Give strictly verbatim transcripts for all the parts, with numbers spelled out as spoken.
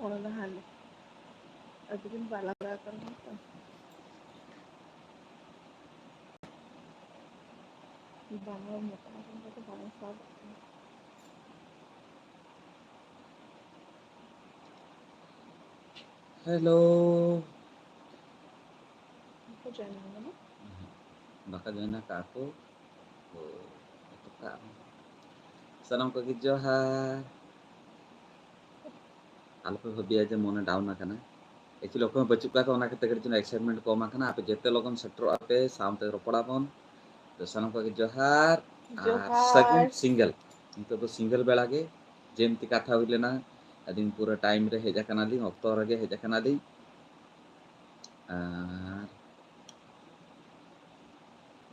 ᱚᱱᱟ ᱫᱚ ᱦᱟᱱᱮ ᱟᱹᱰᱤ ᱫᱤᱱ ᱵᱟᱭ ᱞᱟᱜᱟᱣ ᱠᱟᱱᱟ ᱛᱚ᱾ ᱵᱟᱝ ᱢᱚᱴᱟ ᱟᱠᱟᱱ ᱠᱷᱟᱡ ᱫᱚ ᱵᱟᱝ ᱥᱟᱵᱚᱜ ᱠᱟᱱᱟ᱾ ᱦᱮᱞᱳ᱾ ᱵᱟᱠᱚ join ᱟᱠᱟᱱᱟ? ᱵᱟᱠᱚ join ᱟᱠᱟᱫ ᱠᱚ᱾ ᱛᱚ, ᱮᱛᱚᱠᱟᱜ ᱢᱮ᱾ ᱥᱟᱱᱟᱢ ᱠᱚᱜᱮ ᱡᱚᱦᱟᱨ᱾ ᱟᱞᱚᱯᱮ ᱵᱷᱟᱹᱵᱤᱭᱟ ᱡᱮ ᱢᱚᱱᱮ down ᱟᱠᱟᱱᱟ᱾ Actually, ᱚᱠᱚᱭ ᱦᱚᱸ ᱵᱟᱹᱪᱩᱜ ᱠᱟᱜ ᱠᱚᱣᱟ, ᱚᱱᱟ ᱠᱷᱟᱹᱛᱤᱨ ᱠᱟᱹᱴᱤᱡ ᱪᱩᱞᱩᱝ excitement ᱠᱚᱢ ᱟᱠᱟᱱᱟ᱾ ᱟᱯᱮ ᱡᱮᱛᱮ ᱞᱚᱜᱚᱱ ᱥᱮᱴᱮᱨᱚᱜ ᱟᱯᱮ, ᱥᱟᱶᱛᱮ ᱨᱚᱯᱚᱲ ᱟᱵᱚᱱ᱾ ᱛᱚ, ᱥᱟᱱᱟᱢ ᱠᱚᱜᱮ ᱡᱚᱦᱟᱨ᱾ ᱟᱨ ᱡᱚᱦᱟᱨ᱾ ᱥᱟᱹᱜᱩᱱ single᱾ ᱱᱤᱛᱚᱜ ᱫᱚ single ᱵᱮᱲᱟ ᱜᱮ, ᱡᱮᱢᱛᱤ ᱠᱟᱛᱷᱟ ᱦᱩᱭ ᱞᱮᱱᱟ, ᱟᱹᱞᱤᱧ ᱯᱩᱨᱟᱹ time ᱨᱮ ᱦᱮᱡ ᱟᱠᱟᱱᱟᱞᱤᱧ, ᱚᱠᱛᱚ ᱨᱮᱜᱮ ᱦᱮᱡ ᱟᱠᱟᱱᱟᱞᱤᱧ᱾ ᱟᱨ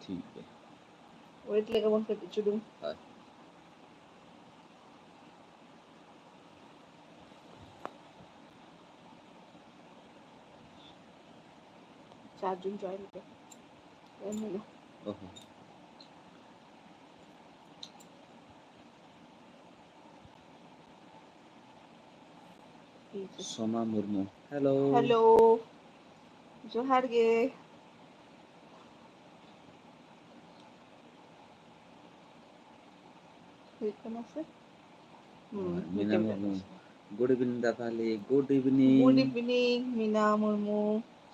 ᱴᱷᱤᱠ ᱜᱮᱭᱟ᱾ Wait ᱞᱮᱜᱮ ᱵᱚᱱ ᱠᱟᱹᱴᱤᱡ ᱪᱩᱞᱩᱝ᱾ ᱦᱳᱭ᱾ ᱪᱟᱨ ᱡᱚᱱ join ᱯᱮ᱾ ᱮᱢ ᱦᱩᱭᱩᱜᱼᱟ᱾ ᱚ ᱦᱚᱸ᱾ ᱥᱳᱢᱟ ᱢᱩᱨᱢᱩ, hello᱾ Hello᱾ ᱡᱚᱦᱟᱨ ᱜᱮ᱾ ᱦᱩᱭᱩᱜ ᱠᱟᱱᱟ ᱥᱮ? ᱦᱩᱸ, ᱢᱤᱱᱟ ᱢᱤᱫᱴᱮᱱ ᱢᱩᱨᱢᱩ, ᱠᱟᱱᱟ᱾ Good evening ᱫᱟᱫᱟᱞᱤ, good evening᱾ Good evening, ᱢᱤᱱᱟ ᱢᱩᱨᱢᱩ᱾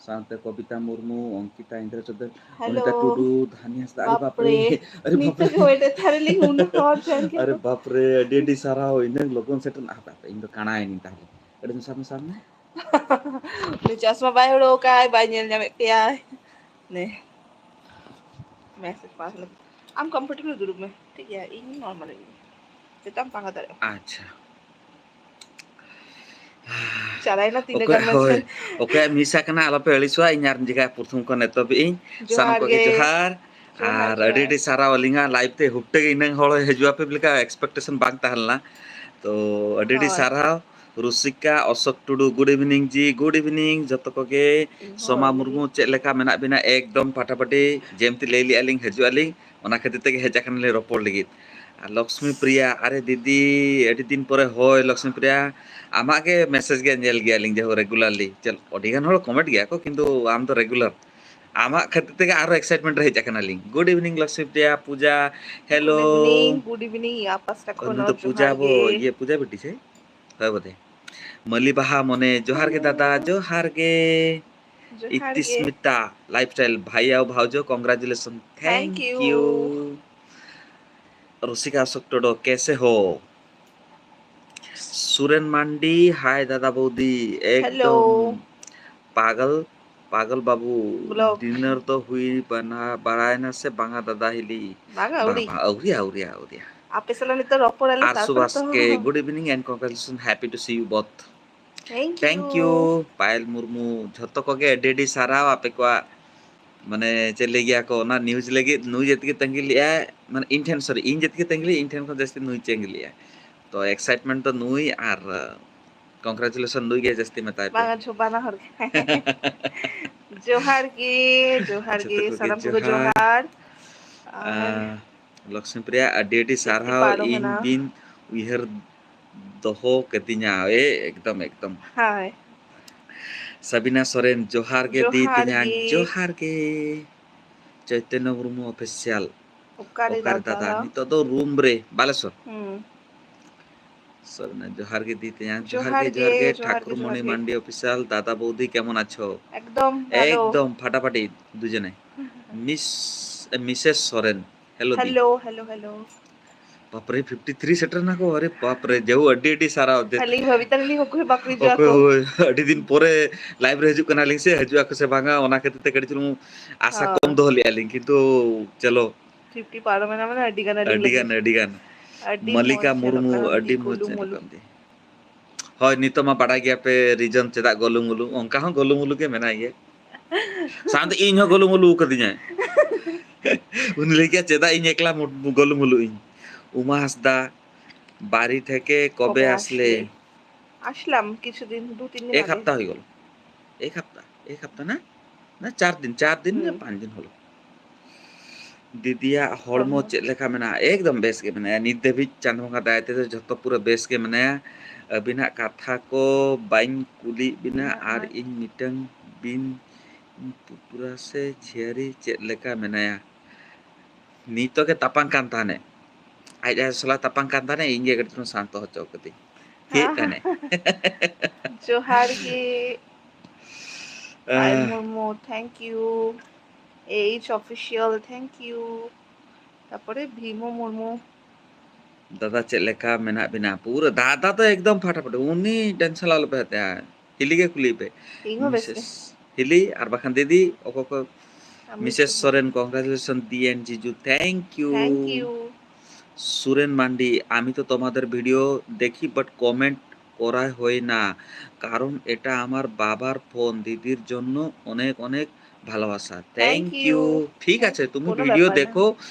ᱥᱟᱶᱛᱮ ᱠᱚᱵᱤᱛᱟ ᱢᱩᱨᱢᱩ, ᱚᱝᱠᱤᱛᱟ ᱤᱱᱫᱨᱚ ᱪᱚᱫᱚᱱ, hello᱾ ᱚᱱᱤᱛᱟ ᱴᱩᱰᱩ, ᱫᱷᱟᱱᱤᱭᱟᱥ ᱫᱟ, ᱟᱨᱮ ᱵᱟᱯ ᱨᱮ, ᱵᱟᱯ ᱨᱮ, ᱟᱨᱮ ᱱᱤᱛᱚᱜ ᱵᱟᱯ ᱜᱮ ᱨᱮ᱾ Wait ᱮᱫ ᱛᱟᱦᱮᱱᱟᱞᱤᱧ, ᱩᱱᱟᱹᱜ ᱦᱚᱲ ᱴᱷᱮᱱ ᱟᱨᱮ ᱠᱤᱱᱛᱩ ᱵᱟᱯ ᱨᱮ, ᱟᱹᱰᱤ ᱟᱹᱰᱤ ᱥᱟᱨᱦᱟᱣ, ᱤᱱᱟᱹᱜ ᱞᱚᱜᱚᱱ ᱥᱮᱴᱮᱨ᱾ ᱦᱟᱯᱮ, ᱦᱟᱯᱮ, ᱤᱧ ᱫᱚ ᱠᱟᱬᱟᱭᱮᱱᱟᱹᱧ ᱛᱟᱦᱞᱮ᱾ ᱟᱹᱰᱤ ᱫᱤᱱ ᱥᱟᱵ ᱢᱮ, ᱥᱟᱵ ᱢᱮ᱾ ᱩᱱᱤ ᱪᱚᱥᱢᱟ ᱵᱟᱭ ᱦᱩᱲᱟᱹᱣ ᱠᱟᱜᱼᱟᱭ, ᱵᱟᱭ ᱧᱮᱞ ᱧᱟᱢᱮᱫ ᱯᱮᱭᱟᱭ᱾ ᱱᱮ, message pass ᱞᱟᱹᱜᱤᱫ᱾ ᱟᱢ comfortable ᱫᱩᱲᱩᱵ ᱢᱮ, ᱴᱷᱤᱠ ᱜᱮᱭᱟ? ᱤᱧ normal ᱤᱧ᱾ ᱡᱚᱛᱚᱢ ᱯᱟᱸᱜᱟ ᱫᱟᱲᱮᱭᱟᱜᱼᱟ᱾ ᱟᱪᱪᱷᱟ᱾ ᱪᱟᱞᱟᱣᱮᱱᱟ ᱛᱤᱱᱟᱹᱜ ᱚᱠᱚᱭᱟᱜ, ᱜᱟᱱ ᱦᱳᱭ, message᱾ ᱚᱠᱚᱭᱟᱜ miss ᱟᱠᱟᱱᱟ, ᱟᱞᱚᱯᱮ ᱟᱹᱲᱤᱥᱚᱜᱼᱟ, ᱤᱧ ᱟᱨ ᱡᱟᱭᱜᱟ ᱯᱨᱚᱛᱷᱚᱢ ᱠᱷᱚᱱ ᱮᱛᱚᱦᱚᱵ ᱤᱧ᱾ ᱥᱟᱱᱟᱢ ᱡᱚᱦᱟᱨ ᱠᱚᱜᱮ ᱜᱮ᱾ ᱡᱚᱦᱟᱨ᱾ ᱡᱚᱦᱟᱨ, ᱟᱨ ᱟᱹᱰᱤ ᱡᱚᱦᱟᱨ᱾ ᱟᱹᱰᱤ ᱥᱟᱨᱦᱟᱣ, ᱟᱹᱞᱤᱧᱟᱜ live ᱛᱮ ᱦᱩᱴᱴᱟᱹ ᱜᱮ ᱤᱱᱟᱹᱝ ᱦᱚᱲ ᱦᱤᱡᱩᱜ ᱟᱯᱮ ᱞᱮᱠᱟ expectation ᱵᱟᱝ ᱛᱟᱦᱮᱸ ᱞᱮᱱᱟ᱾ ᱛᱚ, ᱟᱹᱰᱤ ᱟᱹᱰᱤ ᱦᱳᱭ᱾ ᱥᱟᱨᱦᱟᱣ᱾ ᱨᱩᱥᱤᱠᱟ ᱚᱥᱳᱠ ᱴᱩᱰᱩ, good evening ᱡᱤ, good evening ᱡᱚᱛᱚ ᱠᱚᱜᱮ᱾ ᱦᱳᱭ, ᱥᱳᱢᱟ good ᱢᱩᱨᱢᱩ, evening᱾ ᱪᱮᱫ ᱞᱮᱠᱟ ᱢᱮᱱᱟᱜ ᱵᱤᱱᱟ? ᱮᱠᱫᱚᱢ ᱯᱷᱟᱴᱟᱯᱷᱟᱴᱤ, ᱡᱮᱢᱛᱤ ᱞᱟᱹᱭ ᱞᱮᱜᱼᱟ ᱞᱤᱧ, ᱦᱤᱡᱩᱜ ᱟᱹᱞᱤᱧ, ᱚᱱᱟ ᱠᱷᱟᱹᱛᱤᱨ ᱛᱮᱜᱮ ᱦᱮᱡ ᱟᱠᱟᱱᱟᱞᱤᱧ ᱨᱚᱯᱚᱲ ᱞᱟᱹᱜᱤᱫ᱾ ᱟᱨ ᱞᱚᱠᱥᱢᱤ ᱯᱨᱤᱭᱟ, ᱟᱨᱮ ᱫᱤᱫᱤ, ᱟᱹᱰᱤ ᱫᱤᱱ ᱯᱚᱨᱮ᱾ ᱦᱳᱭ ᱞᱚᱠᱥᱢᱤ ᱯᱨᱤᱭᱟ, ᱟᱢᱟᱜ ᱜᱮ ᱢᱮᱥᱮᱡᱽ ᱜᱮ ᱧᱮᱞ ᱜᱮᱭᱟᱞᱤᱧ ᱡᱮᱦᱳ ᱨᱮᱜᱩᱞᱟᱨᱞᱤ᱾ ᱪᱮᱫ, ᱟᱹᱰᱤ ᱜᱟᱱ ᱦᱚᱲ ᱠᱚᱢᱮᱱᱴ ᱜᱮᱭᱟ ᱠᱚ, ᱠᱤᱱᱛᱩ ᱟᱢ ᱫᱚ ᱨᱮᱜᱩᱞᱟᱨ᱾ ᱟᱢᱟᱜ ᱠᱷᱟᱹᱛᱤᱨ ᱛᱮᱜᱮ ᱟᱨᱦᱚᱸ ᱮᱠᱥᱟᱭᱤᱴᱢᱮᱱᱴ ᱨᱮ ᱦᱮᱡ ᱟᱠᱟᱱᱟᱞᱤᱧ᱾ ᱜᱩᱰ ᱤᱵᱷᱤᱱᱤᱝ ᱞᱚᱠᱥᱢᱤ ᱯᱨᱤᱭᱟ, ᱯᱩᱡᱟ, ᱦᱮᱞᱳ᱾ ᱜᱩᱰ ᱤᱵᱷᱤᱱᱤᱝ, ᱜᱩᱰ ᱤᱵᱷᱤᱱᱤᱝ, ᱤᱧᱟᱹᱜ ᱯᱟᱥᱴᱟ ᱠᱷᱚᱱ ᱩᱱᱤ ᱦᱚᱸ ᱫᱚ ᱯᱩᱡᱟ ᱡᱚᱦᱟᱨ ᱵᱚ, ᱜᱮ᱾ ᱤᱭᱟᱹ ᱯᱩᱡᱟ ᱵᱤᱴᱤ ᱥᱮ? ᱦᱳᱭ ᱵᱚᱫᱮ᱾ ᱢᱟᱹᱞᱤ ᱵᱟᱦᱟ ᱢᱚᱱᱮ, ᱡᱚᱦᱟᱨ ᱜᱮ ᱫᱟᱫᱟ, ᱡᱚᱦᱟᱨ ᱜᱮ᱾ ᱡᱚᱦᱟᱨ ᱜᱮ᱾ ᱤᱠᱛᱤᱥᱢᱤᱛᱟ lifestyle, ᱵᱷᱟᱭᱟ R ᱵᱷᱟᱣᱡᱚ, congratulation, Thank thank you. you. ᱨᱩᱥᱤᱠᱟ ᱚᱥᱳᱠ ᱴᱳᱰᱳ, ᱠᱮᱥᱮ ᱦᱳ? ᱥᱩᱨᱮᱱ ᱢᱟᱱᱰᱤ, ᱦᱟᱭ ᱫᱟᱫᱟ ᱵᱳᱣᱫᱤ, Hello. ᱮᱠᱫᱚᱢ ᱯᱟᱜᱚᱞ, ᱯᱟᱜᱚᱞ ᱵᱟᱵᱩ, Vlog. ᱰᱤᱱᱟᱨ ᱫᱚ ᱦᱩᱭ ᱵᱟᱱᱟ-, ᱵᱟᱲᱟᱭᱮᱱᱟ ᱥᱮ ᱵᱟᱝᱟ ᱫᱟᱫᱟ ᱦᱤᱞᱤ? ᱵᱟᱝᱟ, ᱵᱟᱝ, ᱟᱹᱣᱨᱤ᱾ ᱵᱟᱝ, ᱟᱹᱣᱨᱤᱭᱟ, ᱟᱹᱣᱨᱤᱭᱟ, ᱟᱹᱣᱨᱤᱭᱟ᱾ ᱟᱯᱮ ᱥᱟᱞᱟᱜ ᱱᱤᱛᱚᱜ ᱨᱚᱯᱚᱲ ᱟᱞᱮ, ᱟᱨ ᱛᱟᱨᱯᱚᱨ ᱥᱩᱵᱷᱟᱥ ᱛᱚ᱾ ᱠᱮ, good evening and congratulations, happy to see you both. Thank Thank you. you. ᱯᱟᱭᱮᱞ ᱢᱩᱨᱢᱩ, ᱡᱷᱚᱛᱚ ᱠᱚᱜᱮ ᱟᱹᱰᱤ ᱟᱹᱰᱤ ᱥᱟᱨᱦᱟᱣ ᱟᱯᱮ ᱠᱚᱣᱟᱜ, ᱢᱟᱱᱮ ᱪᱮᱫ ᱞᱟᱹᱭ ᱜᱮᱭᱟ ᱠᱚ, ᱚᱱᱟ ᱱᱤᱭᱩᱡᱽ ᱞᱟᱹᱜᱤᱫ ᱱᱩᱭ ᱡᱟᱹᱛᱤ ᱜᱮ ᱛᱟᱺᱜᱤ ᱞᱮᱜᱼᱟᱭ, ᱢᱟᱱᱮ ᱤᱧ ᱴᱷᱮᱱ, ᱥᱚᱨᱤ, ᱤᱧ ᱡᱟᱹᱛᱤ ᱜᱮ ᱛᱟᱺᱜᱤ ᱞᱮᱜᱼᱟᱭ, ᱤᱧ ᱴᱷᱮᱱ ᱠᱷᱚᱱ ᱡᱟᱹᱥᱛᱤ ᱱᱩᱭ ᱛᱟᱺᱜᱤ ᱞᱮᱜᱼᱟᱭ᱾ ᱛᱚ ᱮᱠᱥᱟᱭᱤᱴᱢᱮᱱᱴ ᱫᱚ ᱱᱩᱭ ᱟᱨ ᱠᱚᱝᱜᱨᱟᱪᱩᱞᱮᱥᱚᱱ ᱱᱩᱭ ᱜᱮ ᱡᱟᱹᱥᱛᱤ ᱢᱮᱛᱟᱭ ᱯᱮ᱾ ᱵᱟᱝᱟ, ᱡᱷᱚ-, ᱵᱟᱱᱟ ᱦᱚᱲ ᱜᱮ᱾ ᱡᱚᱦᱟᱨ ᱜᱮ, ᱡᱚᱦᱟᱨ ᱡᱷᱚᱛᱚ ᱜᱮ, ᱠᱚᱜᱮ ᱥᱟᱱᱟᱢ ᱠᱚᱜᱮ ᱡᱚᱦᱟᱨ᱾ ᱡᱚᱦᱟᱨ᱾ ᱟᱨ ᱟᱸ, ᱞᱚᱠᱥᱢᱤ ᱯᱨᱤᱭᱟ, ᱟᱹᱰᱤ ᱟᱹᱰᱤ ᱪᱮᱫ ᱥᱟᱨᱦᱟᱣ, ᱯᱟᱨᱚᱢ ᱤᱧ ᱮᱱᱟ? ᱵᱤᱱ ᱩᱭᱦᱟᱹᱨ ᱫᱚᱦᱚ ᱠᱟᱹᱫᱤᱧᱟ᱾ ᱮ, ᱮᱠᱫᱚᱢ, ᱮᱠᱫᱚᱢ᱾ ᱦᱳᱭ᱾ ᱥᱟᱵᱤᱱᱟ ᱥᱚᱨᱮᱱ, ᱡᱚᱦᱟᱨ ᱜᱮ ᱫᱤ ᱡᱚᱦᱟᱨ ᱛᱮᱧᱟᱝ, ᱜᱮ᱾ ᱡᱚᱦᱟᱨ ᱜᱮ᱾ ᱪᱳᱭᱛᱚᱱᱱᱚ ᱢᱩᱨᱢᱩ ᱚᱯᱷᱤᱥᱤᱭᱟᱞ, ᱚᱠᱟᱨᱮ ᱚᱠᱟᱨᱮ ᱫᱟᱫᱟ? ᱫᱟᱫᱟ? ᱱᱤᱛᱚᱜ ᱫᱚ ᱨᱩᱢ ᱨᱮ, ᱵᱟᱞᱮᱥᱚᱨ᱾ ᱦᱩᱸ᱾ ᱥᱚᱨᱮᱱᱟ, ᱡᱚᱦᱟᱨ ᱜᱮ ᱫᱤ ᱛᱮᱧᱟᱝ, ᱡᱚᱦᱟᱨ ᱡᱚᱦᱟᱨ ᱜᱮ, ᱡᱚᱦᱟᱨ ᱜᱮ, ᱜᱮ, ᱡᱚᱦᱟᱨ ᱜᱮ, ᱴᱷᱟᱠᱩᱨᱢᱚᱱᱤ ᱡᱚᱦᱟᱨ ᱜᱮ᱾ ᱢᱟᱱᱰᱤ ᱚᱯᱷᱤᱥᱤᱭᱟᱞ, ᱫᱟᱫᱟ ᱵᱳᱣᱫᱤ ᱠᱮᱢᱚᱱ ᱟᱪᱷᱚ? ᱮᱠᱫᱚᱢ ᱵᱷᱟᱞᱚ᱾ ᱮᱠᱫᱚᱢ ᱯᱷᱟᱴᱟᱯᱷᱟᱴᱤ ᱫᱩᱡᱚᱱᱮ᱾ ᱢᱤᱥ, ᱢᱤᱥᱮᱥ ᱥᱚᱨᱮᱱ, ᱦᱮᱞᱳ ᱫᱤ᱾ Hello, hello, hello. ᱵᱟᱯᱨᱮ, ᱯᱷᱤᱯᱴᱤ ᱛᱷᱨᱤ ᱥᱮᱴᱮᱨ ᱱᱟ ᱠᱚ, ᱟᱨᱮ ᱵᱟᱯᱨᱮ, ᱡᱟᱹᱦᱩ ᱟᱹᱰᱤ ᱟᱹᱰᱤ ᱥᱟᱨᱦᱟᱣ ᱫᱮ᱾ ᱟᱹᱞᱤᱧ ᱵᱷᱟᱵᱤ ᱛᱟᱹᱞᱤᱧ ᱚᱠᱚᱭ ᱵᱟᱠᱚ ᱦᱤᱡᱩᱜᱼᱟ ᱚᱠᱚᱭ, ᱠᱚ᱾ ᱦᱳᱭ, ᱟᱹᱰᱤ ᱫᱤᱱ ᱯᱚᱨᱮ ᱞᱟᱭᱤᱵᱷ ᱨᱮ ᱦᱤᱡᱩᱜ ᱠᱟᱱᱟᱞᱤᱧ ᱥᱮ, ᱦᱤᱡᱩᱜ ᱟᱠᱚ ᱥᱮ ᱵᱟᱝᱟ, ᱚᱱᱟ ᱠᱷᱟᱹᱛᱤᱨ ᱛᱮ ᱠᱟᱹᱴᱤᱡ ᱪᱩᱞᱩᱝ ᱟᱥᱟ ᱦᱳᱭ᱾ ᱠᱚᱢ ᱫᱚᱦᱚ ᱞᱮᱜᱼᱟ ᱞᱤᱧ, ᱠᱤᱱᱛᱩ ᱪᱚᱞᱚ᱾ ᱯᱷᱤᱯᱴᱤ ᱯᱟᱨᱚᱢ ᱮᱱᱟ ᱢᱟᱱᱮ ᱟᱹᱰᱤ ᱜᱟᱱ ᱟᱹᱞᱤᱧ ᱟᱹᱰᱤ ᱞᱟᱹᱜᱤᱫ᱾ ᱜᱟᱱ, ᱟᱹᱰᱤ ᱜᱟᱱ᱾ ᱟᱹᱰᱤ ᱢᱟᱞᱤᱠᱟ ᱢᱚᱡᱽ ᱧᱮᱞᱚᱜ ᱢᱩᱨᱢᱩ, ᱠᱟᱱᱟ, ᱟᱹᱰᱤ ᱜᱩᱞᱩ ᱢᱚᱡᱽ ᱢᱩᱞᱩ᱾ ᱧᱮᱞᱚᱜ ᱠᱟᱱ ᱫᱤ᱾ ᱦᱳᱭ, ᱱᱤᱛᱚᱜ ᱢᱟ ᱵᱟᱰᱟᱭ ᱜᱮᱭᱟ ᱯᱮ ᱨᱤᱡᱚᱱ ᱪᱮᱫᱟᱜ ᱜᱚᱞᱩ ᱢᱩᱞᱩ, ᱚᱱᱠᱟ ᱦᱚᱸ ᱜᱚᱞᱩ ᱢᱩᱞᱩ ᱜᱮ ᱢᱮᱱᱟᱭ ᱜᱮᱭᱟ᱾ ᱥᱟᱶᱛᱮ ᱤᱧ ᱦᱚᱸ ᱜᱚᱞᱩ ᱢᱩᱞᱩ ᱠᱟᱫᱤᱧᱟᱭ᱾ ᱩᱱᱤ ᱞᱟᱹᱭ ᱠᱮᱭᱟ, "ᱪᱮᱫᱟᱜ ᱤᱧ ᱮᱠᱞᱟ ᱢᱩ-, ᱜᱚᱞᱩ ᱢᱩᱞᱩ ᱤᱧ?" ᱩᱢᱟ ᱦᱟᱸᱥᱫᱟ, ᱵᱟᱨᱤ ᱴᱷᱮᱠᱮ ᱠᱚᱵᱮ ᱠᱚᱵᱮ ᱟᱥᱞᱮ? ᱟᱥᱞᱮ? ᱟᱥᱞᱟᱢ ᱠᱤᱪᱷᱩ ᱫᱤᱱ, ᱫᱩ ᱛᱤᱱ ᱫᱤᱱ ᱮᱠ ᱟᱜᱮ᱾ ᱦᱟᱯᱛᱟ ᱦᱩᱭ ᱜᱚᱞ᱾ ᱮᱠ ᱦᱟᱯᱛᱟ, ᱮᱠ ᱦᱟᱯᱛᱟ ᱱᱟ? ᱱᱟ ᱪᱟᱨ ᱫᱤᱱ, ᱪᱟᱨ ᱫᱤᱱ ᱭᱟ ᱦᱩᱸ᱾ ᱯᱟᱸᱪ ᱫᱤᱱ ᱦᱚᱞᱚ᱾ ᱫᱤᱫᱤᱭᱟᱜ ᱦᱚᱲᱢᱚ ᱦᱚᱲᱢᱚ᱾ ᱪᱮᱫ ᱞᱮᱠᱟ ᱢᱮᱱᱟᱜᱼᱟ? ᱮᱠᱫᱚᱢ ᱵᱮᱥ ᱜᱮ ᱢᱮᱱᱟᱭᱟ᱾ ᱱᱤᱛ ᱫᱷᱟᱹᱵᱤᱡ ᱪᱟᱸᱫᱳ ᱵᱚᱸᱜᱟ ᱫᱟᱭᱟ ᱛᱮᱫᱚ ᱡᱷᱚᱛᱚ ᱯᱩᱨᱟᱹ ᱵᱮᱥ ᱜᱮ ᱢᱮᱱᱟᱭᱟ᱾ ᱟᱹᱵᱤᱱᱟᱜ ᱠᱟᱛᱷᱟ ᱠᱚ ᱵᱟᱹᱧ ᱠᱩᱞᱤᱭᱮᱫ ᱵᱤᱱᱟ, ᱢᱮᱱᱟᱜᱼᱟ᱾ ᱟᱨ ᱤᱧ ᱢᱤᱫᱴᱟᱝ ᱵᱤᱱ ᱯᱩᱯᱩᱨᱟ ᱥᱮ ᱡᱷᱤᱭᱟᱹᱨᱤ ᱪᱮᱫ ᱞᱮᱠᱟ ᱢᱮᱱᱟᱭᱟ? ᱱᱤᱛᱚᱜ ᱜᱮ ᱛᱟᱯᱟᱢ ᱠᱟᱱ ᱛᱟᱦᱮᱱᱮ, ᱟᱡ ᱟᱭᱳ ᱥᱟᱞᱟᱜ ᱛᱟᱯᱟᱢ ᱠᱟᱱ ᱛᱟᱦᱮᱱᱮ, ᱤᱧ ᱜᱮ ᱠᱟᱹᱴᱤᱡ ᱪᱩᱞᱩᱝ ᱥᱟᱱᱛᱚ ᱦᱚᱪᱚ ᱠᱟᱹᱫᱟᱹᱧ᱾ ᱪᱮᱫ ᱛᱟᱦᱮᱱᱮ? ᱡᱚᱦᱟᱨ ᱜᱮ᱾ ᱟᱭ ᱟᱦ᱾ Murmu, thank you. H Official, thank you. ᱛᱟᱯᱚᱨᱮ ᱵᱷᱤᱢᱚ ᱢᱩᱨᱢᱩ᱾ ᱫᱟᱫᱟ ᱪᱮᱫ ᱞᱮᱠᱟ ᱢᱮᱱᱟᱜ ᱵᱤᱱᱟ? ᱯᱩᱨᱟᱹ ᱫᱟᱫᱟ ᱫᱚ ᱮᱠᱫᱚᱢ ᱯᱷᱟᱴᱟᱯᱷᱟᱴᱤ, ᱩᱱᱤ tension ᱟᱞᱚᱯᱮ ᱦᱟᱛᱟᱣᱟ᱾ ᱦᱤᱞᱤ ᱜᱮ ᱠᱩᱞᱤᱭᱮ ᱯᱮ᱾ ᱤᱧ ᱦᱚᱸ ᱵᱮᱥ ᱜᱮ᱾ ᱢᱤᱥᱮᱥ ᱦᱤᱞᱤ ᱟᱨ ᱵᱟᱠᱷᱟᱱ ᱫᱤᱫᱤ, ᱚᱠᱚᱭ ᱠᱚ? ᱟᱢ ᱜᱮ ᱢᱤᱥᱮᱥ ᱠᱩᱞᱤ᱾ ᱥᱚᱨᱮᱱ, congratulations ᱫᱤ and ᱡᱤᱡᱩ, thank you. Thank you. Suren mandi, আমি তো তোমাদের ভিডিও দেখি, but কমেন্ট করা হয় না, কারণ এটা আমার বাবার ফোন। দিদির জন্য অনেক অনেক ভালোবাসা। Thank Thank you. You. ঠিক হ্যাঁ, আছে, তুমি কোনো ভিডিও ব্যাপার না। দেখো,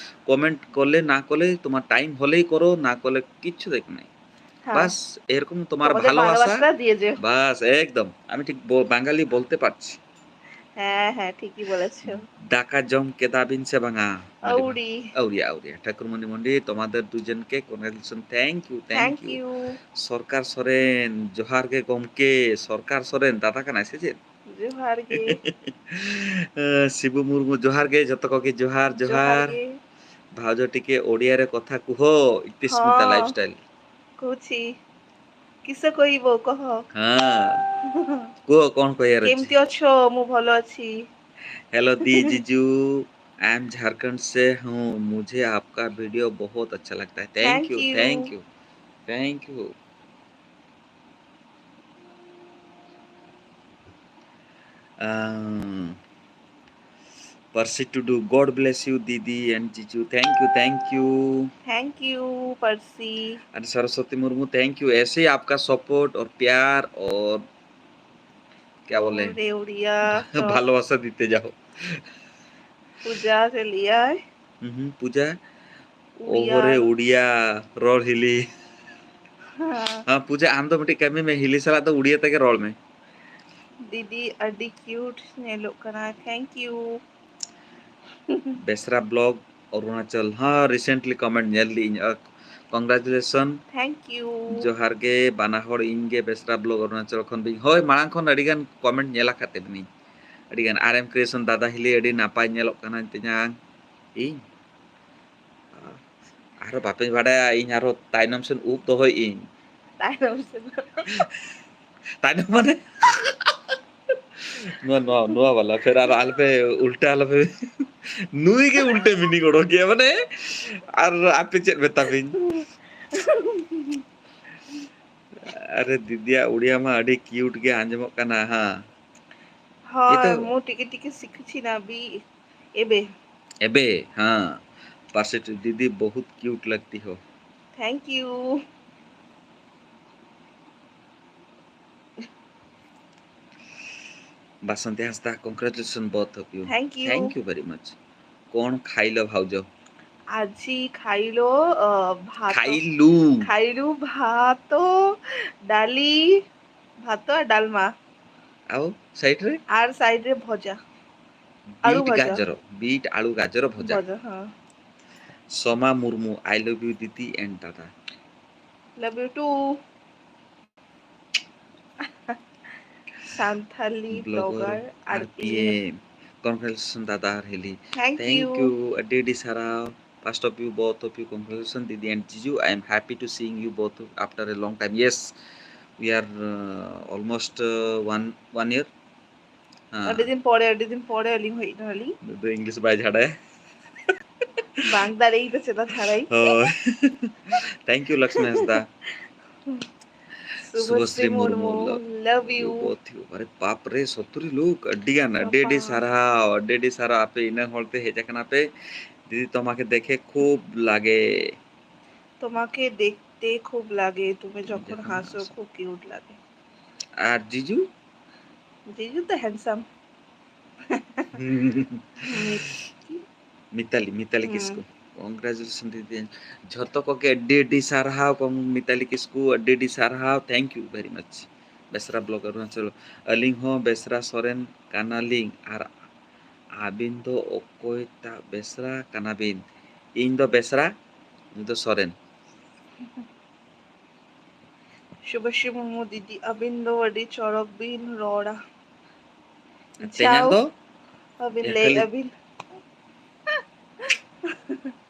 কমেন্ট করলে না করলে, তোমার টাইম হলেই করো, না করলে কিচ্ছু দেখ নাই। হ্যাঁ। বাস, এরকম তোমার তোমাদের ভালোবাসা। ভালোবাসাটা দিয়ে যেও। বাস, একদম। আমি ঠিক ব-, বাঙালি বলতে পারছি। হ্যাঁ, হ্যাঁ, ঠিকই বলেছো। ᱫᱟᱠᱟ ᱡᱚᱢ ᱠᱮᱫᱟ ᱵᱤᱱ ᱥᱮ ᱵᱟᱝᱟ? ᱟᱹᱣᱨᱤ᱾ ᱟᱹᱣᱨᱤ, ᱟᱹᱣᱨᱤ᱾ ᱴᱷᱟᱹᱠᱩᱨᱢᱚᱱᱤ ᱢᱚᱱᱰᱤ, তোমাদের দুজনকে congratulations, thank you, thank Thank you. You. ᱥᱚᱨᱠᱟᱨ ᱥᱚᱨᱮᱱ, ᱡᱚᱦᱟᱨ ᱜᱮ ᱜᱚᱢᱠᱮ᱾ ᱥᱚᱨᱠᱟᱨ ᱥᱚᱨᱮᱱ, ᱫᱟᱫᱟ ᱠᱟᱱᱟᱭ ᱥᱮ ᱪᱮᱫ? ᱡᱚᱦᱟᱨ ᱜᱮ᱾ ᱥᱤᱵᱩ ᱢᱩᱨᱢᱩ, ᱡᱚᱦᱟᱨ ᱜᱮ, ᱡᱚᱛᱚ ᱠᱚᱜᱮ ᱡᱚᱦᱟᱨ, ᱡᱚᱦᱟᱨ ᱡᱚᱦᱟᱨ᱾ ᱜᱮ᱾ ଭାଉଜ ଟିକେ ଓଡ଼ିଆରେ କଥା କୁହ, ଇତିସ୍ମିତା ହଁ। ଲାଇଫଷ୍ଟାଇଲ। କହୁଛି। କିସ କହିବ କହ? ହଁ। କୁହ, କ'ଣ କହିବାର ଅଛି? କେମିତି ଅଛ? ମୁଁ ଭଲ ଅଛି। हेलो दी जीजू, I am झारखंड से हूँ, मुझे आपका वीडियो बहुत अच्छा लगता है। Thank Thank you, you। Thank you, thank you। Um, pursed Tudu, God bless you दीदी and जीजू। Thank you, thank you। Thank you, pursed. And Saraswati Murmu, thank you। ऐसे ही आपका सपोर्ट और प्यार और क्या बोले? ᱳ ᱨᱮ ᱳᱰᱤᱭᱟ, ᱛᱚ᱾ ভালোবাসা দিতে যাও। ᱯᱩᱡᱟ ᱪᱮᱫ ᱞᱟᱹᱭᱟᱭ? ᱦᱩᱸ, ᱯᱩᱡᱟ᱾ ᱳᱰᱤᱭᱟ᱾ ᱳᱦᱳ ᱨᱮ ᱳᱰᱤᱭᱟ, ᱨᱚᱲ ᱦᱤᱞᱤ᱾ ᱦᱮᱸ᱾ ᱦᱮᱸ, ᱯᱩᱡᱟ, ᱟᱢ ᱫᱚ ᱢᱤᱫᱴᱤᱡ ᱠᱟᱹᱢᱤ ᱢᱮ, ᱦᱤᱞᱤ ᱥᱟᱞᱟᱜ ᱫᱚ ᱳᱰᱤᱭᱟ ᱛᱮᱜᱮ ᱨᱚᱲ ᱢᱮ᱾ ᱫᱤᱫᱤ ᱟᱹᱰᱤ ᱠᱤᱭᱩᱴ ᱧᱮᱞᱚᱜ ᱠᱟᱱᱟ, thank you᱾ Besra blog, Arunachal, ᱦᱚᱸ, recently comment ᱧᱮᱞ ᱞᱤᱧ᱾ ᱟᱨ congratulation᱾ Thank you. ᱡᱚᱦᱟᱨ ᱜᱮ ᱵᱟᱱᱟ ᱦᱚᱲ, ᱤᱧ ᱜᱮ ᱵᱮᱥᱨᱟ blog ᱚᱨᱩᱱᱟᱪᱚᱞ ᱠᱷᱚᱱ ᱵᱤᱧ᱾ ᱦᱳᱭ, ᱢᱟᱲᱟᱝ ᱠᱷᱚᱱ ᱟᱹᱰᱤ ᱜᱟᱱ comment ᱧᱮᱞ ᱟᱠᱟᱫ ᱛᱟᱵᱤᱱᱤᱧ᱾ ᱟᱹᱰᱤ ᱜᱟᱱ᱾ R M Creation ᱫᱟᱫᱟ ᱦᱤᱞᱤ ᱟᱹᱰᱤ ᱱᱟᱯᱟᱭ ᱧᱮᱞᱚᱜ ᱠᱟᱱᱟ ᱛᱤᱧᱟᱝ᱾ ᱤᱧ ᱟᱨᱦᱚᱸ ᱵᱟᱯᱮ ᱵᱟᱰᱟᱭᱟ, ᱤᱧ ᱟᱨᱦᱚᱸ ᱛᱟᱭᱱᱚᱢ ᱥᱮᱱ ᱩᱵ ᱫᱚᱦᱚᱭ ᱤᱧ᱾ ᱛᱟᱭᱱᱚᱢ ᱥᱮᱫ᱾ ᱛᱟᱭᱱᱚᱢ ᱢᱟᱱᱮ? ᱱᱚᱣᱟ, ᱱᱚᱣᱟ, ᱱᱚᱣᱟ ᱵᱟᱞᱟ, ᱯᱷᱮᱨ ᱟᱨ ᱟᱞᱚᱯᱮ ᱩᱞᱴᱟ, ᱟᱞᱚᱯᱮ, ᱱᱩᱭ ᱜᱮ ᱩᱞᱴᱟᱹ meaning ᱚᱰᱚᱠ ᱜᱮᱭᱟ, ᱢᱟᱱᱮ, ᱟᱨ ᱟᱯᱮ ᱪᱮᱫ ᱢᱮᱛᱟ ᱵᱤᱱ? ᱟᱨᱮ ᱫᱤᱫᱤᱭᱟᱜ ᱩᱲᱤᱭᱟ ᱢᱟ ᱟᱹᱰᱤ cute ᱜᱮ ᱟᱸᱡᱚᱢᱚᱜ ᱠᱟᱱᱟ, ᱦᱟᱸ᱾ ᱦᱳᱭ, ᱮᱛᱚ ମୁଁ ଟିକେ ଟିକେ ଶିଖୁଛି ନା ବି ଏବେ। ଏବେ, ହଁ। ପାର୍ସେଟ ଦିଦି ବହୁତ କ୍ୟୁଟ୍ ଲାଗତି ହୋ। Thank you। Basanti Hansda, congratulation both of you। Thank you। Thank you very much। କ'ଣ ଖାଇଲ ଭାଉଜ? ଆଜି ଖାଇଲୁ ଅ, ଭାତ। ଖାଇଲୁ। ଖାଇଲୁ ଭାତ, ଡାଲି, ଭାତ, ଡାଲମା। ଆଉ ସାଇଡରେ? ଆର ସାଇଡରେ ଭଜା। ଆଳୁ ବିଟ୍ ଭଜା। ଗାଜର, ବିଟ୍ ଆଳୁ ଗାଜର ଭଜା। ଭଜା, ହଁ। Sama Murmu, I love you ଦିଦି and ଦାଦା। Love you too। Santhali blogger blogger RPM. RPM. Congratulation ଦାଦା ଆର ହେଲି। Thank Thank you। You। ଆଡେଡି Sara. First of you, both of you, congratulations ଦିଦି and ଜିଜୁ। I am happy to seeing you both after a long time। Yes, we are uh, almost uh, one one year। ᱟᱹᱰᱤ ᱫᱤᱱ ᱯᱚᱨᱮ, ᱟᱹᱰᱤ ᱫᱤᱱ ᱯᱚᱨᱮ ᱟᱹᱞᱤᱧ ᱦᱚᱸ ᱦᱮᱡ ᱮᱱᱟᱞᱤᱧ᱾ ᱫᱚ ᱤᱝᱞᱤᱥ ᱵᱟᱭ ᱡᱷᱟᱲᱟᱭᱟ᱾ ᱵᱟᱝ ᱫᱟᱲᱮᱭᱟᱜ ᱫᱚ ᱪᱮᱫᱟᱜ ᱪᱷᱟᱲᱟᱭ᱾ ᱦᱳᱭ᱾ Thank you Lakshmi Hansda. ᱥᱩᱵᱷᱚᱥᱨᱤ Murmu, love you᱾ Both you। ᱟᱨᱮ ᱵᱟᱯ ᱨᱮ, ᱥᱚᱛᱛᱚᱨᱤ ᱞᱳᱠ, ᱟᱹᱰᱤ ᱜᱟᱱ, ᱟᱹᱰᱤ ᱟᱹᱰᱤ ᱵᱟᱯᱟ᱾ ᱥᱟᱨᱦᱟᱣ, ᱟᱹᱰᱤ ᱟᱹᱰᱤ ᱥᱟᱨᱦᱟᱣ, ᱟᱯᱮ ᱤᱱᱟᱹ ᱦᱚᱲ ᱛᱮ ᱦᱮᱡ ᱟᱠᱟᱱᱟ ᱯᱮ᱾ ᱫᱤᱫᱤ ᱛᱚᱢᱟᱠᱮ ᱫᱮᱠᱷᱮ ᱠᱷᱩᱵ ᱞᱟᱜᱮ। তোমাকে দেখতে খুব লাগে, তুমি যখন যখন হাসো হাসো। খুব কিউট লাগে। ᱟᱨ ᱡᱤᱡᱩ? ᱡᱤᱡᱩ ᱫᱚ handsome᱾ ᱢᱤᱛᱟᱞᱤ, ᱢᱤᱛᱟᱞᱤ ᱦᱩᱸ᱾ ᱠᱤᱥᱠᱩ᱾ Congratulation ᱫᱤᱫᱤ᱾ ᱡᱷᱚᱛᱚ ᱠᱚᱜᱮ ᱟᱹᱰᱤ ᱟᱹᱰᱤ ᱥᱟᱨᱦᱟᱣ ᱠᱚ, ᱢᱤᱛᱟᱞᱤ ᱠᱤᱥᱠᱩ, ᱟᱹᱰᱤ ᱟᱹᱰᱤ ᱥᱟᱨᱦᱟᱣ᱾ Thank you very much᱾ Besra blog Arunachal. ᱟᱹᱞᱤᱧ ᱦᱚᱸ ᱵᱮᱥᱨᱟ ᱥᱚᱨᱮᱱ ᱠᱟᱱᱟᱞᱤᱧ᱾ ᱟᱨ ᱟᱹᱵᱤᱱ ᱫᱚ ᱚᱠᱚᱭᱴᱟᱜ ᱵᱮᱥᱨᱟ ᱠᱟᱱᱟᱵᱤᱱ? ᱤᱧ ᱫᱚ ᱵᱮᱥᱨᱟ, ᱩᱱᱤ ᱫᱚ ᱥᱚᱨᱮᱱ᱾ ᱥᱩᱵᱷᱚᱥᱨᱤ ᱢᱩᱨᱢᱩ ᱫᱤᱫᱤ, ᱟᱹᱵᱤᱱ ᱫᱚ ᱟᱹᱰᱤ ᱪᱚᱨᱚᱠ ᱵᱤᱱ ᱨᱚᱲᱟ᱾ ᱟᱨ ᱛᱮᱦᱮᱧᱟᱜ ᱡᱟᱣ ᱫᱚ ᱟᱹᱵᱤᱱ ᱮ, ᱞᱟᱹᱭ ᱠᱷᱟᱹᱞᱤ ᱟᱹᱵᱤᱱ᱾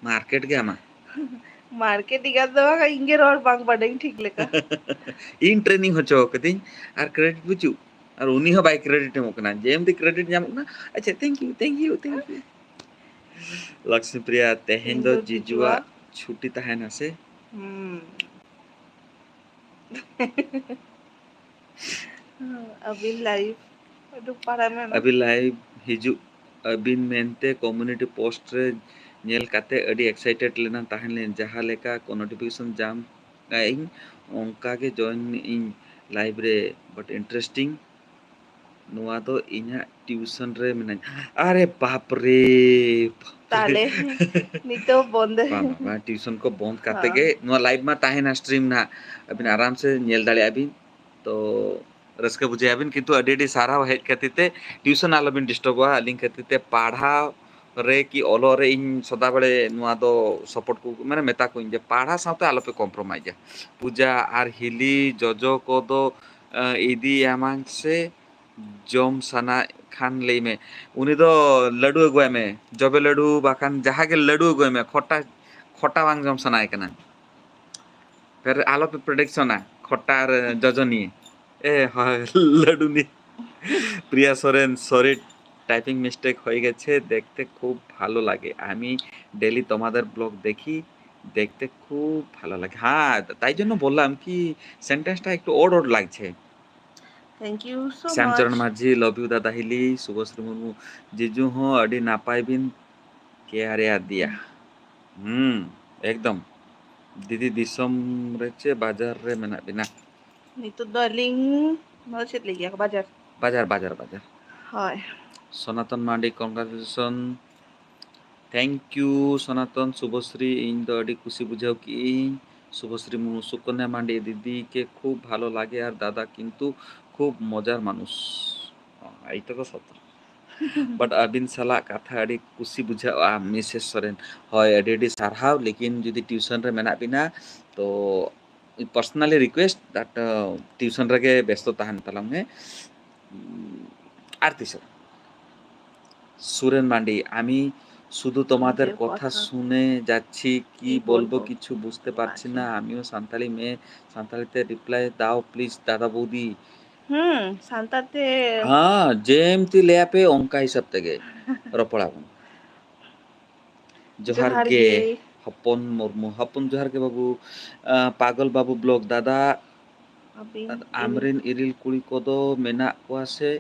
ᱢᱟᱨᱠᱮᱴ ᱜᱮ ᱟᱢᱟᱜ᱾ ᱢᱟᱨᱠᱮᱴ ᱤᱧ ᱫᱚ ᱵᱟᱝ, ᱤᱧ ᱜᱮ ᱨᱚᱲ ᱵᱟᱝ ᱵᱟᱰᱟᱭᱤᱧ ᱴᱷᱤᱠ ᱞᱮᱠᱟ᱾ ᱤᱧ ᱴᱨᱮᱱᱤᱝ ᱦᱚᱪᱚ ᱠᱟᱹᱫᱟᱹᱧ ᱟᱨ ᱠᱨᱮᱰᱤᱴ ᱵᱟᱹᱪᱩᱜ᱾ ᱟᱨ ᱩᱱᱤ ᱦᱚᱸ ᱵᱟᱭ ᱠᱨᱮᱰᱤᱴ ᱮᱢᱚᱜ ᱠᱟᱱᱟ᱾ ᱡᱮ ᱮᱢᱱᱤ ᱠᱨᱮᱰᱤᱴ ᱧᱟᱢᱚᱜ ᱠᱟᱱᱟ, ᱟᱪᱪᱷᱟ, thank you, thank you, thank you᱾ Lakshmi Priya, ᱛᱮᱦᱮᱧ ᱤᱧ ᱫᱚ ᱫᱚ ᱡᱤᱡᱩᱣᱟᱜ ᱡᱤᱡᱩᱣᱟᱜ ᱪᱷᱩᱴᱤ ᱛᱟᱦᱮᱱᱟ ᱥᱮ? ᱦᱩᱸ᱾ ᱟᱹᱵᱤᱱ ᱞᱟᱭᱤᱵᱷ ᱩᱰᱩᱠ ᱯᱟᱲᱟᱜ ᱢᱮ ᱢᱟ᱾ ᱟᱹᱵᱤᱱ ᱞᱟᱭᱤᱵᱷ ᱦᱤᱡᱩᱜ ᱟᱹᱵᱤᱱ ᱢᱮᱱᱛᱮ ᱠᱚᱢᱩᱱᱤᱴᱤ ᱯᱳᱥᱴ ᱨᱮ ᱧᱮᱞ ᱠᱟᱛᱮ ᱟᱹᱰᱤ ᱮᱠᱥᱟᱭᱴᱮᱰ ᱞᱮᱱᱟ ᱛᱟᱦᱮᱸ ᱞᱮᱱ, ᱡᱟᱦᱟᱸ ᱞᱮᱠᱟ ᱠᱚ ᱱᱳᱴᱤᱯᱷᱤᱠᱮᱥᱚᱱ ᱧᱟᱢ ᱠᱟᱜ ᱟᱹᱧ, ᱚᱱᱠᱟ ᱜᱮ ᱡᱚᱭᱮᱱ ᱤᱧ ᱞᱟᱭᱤᱵᱷ ᱨᱮ, but interesting, ᱱᱚᱣᱟ ᱫᱚ ᱤᱧᱟᱹᱜ ᱴᱤᱭᱩᱥᱚᱱ ᱨᱮ ᱢᱮᱱᱟᱧ᱾ ᱟᱨᱮ ᱵᱟᱯ ᱨᱮ, ᱵᱟᱯ ᱨᱮ᱾ ᱛᱟᱦᱞᱮ ᱱᱤᱛᱚᱜ ᱵᱚᱱᱫᱚ᱾ ᱵᱟᱝ, ᱵᱟᱝ, ᱵᱟᱝ, ᱴᱤᱭᱩᱥᱚᱱ ᱠᱚ ᱵᱚᱱᱫ ᱠᱟᱛᱮ ᱦᱚᱸ᱾ ᱜᱮ ᱱᱚᱣᱟ ᱞᱟᱭᱤᱵᱷ ᱢᱟ ᱛᱟᱦᱮᱱᱟ, ᱥᱴᱨᱤᱢ ᱱᱟᱦᱟᱜ, ᱟᱹᱵᱤᱱ ᱦᱚᱸ᱾ ᱟᱨᱟᱢ ᱥᱮ ᱧᱮᱞ ᱫᱟᱲᱮᱭᱟᱜᱼᱟ ᱵᱤᱱ᱾ ᱛᱚ ᱨᱟᱹᱥᱠᱟᱹ ᱵᱩᱡᱷᱟᱹᱣ ᱟᱵᱤᱱ, ᱠᱤᱱᱛᱩ ᱟᱹᱰᱤ ᱟᱹᱰᱤ ᱥᱟᱨᱦᱟᱣ ᱦᱮᱡ ᱠᱷᱟᱹᱛᱤᱨ ᱛᱮ᱾ ᱴᱤᱭᱩᱥᱚᱱ ᱟᱞᱚᱵᱤᱱ ᱰᱤᱥᱴᱟᱨᱵᱚᱜᱼᱟ ᱟᱹᱞᱤᱧ ᱠᱷᱟᱹᱛᱤᱨ ᱛᱮ᱾ ᱯᱟᱲᱦᱟᱣ ᱨᱮ ᱠᱤ ᱚᱞᱚᱜ ᱨᱮ ᱤᱧ ᱥᱚᱫᱟ ᱵᱮᱲᱮ ᱱᱚᱣᱟ ᱫᱚ ᱥᱟᱯᱳᱨᱴ ᱠᱚ, ᱢᱟᱱᱮ, ᱢᱮᱛᱟ ᱠᱚᱣᱟᱧ ᱡᱮ ᱯᱟᱲᱦᱟᱣ ᱥᱟᱶᱛᱮ ᱟᱞᱚᱯᱮ ᱠᱚᱢᱯᱨᱳᱢᱟᱭᱤᱡᱟ᱾ ᱯᱩᱡᱟ ᱟᱨ ᱦᱤᱞᱤ ᱡᱚᱡᱚ ᱠᱚᱫᱚ, ᱟᱸ, ᱤᱫᱤᱭᱟᱢᱟᱧ ᱥᱮ ᱡᱚᱢ ᱥᱟᱱᱟ ᱠᱷᱟᱱ ᱞᱟᱹᱭ ᱢᱮ᱾ ᱩᱱᱤ ᱫᱚ ᱞᱟᱹᱰᱩ ᱟᱹᱜᱩᱣᱟᱭ ᱢᱮ, ᱡᱚᱵᱮ ᱞᱟᱹᱰᱩ ᱵᱟᱠᱷᱟᱱ ᱡᱟᱦᱟᱸ ᱜᱮ ᱞᱟᱹᱰᱩ ᱟᱹᱜᱩᱣᱟᱭ ᱢᱮ, ᱠᱷᱚᱴᱟ, ᱠᱷᱚᱴᱟ ᱵᱟᱝ ᱡᱚᱢ ᱥᱟᱱᱟᱭᱮ ᱠᱟᱱᱟ᱾ ᱯᱷᱮᱨ ᱟᱞᱚᱯᱮ ᱯᱨᱮᱰᱤᱠᱥᱚᱱᱟ ᱠᱷᱚᱴᱟ ᱟᱨ ᱡᱚᱡᱚ ᱱᱤᱭᱮ᱾ ᱮ, ᱦᱳᱭ, ᱞᱟᱹᱰᱩ ᱱᱤᱭᱮ᱾ প্রিয়া সোরেন, সরি, টাইপিং মিস্টেক হয়ে গেছে, দেখতে খুব ভালো লাগে। আমি ডেইলি তোমাদের ব্লগ দেখি, দেখতে খুব ভালো লাগে। হ্যাঁ, তাই জন্য বললাম কি সেন্টেন্সটা একটু অড অড লাগছে। Thank you so Shyamcharan much। Majhi, love you দাদা হিলি, শুভশ্রী মুর্মু, ᱡᱤᱡᱩ ᱦᱚᱸ ᱟᱹᱰᱤ ᱱᱟᱯᱟᱭ ᱵᱤᱱ ᱠᱮᱭᱟᱨᱮ ᱟᱫᱮᱭᱟ᱾ ᱦᱩᱸ, ᱮᱠᱫᱚᱢ᱾ ᱫᱤᱫᱤ, ᱫᱤᱥᱚᱢ ᱨᱮ ᱪᱮ ᱵᱟᱡᱟᱨ ᱨᱮ ᱢᱮᱱᱟᱜ ᱵᱤᱱᱟ? ᱱᱤᱛᱚᱜ ᱫᱚ ᱟᱹᱞᱤᱧ, ᱱᱚᱣᱟ ᱪᱮᱫ ᱞᱟᱹᱭ ᱜᱮᱭᱟ ᱠᱚ, ᱵᱟᱡᱟᱨ? ᱵᱟᱡᱟᱨ, ᱵᱟᱡᱟᱨ, ᱵᱟᱡᱟᱨ᱾ ᱦᱳᱭ᱾ ᱥᱚᱱᱟᱛᱚᱱ ᱢᱟᱨᱰᱤ, congratulation᱾ Thank you, ᱥᱚᱱᱟᱛᱚᱱ, ᱥᱩᱵᱷᱚᱥᱨᱤ, ᱤᱧ ᱫᱚ ᱟᱹᱰᱤ ᱠᱩᱥᱤ ᱵᱩᱡᱷᱟᱹᱣ ᱠᱮᱜᱼᱟᱹᱧ᱾ ᱥᱩᱵᱷᱚᱥᱨᱤ ᱢᱩᱨᱢᱩ, ᱥᱩᱠᱚᱱᱭᱟ ᱢᱟᱨᱰᱤ, ᱫᱤᱫᱤ ᱠᱮ ᱠᱷᱩᱵ ᱵᱷᱟᱞᱚ ᱞᱟᱜᱮ ᱟᱨ ᱫᱟᱫᱟ ᱠᱤᱱᱛᱩ ᱠᱷᱩᱵ ᱢᱚᱡᱟᱨ ᱢᱟᱱᱩᱥ᱾ ᱚ, ᱮᱭᱴᱟ ᱛᱚ ᱥᱚᱛᱚ᱾ But ᱟᱹᱵᱤᱱ ᱥᱟᱞᱟᱜ ᱠᱟᱛᱷᱟ ᱟᱹᱰᱤ ᱠᱩᱥᱤ ᱵᱩᱡᱷᱟᱹᱜᱼᱟ, ᱢᱤᱥᱮᱥ ᱥᱚᱨᱮᱱ᱾ ᱦᱳᱭ, ᱟᱹᱰᱤ ᱟᱹᱰᱤ ᱥᱟᱨᱦᱟᱣ᱾ ᱞᱮᱠᱤᱱ ᱡᱩᱫᱤ ᱴᱤᱭᱩᱥᱚᱱ ᱨᱮ ᱢᱮᱱᱟᱜ ᱵᱤᱱᱟ, ᱛᱚ personally request that, uh, tuition রেগে ব্যস্ত তাহান তালাম হে। উম, আর ᱛᱤᱥ ᱦᱚᱸ᱾ সুরেন মান্ডি, আমি শুধু তোমাদের কথা শুনে যাচ্ছি, কি বলবো কিছু বুঝতে পারছি না। আমিও সান্তালি মেয়ে, সান্তালিতে রিপ্লাই দাও প্লিজ দাদা বৌদি। হুম, সান্তাতে। হ্যাঁ, যেমতি ᱞᱟᱹᱭᱟᱯᱮ ᱚᱱᱠᱟ ᱦᱤᱥᱟᱹᱵ ᱛᱮᱜᱮ ᱨᱚᱯᱚᱲ ᱟᱵᱚᱱ᱾ ᱡᱚᱦᱟᱨ ᱡᱚᱦᱟᱨ ᱜᱮ᱾ ᱜᱮ᱾ ᱦᱚᱯᱚᱱ ᱢᱩᱨᱢᱩ, ᱦᱚᱯᱚᱱ ᱡᱚᱦᱟᱨ ᱜᱮ ᱵᱟᱹᱵᱩ᱾ ᱟᱸ, ᱯᱟᱜᱚᱞ ᱵᱟᱹᱵᱩ ᱵᱞᱚᱜ ᱫᱟᱫᱟ, ᱟᱹᱵᱤᱱ ᱟᱢᱨᱮᱱ ᱤᱨᱤᱞ ᱠᱩᱲᱤ ᱠᱚᱫᱚ ᱢᱮᱱᱟᱜ ᱠᱚᱣᱟ ᱥᱮ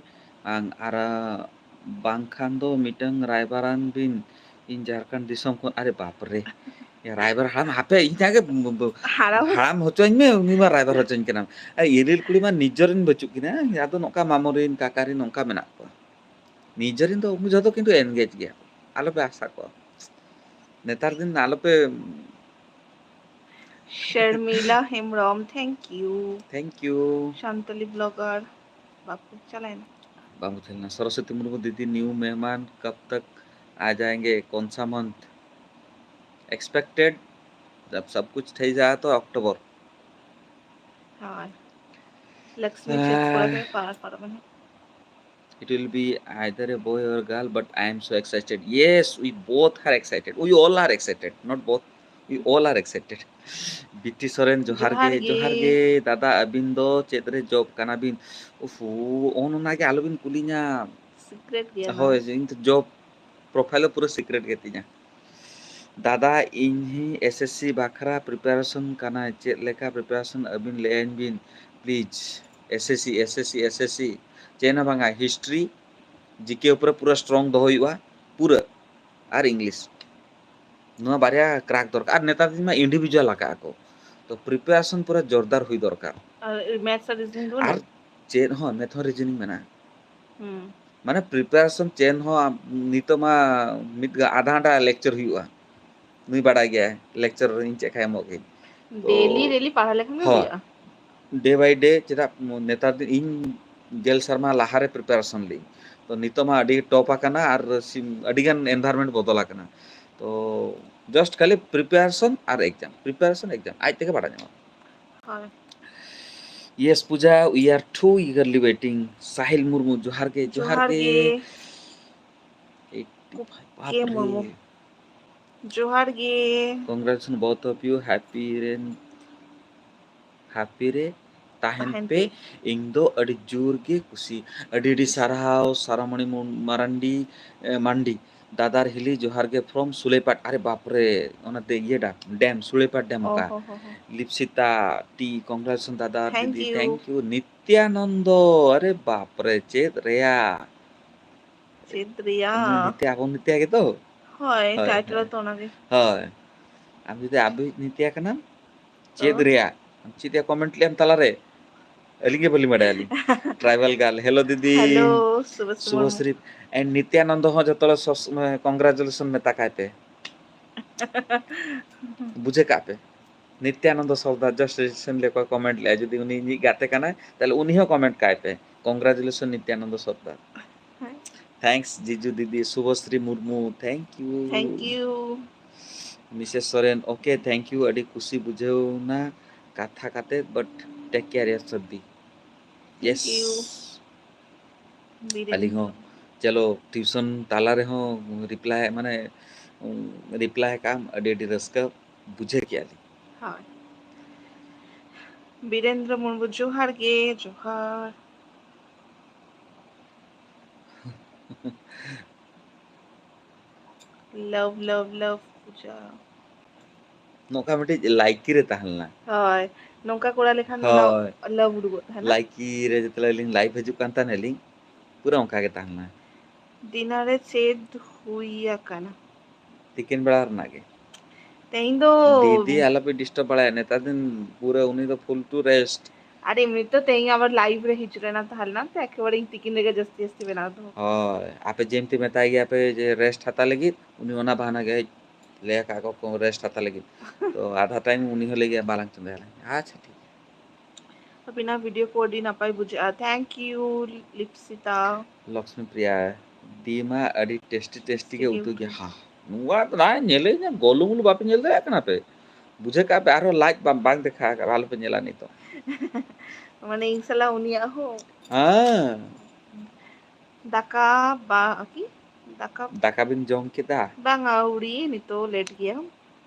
ᱵᱟᱝ? ᱟᱨ, ᱟᱸ, ᱵᱟᱝᱠᱷᱟᱱ ᱫᱚ ᱢᱤᱫᱴᱟᱝ ᱨᱟᱭᱵᱟᱨᱟᱱ ᱵᱤᱱ, ᱤᱧ ᱡᱷᱟᱲᱠᱷᱚᱸᱰ ᱫᱤᱥᱚᱢ ᱠᱷᱚᱱ᱾ ᱟᱨᱮ ᱵᱟᱯ ᱨᱮ, ᱨᱟᱭᱵᱟᱨ ᱦᱟᱲᱟᱢ, ᱦᱟᱯᱮ ᱤᱧ ᱟᱜᱮ ᱵ-, ᱵ-, ᱦᱟᱲᱟᱢ᱾ ᱦᱟᱲᱟᱢ ᱦᱚᱪᱚᱧ ᱢᱮ, ᱩᱱᱤ ᱢᱟ ᱨᱟᱭᱵᱟᱨ ᱦᱚᱪᱚᱧ ᱠᱟᱱᱟᱢ᱾ ᱟᱨ ᱤᱨᱤᱞ ᱠᱩᱲᱤ ᱢᱟ ᱱᱤᱡᱮᱨᱤᱱ ᱵᱟᱹᱪᱩᱜ ᱠᱤᱱᱟ, ᱟᱫᱚ ᱱᱚᱝᱠᱟ ᱢᱟᱢᱚᱨᱤᱱ, ᱠᱟᱠᱟᱨᱤᱱ ᱱᱚᱝᱠᱟ ᱢᱮᱱᱟᱜ ᱠᱚᱣᱟ᱾ ᱱᱤᱡᱮᱨᱤᱱ ᱫᱚ ᱩᱱᱠᱩ ᱡᱷᱚᱛᱚ ᱠᱤᱱᱛᱩ engage ᱜᱮᱭᱟ, ᱟᱞᱚᱯᱮ ᱟᱥᱟ ᱠᱚᱣᱟ᱾ ᱱᱮᱛᱟᱨ ᱫᱤᱱ ᱟᱞᱚᱯᱮ Sharmila Hembrom, thank you᱾ Thank you᱾ Santali blogger, ᱵᱟᱠᱚ ᱪᱟᱞᱟᱣᱮᱱᱟ᱾ ᱵᱟᱝ ᱵᱩᱡᱷᱟᱹᱣ ᱞᱮᱱᱟ᱾ ᱥᱚᱨᱚᱥᱚᱛᱤ ᱢᱩᱨᱢᱩ, ᱫᱤᱫᱤ, new ᱢᱮᱦᱢᱟᱱ ᱠᱟᱵ ᱛᱟᱠ ᱟ ᱡᱟᱭᱮᱸᱜᱮ, ᱠᱚᱱ ᱥᱟ ᱢᱚᱱᱛᱷ expected? ᱡᱟᱵ ᱥᱟᱵ ᱠᱩᱪ ᱴᱷᱤᱠ ᱡᱟᱭᱮ ᱛᱚ ᱚᱠᱴᱳᱵᱚᱨ᱾ ᱦᱳᱭ᱾ ᱞᱚᱠᱥᱢᱤ ᱪᱮᱫ ᱯᱚᱨᱚᱵᱽ ᱮ ᱯᱟᱨᱚᱢ ᱮᱱᱟ? It will be either a boy or girl, but I am so excited. Yes, we both are excited. We all are excited. Not both. We all are excited. ᱵᱤᱴᱤ ᱥᱚᱨᱮᱱ, ᱡᱚᱦᱟᱨ ᱜᱮ, ᱡᱚᱦᱟᱨ ᱜᱮ᱾ ᱡᱚᱦᱟᱨ ᱜᱮ᱾ ᱫᱟᱫᱟ, ᱟᱹᱵᱤᱱ ᱫᱚ ᱪᱮᱫ ᱨᱮ ᱡᱚᱵ ᱠᱟᱱᱟ ᱵᱤᱱ? ᱩᱯᱷᱩ, ᱚᱱ ᱚᱱᱟ ᱜᱮ ᱟᱞᱚ ᱵᱤᱱ ᱠᱩᱞᱤᱧᱟ᱾ Secret ᱜᱮᱭᱟ ᱱᱚᱣᱟ᱾ ᱦᱳᱭ, ᱤᱧ ᱫᱚ ᱡᱚᱵ ᱯᱨᱚᱯᱷᱟᱭᱤᱞ ᱦᱚᱸ ᱯᱩᱨᱟᱹ secret ᱜᱮ ᱛᱤᱧᱟ᱾ ᱫᱟᱫᱟ, ᱤᱧ ᱦᱚᱸ ᱮᱥ ᱮᱥ ᱥᱤ ᱵᱟᱠᱷᱨᱟ preparation ᱠᱟᱱᱟᱭ, ᱪᱮᱫ ᱞᱮᱠᱟ preparation ᱟᱹᱵᱤᱱ ᱞᱟᱹᱭᱟᱹᱧ ᱵᱤᱱ please᱾ S S C, S S C, S S C, ᱪᱮᱫ ᱦᱚᱸ ᱵᱟᱝᱟ, history, ᱡᱤ ᱠᱮ ᱩᱯᱚᱨᱮ ᱯᱩᱨᱟᱹ strong ᱫᱚᱦᱚ ᱦᱩᱭᱩᱜᱼᱟ, ᱯᱩᱨᱟᱹ, ᱟᱨ English᱾ ᱱᱚᱣᱟ ᱵᱟᱨᱭᱟ crack ᱫᱚᱨᱠᱟᱨ᱾ ᱟᱨ ᱱᱮᱛᱟᱨ ᱫᱤᱱ ᱢᱟ individual ᱟᱠᱟᱜᱼᱟ ᱠᱚ, ᱛᱚ preparation ᱯᱩᱨᱟᱹ ᱡᱳᱨᱫᱟᱨ ᱦᱩᱭ ᱫᱚᱨᱠᱟᱨ᱾ ᱟᱨ maths ᱟᱨ reasoning ᱫᱚ ᱟᱨ ᱵᱟᱹᱱᱩᱜ? ᱪᱮᱫ ᱦᱚᱸ, math ᱦᱚᱸ reasoning ᱢᱮᱱᱟᱜᱼᱟ᱾ ᱦᱩᱸ᱾ ᱢᱟᱱᱮ preparation ᱪᱮᱫ ᱦᱚᱸ ᱟᱢ, ᱱᱤᱛᱚᱜ ᱢᱟ ᱢᱤᱫ ᱜᱟ-, ᱟᱫᱷᱟ ᱜᱷᱚᱱᱴᱟ lecture ᱦᱩᱭᱩᱜᱼᱟ᱾ ᱱᱩᱭ ᱵᱟᱰᱟᱭ ᱜᱮᱭᱟᱭ, lecture ᱤᱧ ᱪᱮᱫ ᱞᱮᱠᱟᱭ ᱮᱢᱚᱜ ᱜᱮ᱾ ᱛᱚ, daily, daily ᱯᱟᱲᱦᱟᱣ ᱞᱮᱠᱷᱟᱱ ᱜᱮ ᱦᱳᱭ᱾ ᱦᱩᱭᱩᱜᱼᱟ᱾ Day by day, ᱪᱮᱫᱟᱜ ᱱᱮᱛᱟᱨ ᱫᱤᱱ ᱤᱧ ᱜᱮᱞ ᱥᱮᱨᱢᱟ ᱞᱟᱦᱟᱨᱮ preparation ᱞᱤᱧ, ᱛᱚ ᱱᱤᱛᱚᱜ ᱢᱟ ᱟᱹᱰᱤ top ᱟᱠᱟᱱᱟ ᱟᱨ ᱥᱤᱢ-, ᱟᱹᱰᱤ ᱜᱟᱱ environment ᱵᱚᱫᱚᱞ ᱟᱠᱟᱱᱟ᱾ ᱛᱚ just ᱠᱷᱟᱹᱞᱤ preparation ᱟᱨ exam, preparation, exam, ᱟᱡ ᱛᱮᱜᱮ ᱵᱟᱲᱟᱭ ᱧᱟᱢᱚᱜᱼᱟ᱾ ᱦᱳᱭ᱾ Yes, Puja, we are too eagerly waiting. Sahil Murmu, ᱡᱚᱦᱟᱨ ᱜᱮ, ᱡᱚᱦᱟᱨ ᱡᱚᱦᱟᱨ ᱜᱮ᱾ ᱜᱮ᱾ Eighty five, ᱠᱩᱠᱮ ᱵᱟᱯ ᱨᱮ᱾ ᱢᱩᱨᱢᱩ᱾ ᱡᱚᱦᱟᱨ ᱜᱮ᱾ Congratulations both of you. Happy ᱨᱮᱱ, happy ᱨᱮ ᱛᱟᱦᱮᱱ ᱛᱟᱦᱮᱱ ᱯᱮ᱾ ᱯᱮ᱾ ᱤᱧ ᱫᱚ ᱟᱹᱰᱤ ᱡᱳᱨ ᱜᱮ ᱠᱩᱥᱤ᱾ ᱟᱹᱰᱤ ᱟᱹᱰᱤ ᱥᱟᱨᱦᱟᱣ ᱥᱟᱨᱟᱢᱚᱬᱤ ᱢᱩ-, ᱢᱟᱨᱟᱱᱰᱤ, ᱮ, ᱢᱟᱱᱰᱤ᱾ ᱫᱟᱫᱟᱨ ᱦᱤᱞᱤ ᱡᱚᱦᱟᱨ ᱜᱮ from ᱥᱩᱞᱮᱯᱟᱴ᱾ ᱟᱨᱮ ᱵᱟᱯ ᱨᱮ, ᱚᱱᱟ ᱫᱮ-, ᱤᱭᱟᱹ ᱰᱟ-, dam, ᱥᱩᱞᱮᱯᱟᱴ dam ᱚ ᱚᱠᱟ? ᱦᱚ ᱦᱚ ᱦᱚ᱾ ᱞᱤᱯᱥᱤᱛᱟ ᱴᱤ, congratulations ᱫᱟᱫᱟᱨ thank ᱫᱤᱫᱤ, you᱾ Thank you᱾ ᱱᱤᱛᱭᱟᱱᱚᱱᱫᱚ, ᱟᱨᱮ ᱵᱟᱯ ᱨᱮ, ᱪᱮᱫ ᱨᱮᱭᱟᱜ? ᱪᱮᱫ ᱨᱮᱭᱟᱜ? ᱩᱱᱤ ᱱᱤᱛᱭᱟ, ᱟᱵᱚ ᱱᱤᱛᱭᱟ ᱜᱮᱛᱚ? ᱦᱳᱭ, ᱦᱳᱭ, title ᱦᱳᱭ᱾ ᱛᱚ ᱚᱱᱟᱜᱮ᱾ ᱦᱳᱭ᱾ ᱟᱢ ᱡᱩᱫᱤ ᱟᱵᱤ ᱱᱤᱛᱭᱟ ᱠᱟᱱᱟᱢ, ᱪᱮᱫ ᱛᱚ? ᱨᱮᱭᱟᱜ? ᱟᱢ ᱪᱮᱫ ᱨᱮᱭᱟᱜ comment ᱞᱮᱜ ᱟᱢ ᱛᱟᱞᱟᱨᱮ? ᱟᱹᱞᱤᱧ ᱜᱮ ᱵᱟᱹᱞᱤᱧ ᱵᱟᱰᱟᱭᱟ ᱟᱹᱞᱤᱧ᱾ Tribal girl, hello ᱫᱤᱫᱤ᱾ Hello, ᱥᱩᱵᱷᱚᱥᱨᱤ ᱢᱩᱨᱢᱩ᱾ ᱥᱩᱵᱷᱚᱥᱨᱤ᱾ And ᱱᱤᱛᱭᱟᱱᱚᱱᱫᱚ ᱦᱚᱸ ᱡᱚᱛᱚ ᱦᱚᱲ ᱥᱚᱵ ᱥᱚᱢᱚᱭ congratulation ᱢᱮᱛᱟ ᱠᱟᱭ ᱯᱮ᱾ ᱵᱩᱡᱷᱟᱹᱣ ᱠᱟᱜ ᱯᱮ᱾ ᱱᱤᱛᱭᱟᱱᱚᱱᱫᱚ ᱥᱚᱨᱫᱟᱨ just recently ᱚᱠᱚᱭ comment ᱞᱮᱜᱼᱟ, ᱡᱩᱫᱤ ᱩᱱᱤ ᱤᱧᱤᱡ ᱜᱟᱛᱮ ᱠᱟᱱᱟᱭ, ᱛᱟᱦᱞᱮ ᱩᱱᱤ ᱦᱚᱸ comment ᱠᱟᱭ ᱯᱮ, "Congratulations ᱱᱤᱛᱭᱟᱱᱚᱱᱫᱚ ᱥᱚᱨᱫᱟᱨ᱾" ᱦᱮᱸ᱾ Thanks ᱡᱤᱡᱩ ᱫᱤᱫᱤ, ᱥᱩᱵᱷᱚᱥᱨᱤ Murmu, thank you᱾ Thank you᱾ Missus Soren, okay, thank you, ᱟᱹᱰᱤ ᱠᱩᱥᱤ ᱵᱩᱡᱷᱟᱹᱣ ᱱᱟ ᱠᱟᱛᱷᱟ ᱠᱟᱛᱮ, but take care yourself the. Thank Yes᱾ you᱾ Biren. ᱟᱹᱞᱤᱧ ᱦᱚᱸ, ᱪᱚᱞᱚ, tuition ᱛᱟᱞᱟ ᱨᱮᱦᱚᱸ reply, ᱢᱟᱱᱮ, reply ᱠᱟᱜ ᱟᱢ, ᱟᱹᱰᱤ, ᱟᱹᱰᱤ ᱨᱟᱹᱥᱠᱟᱹ ᱵᱩᱡᱷᱟᱹᱣ ᱠᱮᱜᱼᱟ ᱞᱤᱧ᱾ ᱦᱳᱭ᱾ ᱵᱤᱨᱮᱱᱫᱨᱚ ᱢᱩᱨᱢᱩ, ᱡᱚᱦᱟᱨ ᱜᱮ, ᱡᱚᱦᱟᱨ᱾ Love, love, love, ᱯᱩᱡᱟ᱾ ᱱᱚᱝᱠᱟ ᱢᱤᱫᱴᱤᱡ ᱞᱟᱭᱠᱤ ᱨᱮ ᱛᱟᱦᱮᱸ ᱞᱮᱱᱟ᱾ ᱦᱳᱭ, ᱱᱚᱝᱠᱟ ᱠᱚᱨᱟᱣ ᱞᱮᱠᱷᱟᱱ ᱚᱱᱟ ᱦᱳᱭ᱾ Love ᱩᱰᱩᱠᱚᱜ ᱛᱟᱦᱮᱱᱟ᱾ ᱞᱟᱭᱠᱤ ᱨᱮ ᱡᱚᱛᱚ ᱟᱹᱞᱤᱧ live ᱦᱤᱡᱩᱜ ᱠᱟᱱ ᱛᱟᱦᱮᱱᱟᱞᱤᱧ, ᱯᱩᱨᱟᱹ ᱚᱱᱠᱟ ᱜᱮ ᱛᱟᱦᱮᱸ ᱞᱮᱱᱟ᱾ ᱫᱤᱱᱟᱹ ᱨᱮ ᱪᱮᱫ ᱦᱩᱭ ᱟᱠᱟᱱᱟ? ᱛᱤᱠᱤᱱ ᱵᱮᱲᱟ ᱨᱮᱱᱟᱜ ᱜᱮ᱾ ᱛᱮᱦᱮᱧ ᱫᱚ ᱫᱤᱫᱤ ᱟᱞᱚᱯᱮ disturb ᱵᱟᱲᱟᱭᱟ, ᱱᱮᱛᱟᱨ ᱫᱤᱱ ᱯᱩᱨᱟᱹ ᱩᱱᱤ ᱫᱚ full to rest᱾ ᱟᱨ ᱮᱢᱱᱤ ᱛᱚ ᱛᱮᱦᱮᱧ ᱟᱵᱟᱨ live ᱨᱮ ᱦᱤᱡᱩᱜ ᱨᱮᱱᱟᱜ ᱛᱟᱦᱮᱸ ᱞᱮᱱᱟ, ᱛᱚ ᱮᱠᱮᱵᱟᱨᱮ ᱤᱧ ᱛᱤᱠᱤᱱ ᱨᱮᱜᱮ ᱡᱟᱹᱥᱛᱤ ᱡᱟᱹᱥᱛᱤ ᱵᱮᱱᱟᱣ ᱫᱚᱦᱚ ᱠᱟᱜᱼᱟ᱾ ᱦᱳᱭ, ᱟᱯᱮ ᱡᱮᱢᱛᱤ ᱢᱮᱛᱟᱭ ᱜᱮᱭᱟ ᱯᱮ ᱡᱮ rest ᱦᱟᱛᱟᱣ ᱞᱟᱹᱜᱤᱫ, ᱩᱱᱤ ᱚᱱᱟ ᱵᱟᱦᱟᱱᱟ ᱜᱮ ᱦᱮᱡ ᱞᱟᱹᱭ ᱟᱠᱟᱫ ᱠᱚ, ᱠᱚ rest ᱦᱟᱛᱟᱣ ᱞᱟᱹᱜᱤᱫ᱾ ᱛᱚ ᱟᱫᱷᱟ time ᱩᱱᱤ ᱦᱚᱸ ᱞᱟᱹᱭ ᱜᱮᱭᱟ, "ᱵᱟᱞᱟᱝ ᱪᱚᱸᱫᱟᱭᱟ ᱞᱟᱝ᱾" ᱟᱪᱪᱷᱟ, ᱴᱷᱤᱠ ᱜᱮᱭᱟ᱾ ᱟᱹᱵᱤᱱᱟᱜ video ᱠᱚ ᱟᱹᱰᱤ ᱱᱟᱯᱟᱭ ᱵᱩᱡᱷᱟᱹᱜᱼᱟ᱾ Thank you, ᱞᱤᱯᱥᱤᱛᱟ᱾ ᱞᱚᱠᱥᱢᱤ ᱯᱨᱤᱭᱟ, ᱫᱤᱢᱟ ᱟᱹᱰᱤ ᱴᱮᱥᱴᱤ ᱴᱮᱥᱴᱤ ᱜᱮ ᱴᱮᱥᱴᱤ ᱩᱛᱩ ᱩᱛᱩ᱾ ᱜᱮᱭᱟ᱾ ᱦᱟ, ᱱᱚᱣᱟ ᱫᱚ ᱱᱟᱦᱟᱜ ᱧᱮᱞᱮ ᱧᱟ-, ᱜᱚᱞᱩ ᱢᱩᱞᱩ ᱵᱟᱯᱮ ᱧᱮᱞ ᱫᱟᱲᱮᱭᱟᱜ ᱠᱟᱱᱟ ᱯᱮ? ᱵᱩᱡᱷᱟᱹᱣ ᱠᱟᱜ ᱯᱮ, ᱟᱨᱦᱚᱸ ᱞᱟᱡ ᱵᱟᱝ, ᱵᱟᱝ ᱫᱮᱠᱷᱟ ᱟᱠᱟᱫ, ᱟᱞᱚᱯᱮ ᱧᱮᱞᱟ ᱱᱤᱛᱚᱜ᱾ ᱢᱟᱱᱮ ᱤᱧ ᱥᱟᱞᱟᱜ ᱩᱱᱤᱭᱟᱜ ᱦᱚᱸ᱾ ᱦᱮᱸ᱾ ᱫᱟᱠᱟ ᱵᱟ-, ᱠᱤ? ᱫᱟᱠᱟ ᱫᱟᱠᱟ ᱵᱤᱱ ᱡᱚᱢ ᱠᱮᱫᱟ? ᱵᱟᱝᱟ, ᱟᱹᱣᱲᱤ, ᱱᱤᱛᱚᱜ late ᱜᱮᱭᱟ᱾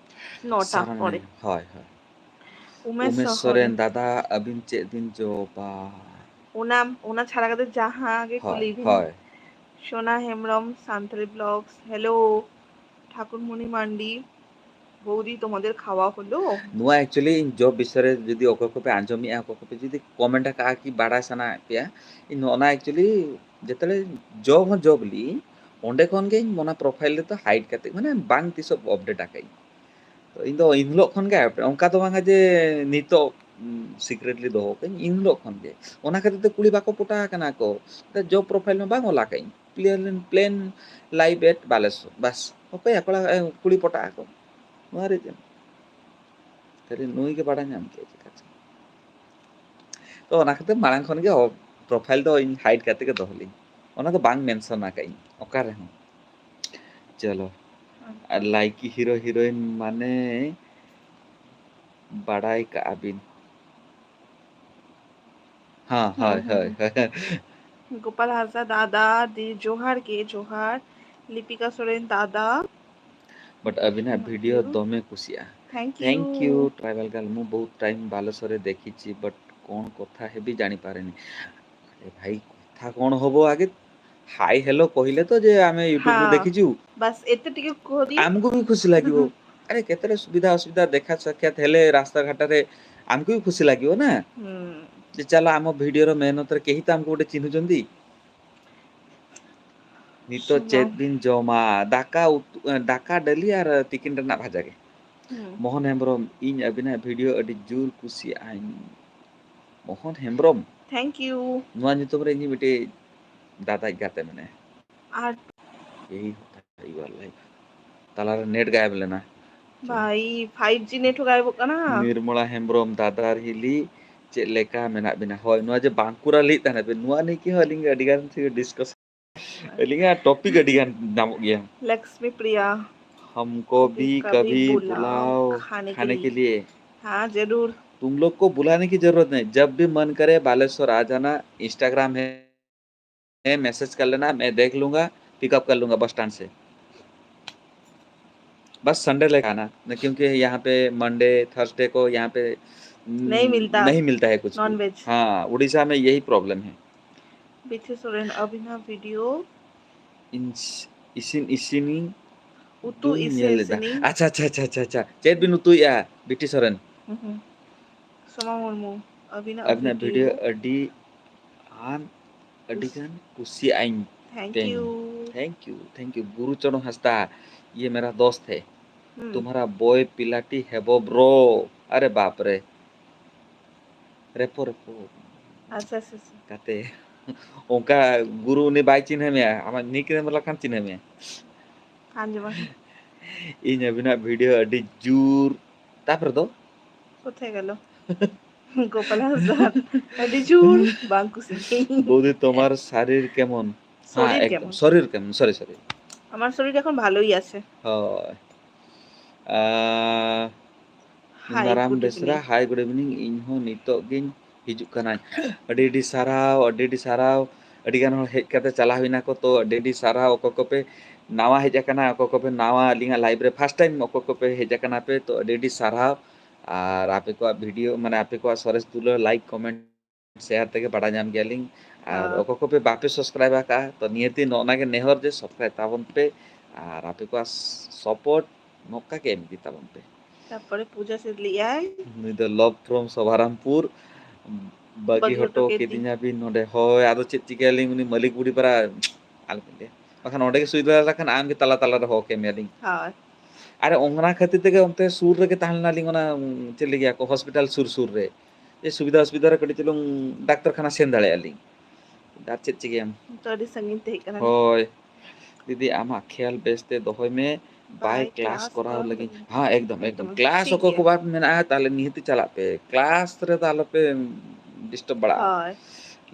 ᱱᱚᱴᱟ ᱥᱟᱨᱱᱤ, ᱯᱚᱨᱮ᱾ ᱦᱳᱭ, ᱦᱳᱭ᱾ ᱩᱢᱮᱥ ᱩᱢᱮᱥ ᱥᱚᱨᱮᱱ᱾ ᱥᱚᱨᱮᱱ, ᱫᱟᱫᱟ, ᱟᱹᱵᱤᱱ ᱪᱮᱫ ᱵᱤᱱ ᱡᱚᱵᱟ? ᱚᱱᱟ, ᱚᱱᱟ ᱪᱷᱟᱲᱟ ᱠᱟᱛᱮ ᱡᱟᱦᱟᱸ ᱜᱮ ᱦᱳᱭ, ᱠᱩᱞᱤ ᱵᱤᱱ᱾ ᱦᱳᱭ᱾ ᱥᱳᱱᱟ ᱦᱮᱢᱵᱨᱚᱢ, ᱥᱟᱱᱛᱟᱲᱤ vlogs, hello, ᱴᱷᱟᱠᱩᱨᱢᱩᱱᱤ ᱢᱟᱱᱰᱤ, বৌদি তোমাদের খাওয়া হলো? ᱱᱚᱣᱟ actually ᱤᱧ job ᱵᱤᱥᱚᱭ ᱨᱮ ᱡᱩᱫᱤ ᱚᱠᱚᱭ ᱠᱚᱯᱮ ᱟᱸᱡᱚᱢᱮᱜᱼᱟ, ᱚᱠᱚᱭ ᱠᱚᱯᱮ ᱡᱩᱫᱤ comment ᱟᱠᱟᱜᱼᱟ ᱠᱤ ᱵᱟᱲᱟᱭ ᱥᱟᱱᱟᱭᱮᱫ ᱯᱮᱭᱟ, ᱤᱧ ᱱᱚᱜᱼᱚ ᱱᱟ actually ᱡᱮᱛᱮ job ᱦᱚᱸ job ᱞᱤᱧ, ᱚᱸᱰᱮ ᱠᱷᱚᱱ ᱜᱮ ᱤᱧ ᱚᱱᱟ profile ᱨᱮᱫᱚ hide ᱠᱟᱛᱮ, ᱢᱟᱱᱮ ᱵᱟᱝ ᱛᱤᱥᱚᱜ update ᱟᱠᱟᱫ ᱤᱧ᱾ ᱛᱚ ᱤᱧ ᱫᱚ ᱤᱱ ᱦᱤᱞᱳᱜ ᱠᱷᱚᱱ ᱜᱮ, ᱚᱱᱠᱟ ᱫᱚ ᱵᱟᱝᱟ ᱡᱮ ᱱᱤᱛᱚᱜ, ᱩᱸ, secretly ᱫᱚᱦᱚ ᱠᱟᱹᱧ, ᱤᱱ ᱦᱤᱞᱳᱜ ᱠᱷᱚᱱ ᱜᱮ᱾ ᱚᱱᱟ ᱠᱷᱟᱹᱛᱤᱨ ᱛᱮ ᱠᱩᱲᱤ ᱵᱟᱠᱚ ᱯᱚᱴᱟ ᱟᱠᱟᱱᱟ ᱠᱚ᱾ ᱡᱮ job profile ᱢᱟ ᱵᱟᱝ ᱚᱞ ᱟᱠᱟᱫ ᱤᱧ᱾ Plain, plain live at Balasore. ᱵᱟᱥ, ᱚᱠᱚᱭᱟ ᱠᱚᱲᱟ, ᱮ, ᱠᱩᱲᱤ ᱯᱚᱴᱟᱜ ᱟᱠᱚ? ᱱᱚᱣᱟ ᱨᱮ ᱪᱮᱫ? ᱠᱷᱟᱹᱞᱤ ᱱᱩᱭ ᱜᱮ ᱵᱟᱲᱟᱭ ᱧᱟᱢ ᱠᱮᱫ ᱪᱮᱠᱟ ᱪᱚ᱾ ᱛᱚ ᱚᱱᱟ ᱠᱷᱟᱹᱛᱤᱨ ᱢᱟᱲᱟᱝ ᱠᱷᱚᱱ ᱜᱮ ᱚ-, profile ᱫᱚ ᱤᱧ hide ᱠᱟᱛᱮ ᱜᱮ ᱫᱚᱦᱚ ᱞᱤᱧ᱾ ᱚᱱᱟ ᱫᱚ ᱵᱟᱝ mention ᱟᱠᱟᱫ ᱤᱧ ᱚᱠᱟ ᱨᱮᱦᱚᱸ᱾ ᱪᱚᱞᱚ᱾ ᱟᱨ ᱞᱟᱭᱠᱤ hero heroine ᱢᱟᱱᱮ ᱵᱟᱲᱟᱭ ᱠᱟᱜᱼᱟ ᱵᱤᱱ᱾ ᱦᱮᱸ, ᱦᱩᱸ, ᱦᱳᱭ, ᱦᱩᱸ, ᱦᱳᱭ, ᱦᱩᱸ᱾ ᱦᱳᱭ᱾ গোপাল হাজরা দাদা, দি জোহার গে জোহার। লিপিকা সোরেন দাদা। But ᱟᱹᱵᱤᱱᱟᱜ ᱦᱩᱸ, video ᱦᱩᱸ᱾ ᱫᱚᱢᱮ ᱠᱩᱥᱤᱜᱼᱟ᱾ Thank you. Thank you, tribal girl। ମୁଁ ବହୁତ time ବାଲେଶ୍ୱରରେ ଦେଖିଛି, but କ'ଣ କଥା ହେବି ଜାଣିପାରେନି। ଆରେ ଭାଇ, କଥା କ'ଣ ହବ ଆଗେ? ହାଇ ହେଲୋ କହିଲେ ତ ଯେ ଆମେ YouTube ରୁ ହଁ। ଦେଖିଛୁ। ବାସ୍, ଏତେ ଟିକେ କୁହ ଦିଅ। ଆମକୁ ବି ଖୁସି ଲାଗିବ। ଆରେ, କେତେବେଳେ ସୁବିଧା ଅସୁବିଧା ଦେଖା ସାକ୍ଷାତ ହେଲେ ରାସ୍ତାଘାଟରେ ଆମକୁ ବି ଖୁସି ଲାଗିବ ନା। ହୁଁ। ଯେ ଚାଲ, ଆମ ଭିଡିଓର ମେହନତରେ କେହି ତ ଆମକୁ ଗୋଟେ ଚିହ୍ନୁଛନ୍ତି। ᱱᱤᱛᱚᱜ ᱥᱩᱱᱚ᱾ ᱪᱮᱫ ᱵᱤᱱ ᱡᱚᱢᱟ? ᱫᱟᱠᱟ ᱩᱛᱩ, ᱫᱟᱠᱟ, ᱰᱟᱹᱞᱤ ᱟᱨ ᱛᱤᱠᱤᱱ ᱨᱮᱱᱟᱜ ᱵᱷᱟᱡᱟ ᱜᱮ᱾ ᱦᱩᱸ᱾ ᱢᱳᱦᱚᱱ ᱦᱮᱢᱵᱨᱚᱢ, ᱤᱧ ᱟᱹᱵᱤᱱᱟᱜ ᱵᱷᱤᱰᱤᱭᱳ ᱟᱹᱰᱤ ᱡᱳᱨ ᱠᱩᱥᱤᱭᱟᱜ ᱟᱹᱧ᱾ ᱢᱳᱦᱚᱱ ᱦᱮᱢᱵᱨᱚᱢ? Thank you᱾ ᱱᱚᱣᱟ ᱧᱩᱛᱩᱢ ᱨᱮ ᱤᱧ ᱢᱤᱫᱴᱤᱡ ᱫᱟᱫᱟᱭᱤᱡ ᱜᱟᱛᱮ ᱢᱮᱱᱟᱭᱟ᱾ ᱟᱨ ᱮᱭ ᱦᱳᱛᱟ ᱦᱟᱭ ᱭᱩ ᱟᱨ ᱞᱟᱭᱤᱵᱷ᱾ ᱛᱟᱞᱟᱨᱮ ᱱᱮᱴ ᱜᱟᱭᱮᱵ ᱞᱮᱱᱟ᱾ ᱵᱷᱟᱭ, five G ᱱᱮᱴ ᱦᱚᱸ ᱜᱟᱭᱮᱵᱚᱜ ᱠᱟᱱᱟ᱾ ᱱᱤᱨᱢᱚᱞᱟ ᱦᱮᱢᱵᱨᱚᱢ, ᱫᱟᱫᱟᱨ ᱦᱤᱞᱤ, ᱪᱮᱫ ᱞᱮᱠᱟ ᱢᱮᱱᱟᱜ ᱵᱤᱱᱟ? ᱦᱳᱭ, ᱱᱚᱣᱟ ᱡᱮ ᱵᱟᱸᱠᱩᱲᱟ ᱞᱟᱹᱭᱮᱫ ᱛᱟᱦᱮᱱᱟ ᱵᱤᱱ, ᱱᱚᱣᱟ ᱱᱤᱭᱮ ᱦᱚᱸ ᱟᱹᱞᱤᱧ ᱟᱹᱰᱤ ᱜᱟᱱ ᱛᱮᱜᱮ discussion, ᱟᱹᱞᱤᱧᱟᱜ topic ᱟᱹᱰᱤ ᱜᱟᱱ ᱧᱟᱢᱚᱜ ᱜᱮᱭᱟ᱾ ᱞᱚᱠᱥᱢᱤ ᱯᱨᱤᱭᱟ᱾ हमको भी कभी कभी बुलाओ बुलाओ खाने के खाने के लिए। लिए। हाँ, जरूर। तुम लोग को बुलाने की जरूरत नहीं, जब भी मन करे बालेश्वर आ जाना, Instagram है, मैसेज कर लेना, मैं देख लूंगा, पिकअप कर लूंगा बस स्टैंड से। बस संडे लेकर आना न, क्योंकि यहाँ पे मंडे थर्सडे को यहाँ पे नहीं मिलता। नहीं मिलता है कुछ भी। नॉनवेज। हाँ, उड़ीसा में यही प्रॉब्लम है। ᱵᱤᱴᱷᱩ ᱥᱚᱨᱮᱱ ᱟᱹᱵᱤᱱᱟᱜ ᱵᱷᱤᱰᱤᱭᱳ᱾ ᱤᱧ ᱤᱥᱤᱱ ᱤᱥᱤᱱᱤᱧ ᱩᱛᱩ ᱫᱩᱧ ᱤᱥᱤᱱ ᱧᱮᱞ ᱮᱫᱟ᱾ ᱤᱥᱤᱱᱤᱧ᱾ ᱟᱪᱪᱷᱟ, ᱟᱪᱪᱷᱟ, ᱟᱪᱪᱷᱟ, ᱟᱪᱪᱷᱟ, ᱟᱪᱪᱷᱟ᱾ ᱪᱮᱫ ᱵᱤᱱ ᱩᱛᱩᱭᱮᱫᱼᱟ, ᱵᱤᱴᱤ ᱥᱚᱨᱮᱱ? ᱦᱩᱸ, ᱦᱩᱸ᱾ ᱥᱳᱢᱟ ᱢᱩᱨᱢᱩ, ᱟᱹᱵᱤᱱᱟᱜ ᱟᱹᱵᱤᱱᱟᱜ ᱵᱷᱤᱰᱤᱭᱳ᱾ ᱵᱷᱤᱰᱤᱭᱳ ᱟᱹᱰᱤ ᱟᱱ ᱟᱹᱰᱤ ᱠᱩᱥ- ᱜᱟᱱ ᱠᱩᱥᱤᱭᱟᱜ ᱟᱹᱧ᱾ Thank ᱛᱮᱧ᱾ You᱾ Thank you, thank you᱾ ᱜᱩᱨᱩ ᱪᱚᱨᱚᱱ ᱦᱟᱸᱥᱫᱟ, ये मेरा दोस्त है। ᱦᱩᱸ᱾ तुम्हारा बॉय पिलाटी है वो ब्रो। अरे बाप रे। ᱨᱮᱯᱚ, ᱨᱮᱯᱚ᱾ ᱟᱪᱪᱷᱟ, ᱟᱪᱪᱷᱟ, ᱟᱪᱪᱷᱟ᱾ ᱠᱟᱛᱮ, ᱚᱱᱠᱟ ᱜᱩᱨᱩ ᱩᱱᱤ ᱵᱟᱭ ᱪᱤᱱᱦᱟᱹ ᱢᱮᱭᱟ, ᱟᱢᱟᱜ nickname ᱞᱮᱠᱷᱟᱱ ᱪᱤᱱᱦᱟᱹ ᱢᱮᱭᱟ᱾ ᱦᱟᱸ, ᱡᱮᱢᱚᱱ᱾ ᱤᱧ ᱟᱹᱵᱤᱱᱟᱜ ᱵᱷᱤᱰᱤᱭᱳ ᱟᱹᱰᱤ ᱡᱳᱨ, ᱛᱟᱯᱚᱨᱮ ᱫᱚ? কোথায় গেল? গোপাল হাসদার, ᱟᱹᱰᱤ ᱡᱳᱨ ᱵᱟᱝ ᱠᱩᱥᱤ᱾ বৌদি, তোমার শরীর কেমন? শরীর হ্যাঁ, একদম। কেমন? শরীর কেমন? Sorry, sorry। আমার শরীর এখন ভালোই আছে। ᱦᱳᱭ। ᱟᱨ ᱦᱟᱭ, ᱱᱟᱨᱟᱢ good ᱵᱮᱥᱨᱟ, evening। Hi, good evening। ᱤᱧ ᱦᱚᱸ ᱱᱤᱛᱚᱜ ᱜᱤᱧ ᱦᱤᱡᱩᱜ ᱠᱟᱱᱟ᱾ ᱟᱹᱰᱤ ᱟᱹᱰᱤ ᱥᱟᱨᱦᱟᱣ, ᱟᱹᱰᱤ ᱟᱹᱰᱤ ᱥᱟᱨᱦᱟᱣ᱾ ᱟᱹᱰᱤ ᱜᱟᱱ ᱦᱚᱲ ᱦᱮᱡ ᱠᱟᱛᱮ ᱪᱟᱞᱟᱣ ᱦᱩᱭᱱᱟ ᱠᱚ, ᱛᱚ ᱟᱹᱰᱤ ᱟᱹᱰᱤ ᱥᱟᱨᱦᱟᱣ᱾ ᱚᱠᱚᱭ ᱠᱚᱯᱮ ᱱᱟᱣᱟ ᱦᱮᱡ ᱟᱠᱟᱱᱟ, ᱚᱠᱚᱭ ᱠᱚᱯᱮ ᱱᱟᱣᱟ ᱟᱹᱞᱤᱧᱟᱜ live ᱨᱮ first time ᱚᱠᱚᱭ ᱠᱚᱯᱮ ᱦᱮᱡ ᱟᱠᱟᱱᱟ ᱯᱮ, ᱛᱚ ᱟᱹᱰᱤ ᱟᱹᱰᱤ ᱥᱟᱨᱦᱟᱣ᱾ ᱟᱨ ᱟᱯᱮ ᱠᱚᱣᱟᱜ ᱵᱷᱤᱰᱤᱭᱳ, ᱢᱟᱱᱮ ᱟᱯᱮ ᱠᱚᱣᱟᱜ ᱥᱚᱨᱮᱥ ᱫᱩᱞᱟᱹᱲ, like, comment, share ᱛᱮᱜᱮ ᱵᱟᱲᱟᱭ ᱧᱟᱢ ᱜᱮᱭᱟᱞᱤᱧ᱾ ᱟᱨ ᱦᱚᱸ᱾ ᱚᱠᱚᱭ ᱠᱚᱯᱮ ᱵᱟᱯᱮ subscribe ᱟᱠᱟᱫᱼᱟ, ᱛᱚ ᱱᱤᱭᱟᱹᱛᱮ ᱱᱚᱜᱼᱚ ᱱᱟ ᱜᱮ ᱱᱮᱦᱚᱨ ᱡᱮ subscribe ᱛᱟᱵᱚᱱ ᱯᱮ ᱟᱨ ᱟᱯᱮ ᱠᱚᱣᱟᱜ support ᱱᱚᱝᱠᱟ ᱜᱮ ᱮᱢ ᱤᱫᱤ ᱛᱟᱵᱚᱱ ᱯᱮ᱾ ᱛᱟᱨᱯᱚᱨᱮ ᱯᱩᱡᱟ ᱥᱮᱫ ᱞᱟᱹᱭᱟᱭ᱾ ᱱᱩᱭ ᱫᱚ love from ᱥᱚᱵᱷᱟᱨᱟᱢᱯᱩᱨ, ᱵᱟᱹᱜᱤ ᱵᱟᱹᱜᱤ ᱦᱚᱴᱚ ᱦᱚᱴᱚ ᱠᱮᱫ ᱠᱤᱫᱤᱧᱟ ᱵᱤᱱ ᱱᱚᱰᱮ᱾ ᱦᱳᱭ, ᱟᱫᱚ ᱪᱮᱫ ᱪᱤᱠᱟᱹᱭᱟᱞᱤᱧ, ᱩᱱᱤ ᱢᱟᱹᱞᱤᱠ ᱵᱩᱲᱦᱤ ᱯᱟᱨᱟ ᱟᱞᱚᱵᱤᱱ ᱞᱟᱹᱭᱟ᱾ ᱵᱟᱠᱷᱟᱱ ᱚᱸᱰᱮ ᱜᱮ ᱥᱩᱭ ᱫᱟᱲᱮ ᱞᱮᱠᱷᱟᱱ ᱟᱢ ᱜᱮ ᱛᱟᱞᱟ ᱛᱟᱞᱟ ᱨᱮ ᱦᱚᱦᱚ ᱠᱮᱢᱮᱭᱟᱞᱤᱧ᱾ ᱦᱳᱭ᱾ ᱟᱨ ᱚᱱᱟ ᱠᱷᱟᱹᱛᱤᱨ ᱛᱮᱜᱮ ᱚᱱᱛᱮ ᱥᱩᱨ ᱨᱮᱜᱮ ᱛᱟᱦᱮᱸ ᱞᱮᱱᱟᱞᱤᱧ, ᱚᱱᱟ, ᱪᱮᱫ ᱞᱟᱹᱜᱤᱫ ᱟᱠᱚ, ᱦᱚᱥᱯᱤᱴᱟᱞ ᱥᱩᱨ ᱥᱩᱨ ᱨᱮ᱾ ᱡᱮ ᱥᱩᱵᱤᱫᱷᱟ ᱚᱥᱩᱵᱤᱫᱷᱟ ᱨᱮ ᱠᱟᱹᱴᱤᱡ ᱪᱩᱞᱩᱝ ᱰᱟᱠᱛᱚᱨ ᱠᱷᱟᱱᱟ ᱥᱮᱱ ᱫᱟᱲᱮᱭᱟᱜᱼᱟ ᱞᱤᱧ᱾ ᱟᱨ ᱪᱮᱫ ᱪᱤᱠᱟᱹᱭᱟᱢ? ᱛᱚ ᱟᱹᱰᱤ ᱥᱟᱺᱜᱤᱧ ᱛᱮ ᱦᱮᱡ ᱠᱟᱱᱟ᱾ ᱦᱳᱭ᱾ ᱫᱤᱫᱤ, ᱟᱢᱟᱜ ᱠᱷᱮᱭᱟᱞ ᱵᱮᱥ ᱛᱮ ᱫᱚᱦᱚᱭ ᱢᱮ᱾ ᱵᱟᱭ ᱵᱟᱭ ᱠᱞᱟᱥ ᱠᱞᱟᱥ ᱠᱚᱨᱟᱣ ᱠᱚᱨᱟᱣ ᱞᱟᱹᱜᱤᱫ᱾ ᱞᱟᱹᱜᱤᱫ᱾ ᱦᱮᱸ, ᱮᱠᱫᱚᱢ, ᱮᱠᱫᱚᱢ᱾ ᱮᱠᱫᱚᱢ, ᱠᱞᱟᱥ ᱴᱷᱤᱠ ᱚᱠᱚᱭ ᱠᱚ ᱜᱮᱭᱟ᱾ ᱵᱟᱯᱮ ᱢᱮᱱᱟᱜᱼᱟ, ᱛᱟᱦᱞᱮ ᱱᱤᱦᱟᱹᱛ ᱪᱟᱞᱟᱜ ᱯᱮ᱾ ᱠᱞᱟᱥ ᱨᱮᱫᱚ ᱟᱞᱚᱯᱮ disturb ᱵᱟᱲᱟᱜᱼᱟ᱾ ᱦᱳᱭ᱾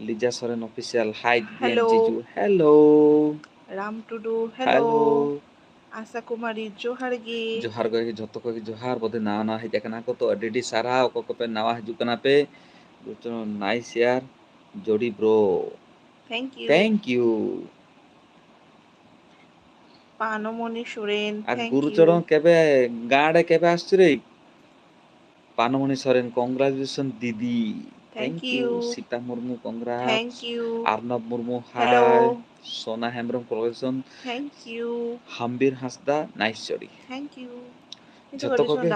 Liza Soren official, hi Diyan hello. ᱡᱤᱡᱩ, hello. Ram Tudu, hello. Hello. Asha Kumari, ᱡᱚᱦᱟᱨ ᱜᱮ᱾ ᱡᱚᱦᱟᱨ ᱜᱮ, ᱡᱷᱚᱛᱚ ᱠᱚᱜᱮ ᱡᱚᱦᱟᱨ᱾ ᱵᱚᱫᱮ ᱱᱟᱣᱟ ᱱᱟᱣᱟ ᱦᱮᱡ ᱟᱠᱟᱱᱟ ᱠᱚ, ᱛᱚ ᱟᱹᱰᱤ ᱟᱹᱰᱤ ᱥᱟᱨᱦᱟᱣ᱾ ᱚᱠᱚᱭ ᱠᱚᱯᱮ ᱱᱟᱣᱟ ᱦᱤᱡᱩᱜ ᱠᱟᱱᱟ ᱯᱮ, nice share, ᱡᱳᱰᱤ bro᱾ Thank you. Thank you. ᱯᱟᱱᱚᱢᱚᱱᱤ Soren, R thank you. Gurucharan କେବେ ଗାଁ ଆଡ଼େ କେବେ ଆସୁଛୁ ରେ? ପାନମଣି ସରେନ, congratulation ଦିଦି। Thank you। Sita Murmu, congrats। Thank you। ଆର୍ଣ୍ଣବ Murmu, hello। Hi. Sona Hembram, congratulation। Thank you। ହମ୍ବୀର Hansda, nice ଜୋଡ଼ି। Thank you। ᱡᱷᱚᱛᱚ ᱠᱚᱜᱮ,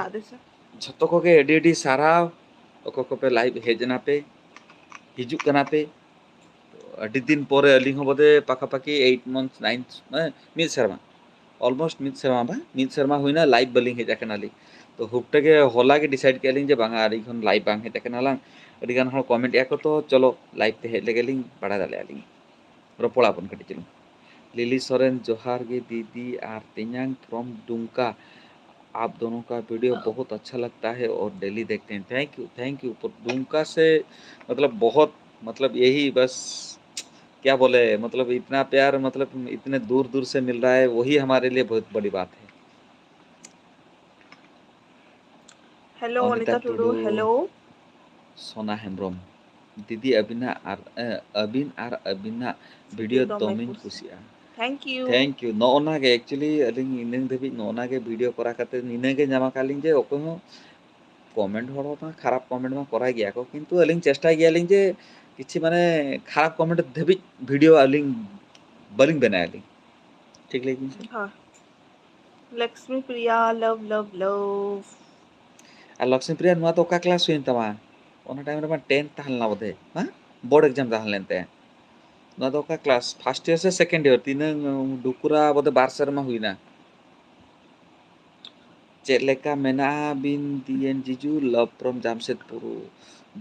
ᱡᱷᱚᱛᱚ ᱠᱚᱜᱮ ᱟᱹᱰᱤ ᱟᱹᱰᱤ ᱥᱟᱨᱦᱟᱣ᱾ ᱚᱠᱚᱭ ᱠᱚᱯᱮ live ᱦᱮᱡ ᱮᱱᱟ ᱯᱮ, ᱦᱤᱡᱩᱜ ᱠᱟᱱᱟ ᱯᱮ, ᱟᱹᱰᱤ ᱫᱤᱱ ᱯᱚᱨᱮ, ᱟᱹᱞᱤᱧ ᱦᱚᱸ ᱵᱚᱫᱮ ᱯᱟᱠᱟᱯᱟᱠᱤ eight months, nine, ᱢᱟᱱᱮ ᱢᱤᱫ ᱥᱮᱨᱢᱟ, almost ᱢᱤᱫ ᱥᱮᱨᱢᱟ ᱵᱟᱝ, ᱢᱤᱫ ᱥᱮᱨᱢᱟ ᱦᱩᱭᱱᱟ live ᱵᱟᱹᱞᱤᱧ ᱦᱮᱡ ᱟᱠᱟᱱᱟᱞᱤᱧ᱾ ᱛᱚ ᱦᱩᱴ ᱛᱮᱜᱮ ᱦᱚᱞᱟ ᱜᱮ decide ᱠᱮᱫᱼᱟ ᱞᱤᱧ ᱡᱮ ᱵᱟᱝᱟ, ᱟᱹᱰᱤ ᱠᱷᱚᱱ live ᱵᱟᱝ ᱦᱮᱡ ᱟᱠᱟᱱᱟᱞᱟᱝ, ᱟᱹᱰᱤ ᱜᱟᱱ ᱦᱚᱲ comment ᱮᱫᱼᱟ ᱠᱚ, ᱛᱚ ᱪᱚᱞᱚ live ᱛᱮ ᱦᱮᱡ ᱞᱮᱜᱮ ᱞᱤᱧ, ᱵᱟᱲᱟᱭ ᱫᱟᱲᱮᱭᱟᱜᱼᱟ ᱞᱤᱧ, ᱨᱚᱯᱚᱲᱟ ᱵᱚᱱ ᱠᱟᱹᱴᱤᱡ ᱪᱩᱞᱩᱝ᱾ ᱞᱤᱞᱤ ᱥᱚᱨᱮᱱ, ᱡᱚᱦᱟᱨ ᱜᱮ ᱫᱤᱫᱤ ᱟᱨ ᱛᱮᱧᱟᱝ from ᱰᱩᱢᱠᱟ, आप दोनों का वीडियो बहुत अच्छा लगता है और डेली देखते हैं। Thank you, thank you। पर डुमका से मतलब बहुत, मतलब यही बस क्या बोले, मतलब इतना प्यार, मतलब इतने दूर दूर से मिल रहा है, वही हमारे लिए बहुत बड़ी बात है। Hello, ᱚᱱᱤᱛᱟ ᱚᱱᱤᱛᱟ ᱴᱩᱰᱩ, ᱴᱩᱰᱩ᱾ Hello᱾ ᱥᱳᱱᱟ ᱦᱮᱢᱵᱨᱚᱢ, ᱫᱤᱫᱤ ᱟᱹᱵᱤᱱᱟᱜ ᱟᱨ, ᱮ, ᱟᱹᱵᱤᱱ ᱟᱨ ᱟᱹᱵᱤᱱᱟᱜ video ᱫᱚᱢᱮᱧ ᱫᱚᱢᱮᱧ ᱠᱩᱥᱤ-, ᱠᱩᱥᱤᱭᱟᱜᱼᱟ᱾ Thank you᱾ Thank you᱾ ᱱᱚᱜᱼᱚ ᱱᱟ ᱜᱮ actually ᱟᱹᱞᱤᱧ ᱤᱱᱟᱹᱝ ᱫᱷᱟᱹᱵᱤᱡ ᱱᱚᱜᱼᱚ ᱱᱟ ᱜᱮ video ᱠᱚᱨᱟᱣ ᱠᱟᱛᱮ ᱱᱤᱱᱟᱹ ᱜᱮ ᱧᱟᱢ ᱟᱠᱟᱫ ᱞᱤᱧ ᱡᱮ ᱚᱠᱚᱭ ᱦᱚᱸ comment ᱦᱚᱲ ᱦᱚᱸ ᱵᱟᱝ, ᱠᱷᱟᱨᱟᱯ comment ᱢᱟ ᱠᱚᱨᱟᱣ ᱜᱮᱭᱟ ᱠᱚ, ᱠᱤᱱᱛᱩ ᱟᱹᱞᱤᱧ ᱪᱮᱥᱴᱟᱭ ᱜᱮᱭᱟᱞᱤᱧ ᱡᱮ ᱠᱤᱪᱷᱩ ᱢᱟᱱᱮ ᱠᱷᱟᱨᱟᱯ comment ᱫᱷᱟᱹᱵᱤᱡ video ᱟᱹᱞᱤᱧ ᱵᱟᱹᱞᱤᱧ ᱵᱮᱱᱟᱣᱟᱞᱤᱧ᱾ ᱴᱷᱤᱠ ᱞᱟᱹᱭ ᱵᱤᱱ ᱥᱮ? ᱦᱳᱭ᱾ Lakshmi Priya, love, love, love᱾ ᱟᱨ ᱞᱚᱠᱥᱢᱤ ᱯᱨᱤᱭᱟ, ᱱᱚᱣᱟ ᱫᱚ ᱚᱠᱟ class ᱦᱩᱭᱮᱱ ᱛᱟᱢᱟ? ᱚᱱᱟ time ᱨᱮᱢᱟ tenth ᱛᱟᱦᱮᱸ ᱞᱮᱱᱟ ᱵᱚᱫᱷᱮ, ᱦᱮᱸ? Board exam ᱛᱟᱦᱮᱸ ᱞᱮᱱ ᱛᱟᱭᱟ᱾ ᱱᱚᱣᱟ ᱫᱚ ᱚᱠᱟ class? First year ᱥᱮ second year? ᱛᱤᱱᱟᱹᱝ, ᱰᱩᱠᱩᱨᱟ ᱵᱚᱫᱷᱮ ᱵᱟᱨ ᱥᱮᱨᱢᱟ ᱦᱩᱭᱱᱟ᱾ ᱪᱮᱫ ᱞᱮᱠᱟ ᱢᱮᱱᱟᱜᱼᱟ ᱵᱤᱱ ᱫᱤᱭᱮᱱ ᱡᱤᱡᱩ? Love from ᱡᱟᱢᱥᱮᱫᱽᱯᱩᱨ,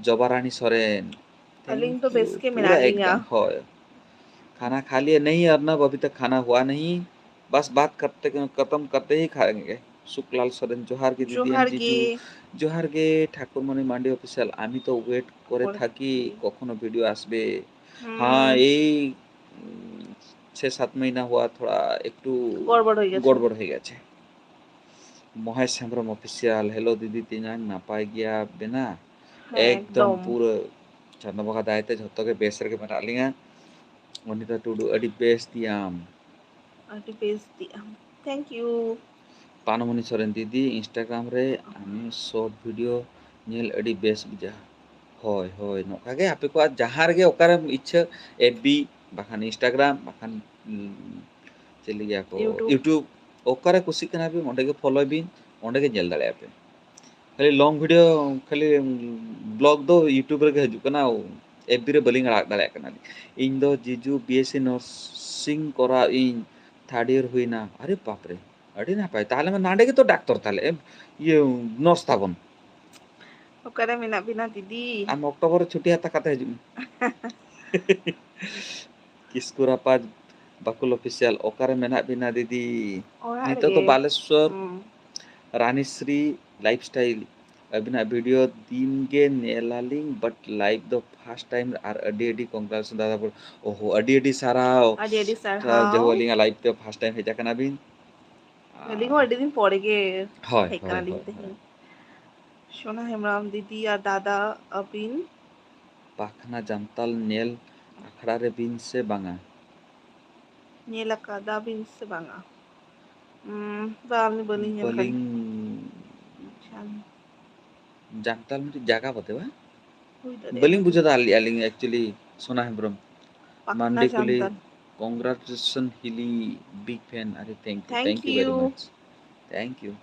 ᱡᱚᱵᱟ ᱨᱟᱱᱤ ᱥᱚᱨᱮᱱ᱾ ᱟᱹᱞᱤᱧ ᱫᱚ Thank ᱵᱮᱥ you᱾ ᱜᱮ ᱯᱩᱨᱟᱹ ᱢᱮᱱᱟᱜ ᱞᱤᱧᱟ᱾ ᱮᱠᱫᱚᱢ, ᱦᱳᱭ᱾ खाना खा लिए? नहीं अर्नब, अभी तक खाना हुआ नहीं। বাস, বাত করতে খতম করতে হি খায়েঙ্গে। সুখলাল সরেন, জোহার গি দিদি, জোহার জিজু। গি। জোহার গি। ঠাকুরমণি মান্ডি অফিসিয়াল, আমি তো ওয়েট করে করে থাকি থাকি। কখনো ভিডিও আসবে। হুম। হ্যাঁ, এই উম, ছ সাত মহিনা হুয়া থোড়া একটু গড়বড় হয়ে গেছে। গড়বড় হয়ে গেছে। মহেশ হেমব্রম অফিসিয়াল, হ্যালো দিদি, ᱛᱮᱧᱟᱝ ᱱᱟᱯᱟᱭ ᱜᱮᱭᱟ ᱵᱮᱱᱟ? ᱦᱮᱸ, ᱮᱠᱫᱚᱢ ᱮᱠᱫᱚᱢ᱾ ᱯᱩᱨᱟᱹ ᱪᱟᱸᱫᱚ ᱵᱚᱸᱜᱟ ᱫᱟᱭᱟᱛᱮ ᱡᱷᱚᱛᱚ ᱜᱮ ᱵᱮᱥ ᱨᱮᱜᱮ ᱢᱮᱱᱟᱜ ᱞᱤᱧᱟ᱾ ᱚᱱᱤᱛᱟ ᱴᱩᱰᱩ, ᱟᱹᱰᱤ ᱵᱮᱥ ᱫᱤᱭᱟᱢ᱾ ᱟᱹᱰᱤ ᱵᱮᱥ ᱫᱤᱭᱟᱢ᱾ Thank you. ᱯᱟᱱᱚᱢᱚᱱᱤ ᱥᱚᱨᱮᱱ ᱫᱤᱫᱤ, ᱤᱱᱥᱴᱟᱜᱨᱟᱢ ᱨᱮ ᱟᱢᱤ ᱥᱚᱨᱴ ᱵᱷᱤᱰᱤᱭᱳ ᱧᱮᱞ ᱟᱹᱰᱤ ᱵᱮᱥ ᱵᱩᱡᱷᱟᱹᱜᱼᱟ᱾ ᱦᱳᱭ, ᱦᱳᱭ, ᱱᱚᱝᱠᱟ ᱜᱮ ᱟᱯᱮ ᱠᱚᱣᱟᱜ ᱡᱟᱦᱟᱸ ᱨᱮᱜᱮ ᱚᱠᱟᱨᱮᱢ ᱤᱪᱪᱷᱟᱹ, ᱮᱯᱷ ᱵᱤ, ᱵᱟᱠᱷᱟᱱ ᱤᱱᱥᱴᱟᱜᱨᱟᱢ, ᱵᱟᱠᱷᱟᱱ, ᱩᱸ, ᱪᱮᱫ ᱞᱟᱹᱭᱟ ᱠᱚ, YouTube᱾ YouTube, ᱚᱠᱟᱨᱮ ᱠᱩᱥᱤᱜ ᱠᱟᱱᱟ ᱵᱤᱱ, ᱚᱸᱰᱮ ᱜᱮ ᱯᱷᱚᱞᱳᱭ ᱵᱤᱱ, ᱚᱸᱰᱮ ᱜᱮ ᱧᱮᱞ ᱫᱟᱲᱮᱭᱟᱜᱼᱟ ᱯᱮ᱾ ᱠᱷᱟᱹᱞᱤ ᱞᱚᱝ ᱵᱷᱤᱰᱤᱭᱳ, ᱠᱷᱟᱹᱞᱤ ᱵᱞᱚᱜ ᱫᱚ YouTube ᱨᱮᱜᱮ ᱦᱤᱡᱩᱜ ᱠᱟᱱᱟ, ᱮᱯᱷ ᱵᱤ ᱨᱮ ᱵᱟᱹᱞᱤᱧ ᱟᱲᱟᱜ ᱫᱟᱲᱮᱭᱟᱜ ᱠᱟᱱᱟ᱾ ᱤᱧ ᱫᱚ ᱡᱤᱡᱩ ᱵᱤ ᱮᱥ ᱥᱤ ᱱᱟᱨᱥᱤᱝ ᱠᱚᱨᱟᱣ ᱤᱧ, ᱛᱷᱟᱨᱰ ᱤᱭᱟᱨ ᱦᱩᱭᱱᱟ᱾ ᱟᱨᱮ ᱵᱟᱯᱨᱮ, ᱟᱹᱰᱤ ᱱᱟᱯᱟᱭ᱾ ᱛᱟᱦᱚᱞᱮ ᱢᱟ ᱱᱟᱸᱰᱮ ᱜᱮᱛᱚ ᱰᱟᱠᱛᱚᱨ ᱛᱟᱦᱞᱮ, ᱮᱢ, ᱤᱭᱟᱹ, ᱱᱟᱨᱥ ᱛᱟᱵᱚᱱ᱾ ᱚᱠᱟᱨᱮ ᱢᱮᱱᱟᱜ ᱵᱤᱱᱟ ᱫᱤᱫᱤ? ᱟᱢ ᱚᱠᱴᱳᱵᱚᱨ ᱨᱮ ᱪᱷᱩᱴᱤ ᱦᱟᱛᱟᱣ ᱠᱟᱛᱮ ᱦᱤᱡᱩᱜ ᱢᱮ᱾ ᱠᱤᱥᱠᱩ ᱨᱟᱯᱟᱡᱽ ᱵᱟᱠᱩᱞ ᱚᱯᱷᱤᱥᱤᱭᱟᱞ, ᱚᱠᱟᱨᱮ ᱢᱮᱱᱟᱜ ᱵᱤᱱᱟ ᱫᱤᱫᱤ? ᱚᱲᱟᱜ ᱱᱤᱛᱚᱜ ᱫᱚ ᱨᱮᱜᱮ᱾ ᱵᱟᱞᱮᱥᱚᱨ ᱦᱩᱸ᱾ ᱨᱟᱱᱤᱥᱨᱤ ᱞᱟᱭᱤᱯᱷ ᱥᱴᱟᱭᱤᱞ᱾ ᱟᱹᱵᱤᱱᱟᱜ ᱵᱷᱤᱰᱤᱭᱳ ᱫᱤᱱ ᱜᱮ ᱧᱮᱞᱟᱞᱤᱧ, but ᱞᱟᱭᱤᱵᱷ ᱫᱚ ᱯᱷᱟᱥᱴ ᱴᱟᱭᱤᱢ᱾ ᱟᱨ ᱟᱹᱰᱤ ᱟᱹᱰᱤ ᱠᱚᱝᱜᱨᱟᱪᱩᱞᱮᱥᱚᱱ ᱫᱟᱫᱟ ᱵᱚᱲ-, ᱳᱦᱳ, ᱟᱹᱰᱤ ᱟᱹᱰᱤ ᱥᱟᱨᱦᱟᱣ᱾ ᱟᱹᱰᱤ ᱟᱹᱰᱤ ᱛᱟ ᱥᱟᱨᱦᱟᱣ᱾ ᱡᱮᱦᱳ ᱟᱹᱞᱤᱧᱟᱜ ᱞᱟᱭᱤᱵᱷ ᱛᱮ ᱯᱷᱟᱥᱴ ᱴᱟᱭᱤᱢ ᱦᱮᱡ ᱟᱠᱟᱱᱟ ᱵᱤᱱ᱾ ᱟᱹᱞᱤᱧ ᱦᱚᱸ ᱟᱹᱰᱤ ᱫᱤᱱ ᱯᱚᱨᱮ ᱜᱮ ᱦᱳᱭ, ᱦᱮᱡ ᱦᱳᱭ, ᱠᱟᱱᱟᱞᱤᱧ ᱦᱳᱭ, ᱛᱮᱦᱮᱧ᱾ ᱦᱳᱭ᱾ ᱥᱳᱱᱟ ᱦᱮᱢᱵᱨᱚᱢ ᱫᱤᱫᱤ ᱟᱨ ᱫᱟᱫᱟ ᱟᱹᱵᱤᱱ᱾ ᱯᱟᱠᱷᱱᱟ ᱡᱟᱱᱛᱟᱞ ᱧᱮᱞ ᱟᱠᱷᱲᱟ ᱨᱮ ᱵᱤᱱ ᱥᱮ ᱵᱟᱝᱟ? ᱧᱮᱞ ᱟᱠᱟᱫᱟ ᱵᱤᱱ ᱥᱮ ᱵᱟᱝᱟ? ᱩᱸ, ᱵᱟᱝ, ᱵᱟᱹᱞᱤᱧ ᱧᱮᱞ ᱟᱠᱟᱫᱟ᱾ ᱵᱟᱹᱞᱤᱧ ᱟᱪᱪᱷᱟ᱾ ᱡᱟᱱᱛᱟᱞ ᱢᱤᱫᱴᱤᱡ ᱡᱟᱭᱜᱟ ᱵᱚᱴᱮ, ᱵᱟᱝ? ᱦᱩᱭ ᱫᱟᱲᱮᱭᱟᱜᱼᱟ᱾ ᱵᱟᱹᱞᱤᱧ ᱵᱩᱡᱷᱟᱹᱣ ᱫᱟᱲᱮᱭᱟᱜᱼᱟ ᱟᱹᱞᱤᱧ, actually, ᱥᱳᱱᱟ ᱦᱮᱢᱵᱨᱚᱢ᱾ ᱯᱟᱠᱷᱱᱟ ᱢᱟᱱᱰᱤ ᱠᱩᱞᱤ, ᱡᱟᱱᱛᱟᱞ᱾ Congratulations ᱦᱤᱞᱤ, big fan, are thank you, Thank thank you very you. much, thank you.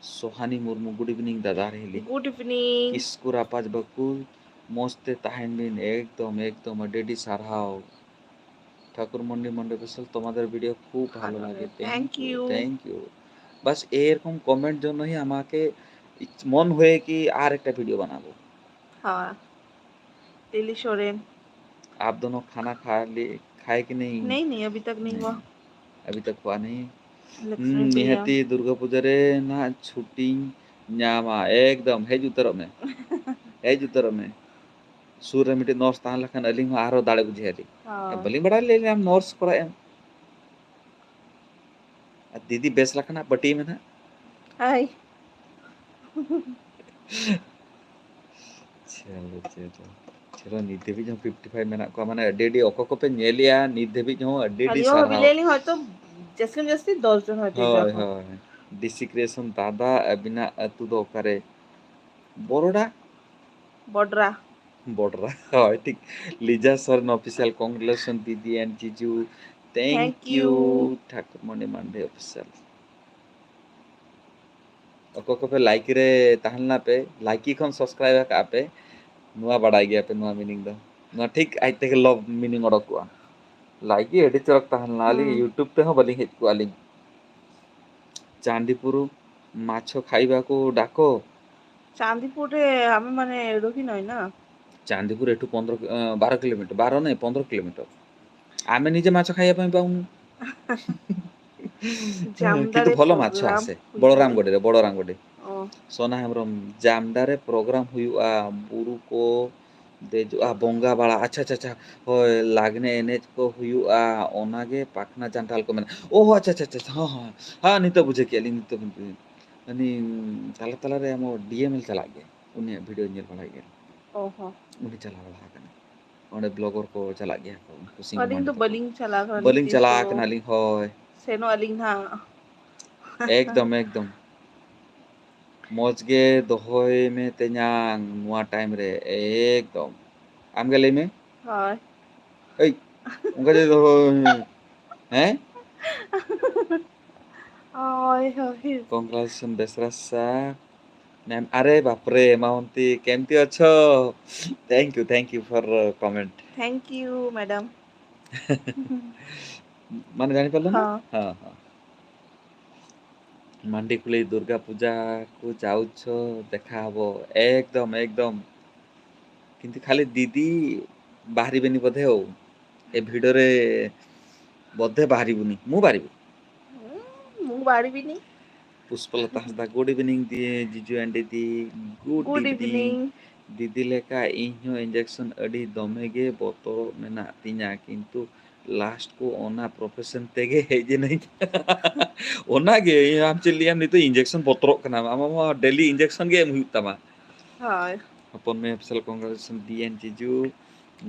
ᱥᱳᱦᱟᱱᱤ Murmu, good evening ᱫᱟᱫᱟ ᱟᱨ ᱦᱤᱞᱤ᱾ Good evening. ᱠᱤᱥᱠᱩ ᱨᱟᱯᱟᱡᱽ ᱵᱟᱹᱠᱩᱞ, ᱢᱚᱡᱽ ᱛᱮ ᱛᱟᱦᱮᱱ ᱵᱤᱱ, ᱮᱠᱫᱚᱢ, ᱮᱠᱫᱚᱢ, ᱟᱹᱰᱤ ᱟᱹᱰᱤ ᱥᱟᱨᱦᱟᱣ᱾ ঠাকুরমণি মণ্ডল বিশাল, তোমাদের ভিডিও খুব ভালো ভালো লাগে। লাগে। Thank Thank you, you. thank you। বাস এরকম কমেন্ট জন্য হি আমাকে ইচ-, মন হয়ে কি আর একটা ভিডিও বানাবো। হ্যাঁ। লিলি সোরেন। आप दोनों खाना खा लिए, खाए कि नहीं? नहीं, नहीं, अभी तक नहीं हुआ। अभी तक हुआ नहीं। लक्ष्मी हम्म, प्रिया। निहाती दुर्गा पूजा रे ना छुट्टी ᱧᱟᱢᱟ, ᱮᱠᱫᱚᱢ ᱦᱮᱡ ᱩᱛᱟᱹᱨᱚᱜ ᱢᱮ᱾ ᱦᱮᱡ ᱩᱛᱟᱹᱨᱚᱜ ᱢᱮ᱾ ᱥᱩᱨ ᱨᱮ ᱢᱤᱫᱴᱤᱡ ᱱᱟᱨᱥ ᱛᱟᱦᱮᱸ ᱞᱮᱠᱷᱟᱱ ᱟᱹᱞᱤᱧ ᱦᱚᱸ ᱟᱨᱦᱚᱸ ᱫᱟᱲᱮ ᱵᱩᱡᱷᱟᱹᱣ ᱟᱹᱞᱤᱧ᱾ ᱦᱳᱭ᱾ ᱵᱟᱹᱞᱤᱧ ᱵᱟᱲᱟᱭ ᱞᱮᱭᱟ ᱱᱟᱨᱥ ᱠᱚᱨᱟᱣ ᱮᱢ᱾ ᱟᱨ ᱫᱤᱫᱤ ᱵᱮᱥ ᱞᱮᱠᱟᱱᱟᱜ ᱯᱟᱹᱴᱤ ᱢᱮᱱᱟᱜ᱾ ᱦᱟᱭ᱾ ᱪᱚᱞᱚ, ᱪᱚᱞᱚ᱾ ᱪᱚᱞᱚ, ᱱᱤᱛ ᱫᱷᱟᱹᱵᱤᱡ ᱦᱚᱸ ᱯᱷᱤᱯᱴᱤ ᱯᱷᱟᱭᱤᱵᱷ ᱢᱮᱱᱟᱜ ᱠᱚᱣᱟ, ᱢᱟᱱᱮ ᱟᱹᱰᱤ ᱟᱹᱰᱤ ᱚᱠᱚᱭ ᱠᱚᱯᱮ ᱧᱮᱞᱮᱜᱼᱟ ᱱᱤᱛ ᱫᱷᱟᱹᱵᱤᱡ ᱦᱚᱸ ᱟᱹᱰᱤ ᱟᱹᱰᱤ ᱟᱹᱞᱤᱧ ᱦᱚᱸ ᱵᱷᱟᱵᱤ ᱥᱟᱨᱦᱟᱣ᱾ ᱞᱟᱹᱭ ᱟᱹᱞᱤᱧ ᱦᱚᱭᱛᱚ ᱡᱟᱹᱥᱛᱤ ᱡᱟᱹᱥᱛᱤ ᱫᱚᱥ ᱡᱚᱱ ᱦᱚᱭᱛᱚ ᱦᱤᱡᱩᱜ ᱦᱳᱭ, ᱟᱠᱚ᱾ ᱦᱳᱭ᱾ ᱰᱤᱥᱤ ᱠᱨᱤᱭᱮᱥᱚᱱ ᱫᱟᱫᱟ, ᱟᱹᱵᱤᱱᱟᱜ ᱟᱹᱛᱩ ᱫᱚ ᱚᱠᱟᱨᱮ? ᱵᱚᱨᱚᱰᱟ? ᱵᱚᱰᱨᱟ᱾ ᱵᱚᱰᱨᱟ, ᱦᱳᱭ, ᱴᱷᱤᱠ᱾ ᱞᱤᱡᱟ ᱥᱚᱨᱮᱱ ᱚᱯᱷᱤᱥᱤᱭᱟᱞ, congratulations ᱫᱤᱫᱤ and ᱡᱤᱡᱩ᱾ Thank Thank you, you᱾ Thakurmoni Mandi official. ᱚᱠᱚᱭ ᱠᱚᱯᱮ ᱞᱟᱭᱤᱠ ᱨᱮ ᱛᱟᱦᱮᱸ ᱞᱮᱱᱟ ᱯᱮ, ᱞᱟᱭᱤᱠ ᱠᱷᱚᱱ ᱥᱟᱵᱥᱠᱨᱟᱭᱤᱵ ᱟᱠᱟᱫᱼᱟ ᱯᱮ, ᱱᱚᱣᱟ ᱵᱟᱰᱟᱭ ᱜᱮᱭᱟ ᱯᱮ, ᱱᱚᱣᱟ ᱢᱤᱱᱤᱝ ᱫᱚ᱾ ᱱᱚᱣᱟ ᱴᱷᱤᱠ ᱟᱡ ᱛᱮᱜᱮ ᱞᱚᱵ ᱢᱤᱱᱤᱝ ᱚᱰᱚᱠᱚᱜᱼᱟ᱾ ᱞᱟᱭᱤᱠ ᱜᱮ ᱟᱹᱰᱤ ᱪᱚᱨᱚᱠ ᱛᱟᱦᱮᱸ ᱞᱮᱱᱟ, ᱟᱹᱞᱤᱧ ᱦᱩᱸ᱾ YouTube ᱛᱮᱦᱚᱸ ᱵᱟᱹᱞᱤᱧ ᱦᱮᱡ ᱠᱚᱜᱼᱟ ᱟᱹᱞᱤᱧ᱾ ᱪᱟᱸᱫᱤᱯᱩᱨ ᱢᱟᱪᱷᱚ ᱠᱷᱟᱤᱵᱟᱠᱚ ᱰᱟᱠᱚ᱾ ଚାନ୍ଦିପୁରରେ ଆମେ ମାନେ ଏଇଠୁ ହିଁ ନଈ ନା। ଚାନ୍ଦିପୁର ଏଠୁ ପନ୍ଦର କି-, ଅଁ, ବାର କିଲୋମିଟର, ବାର ନାଇଁ, ପନ୍ଦର କିଲୋମିଟର। ଆମେ ନିଜେ ମାଛ ଖାଇବା ପାଇଁ ପାଉନୁ। କିନ୍ତୁ ଜାମଦାରେ ଭଲ ମାଛ ପ୍ରୋଗ୍ରାମ ଆସେ। ହୁଏ। ବଳରାମଗଡ଼ରେ, ବଳରାମଗଡ଼ରେ। ଓ। ସୋନା ହେମ୍ବ୍ରମ, ଜାମଡାରେ ପ୍ରୋଗ୍ରାମ ହୁଏ, ଆ, ବୁରୁ କୋ ଦେଜୁଆ, ବଙ୍ଗା ବାଳା, ଆଚ୍ଛା, ଆଚ୍ଛା, ଆଚ୍ଛା, ᱦᱳᱭ, ᱞᱟᱜᱽᱱᱮ ᱮᱱᱮᱡ ᱠᱚ ᱦᱩᱭᱩᱜᱼᱟ, ᱚᱱᱟᱜᱮ ᱯᱟᱠᱷᱱᱟ ᱡᱟᱱᱛᱷᱟᱞ ᱠᱚ ᱢᱮᱱᱟ᱾ ᱳ, ᱟᱪᱪᱷᱟ, ᱟᱪᱪᱷᱟ, ᱟᱪᱪᱷᱟ, ᱦᱚᱸ, ᱦᱚᱸ, ᱦᱮᱸ, ᱱᱤᱛᱚᱜ ᱵᱩᱡᱷᱟᱹᱣ ᱠᱮᱫᱼᱟ ᱞᱤᱧ, ᱱᱤᱛᱚᱜ ᱵᱩᱡᱷᱟᱹᱣ᱾ ᱩᱱᱤ ᱛᱟᱞᱟ ᱛᱟᱞᱟᱨᱮ ᱟᱢ ᱰᱤ ᱮᱢ ᱮᱞ ᱪᱟᱞᱟᱜ ᱜᱮᱭᱟ, ᱩᱱᱤᱭᱟᱜ ᱵᱷᱤᱰᱤᱭᱳ ᱧᱮᱞ ᱵᱟᱲᱟᱭ ᱜᱮᱭᱟ᱾ ᱚ ᱦᱚᱸ᱾ ᱩᱱᱤ ᱪᱟᱞᱟᱣ ᱵᱟᱲᱟ ᱟᱠᱟᱱᱟ᱾ ᱚᱸᱰᱮ ᱵᱞᱚᱜᱟᱨ ᱠᱚ ᱪᱟᱞᱟᱜ ᱜᱮᱭᱟ ᱠᱚ, ᱩᱱᱠᱩ ᱥᱤᱝᱜᱩ ᱟᱹᱞᱤᱧ ᱫᱚ ᱢᱟᱹᱱᱰᱤ ᱛᱟᱠᱚ᱾ ᱵᱟᱹᱞᱤᱧ ᱪᱟᱞᱟᱣ ᱟᱠᱟᱱᱟ ᱵᱟᱹᱞᱤᱧ ᱛᱤᱥ ᱪᱟᱞᱟᱣ ᱦᱚᱸ᱾ ᱟᱠᱟᱱᱟ ᱟᱹᱞᱤᱧ, ᱦᱳᱭ᱾ ᱥᱮᱱᱚᱜ ᱟᱹᱞᱤᱧ ᱱᱟᱦᱟᱜ᱾ ᱮᱠᱫᱚᱢ, ᱮᱠᱫᱚᱢ᱾ ᱢᱚᱡᱽ ᱜᱮ ᱫᱚᱦᱚᱭ ᱢᱮ ᱛᱮᱧᱟᱝ ᱱᱚᱣᱟ ᱴᱟᱭᱤᱢ ᱨᱮ, ᱮᱠᱫᱚᱢ᱾ ᱟᱢ ᱜᱮ ᱞᱟᱹᱭ ᱢᱮ᱾ ᱦᱳᱭ᱾ ᱮᱭ, ᱚᱱᱠᱟ ᱡᱩᱫᱤ ᱫᱚᱦᱚᱭ ᱢᱮ᱾ ᱦᱮᱸ? ᱦᱳᱭ, ᱦᱳᱭ᱾ Congratulations ᱵᱮᱥᱨᱟ ᱥᱟ ᱢᱮᱢ᱾ ᱟᱨᱮ ᱵᱟᱯ ᱨᱮ, ᱢᱟᱣᱚᱱᱛᱤ, କେମିତି ଅଛ? Thank you, thank you for, uh, comment। Thank you, madam। ମାନେ ଜାଣିପାରିଲ ନା? ହଁ। ହଁ, ହଁ। ମାଣ୍ଡିକୁଳି ଦୁର୍ଗା ପୂଜାକୁ ଯାଉଛ, ଦେଖା ହବ। ଏକଦମ, ଏକଦମ। କିନ୍ତୁ ଖାଲି ଦିଦି ବାହାରିବେନି ବୋଧେ ଆଉ। ଏ ଭିଡରେ ବୋଧେ ବାହାରିବୁନି। ମୁଁ ବାହାରିବି। ହୁଁ, ମୁଁ ବାହାରିବିନି। Pushpalata Hansda, good evening, the-, ᱡᱤᱡᱩ and ᱫᱤᱫᱤ, good Good evening. evening. ᱫᱤᱫᱤ ᱞᱮᱠᱟ ᱤᱧ ᱦᱚᱸ injection ᱟᱹᱰᱤ ᱫᱚᱢᱮ ᱜᱮ ᱵᱚᱛᱚᱨ ᱢᱮᱱᱟᱜ ᱛᱤᱧᱟ, ᱠᱤᱱᱛᱩ last ᱠᱚ ᱚᱱᱟ profession ᱛᱮᱜᱮ ᱦᱮᱡ ᱮᱱᱟᱹᱧ᱾ ᱚᱱᱟᱜᱮ ᱟᱢ ᱪᱮᱫ ᱞᱟᱹᱭᱟᱢ, ᱱᱤᱛᱚᱜ injection ᱵᱚᱛᱚᱨᱚᱜ ᱠᱟᱱᱟᱢ, ᱟᱢ ᱢᱟ daily injection ᱜᱮ ᱮᱢ ᱦᱩᱭᱩᱜ ᱛᱟᱢᱟ᱾ ᱦᱳᱭ᱾ ᱦᱚᱯᱚᱱ ᱢᱮ ᱚᱯᱷᱤᱥᱤᱭᱟᱞ, congratulations ᱫᱤ and ᱡᱤᱡᱩ,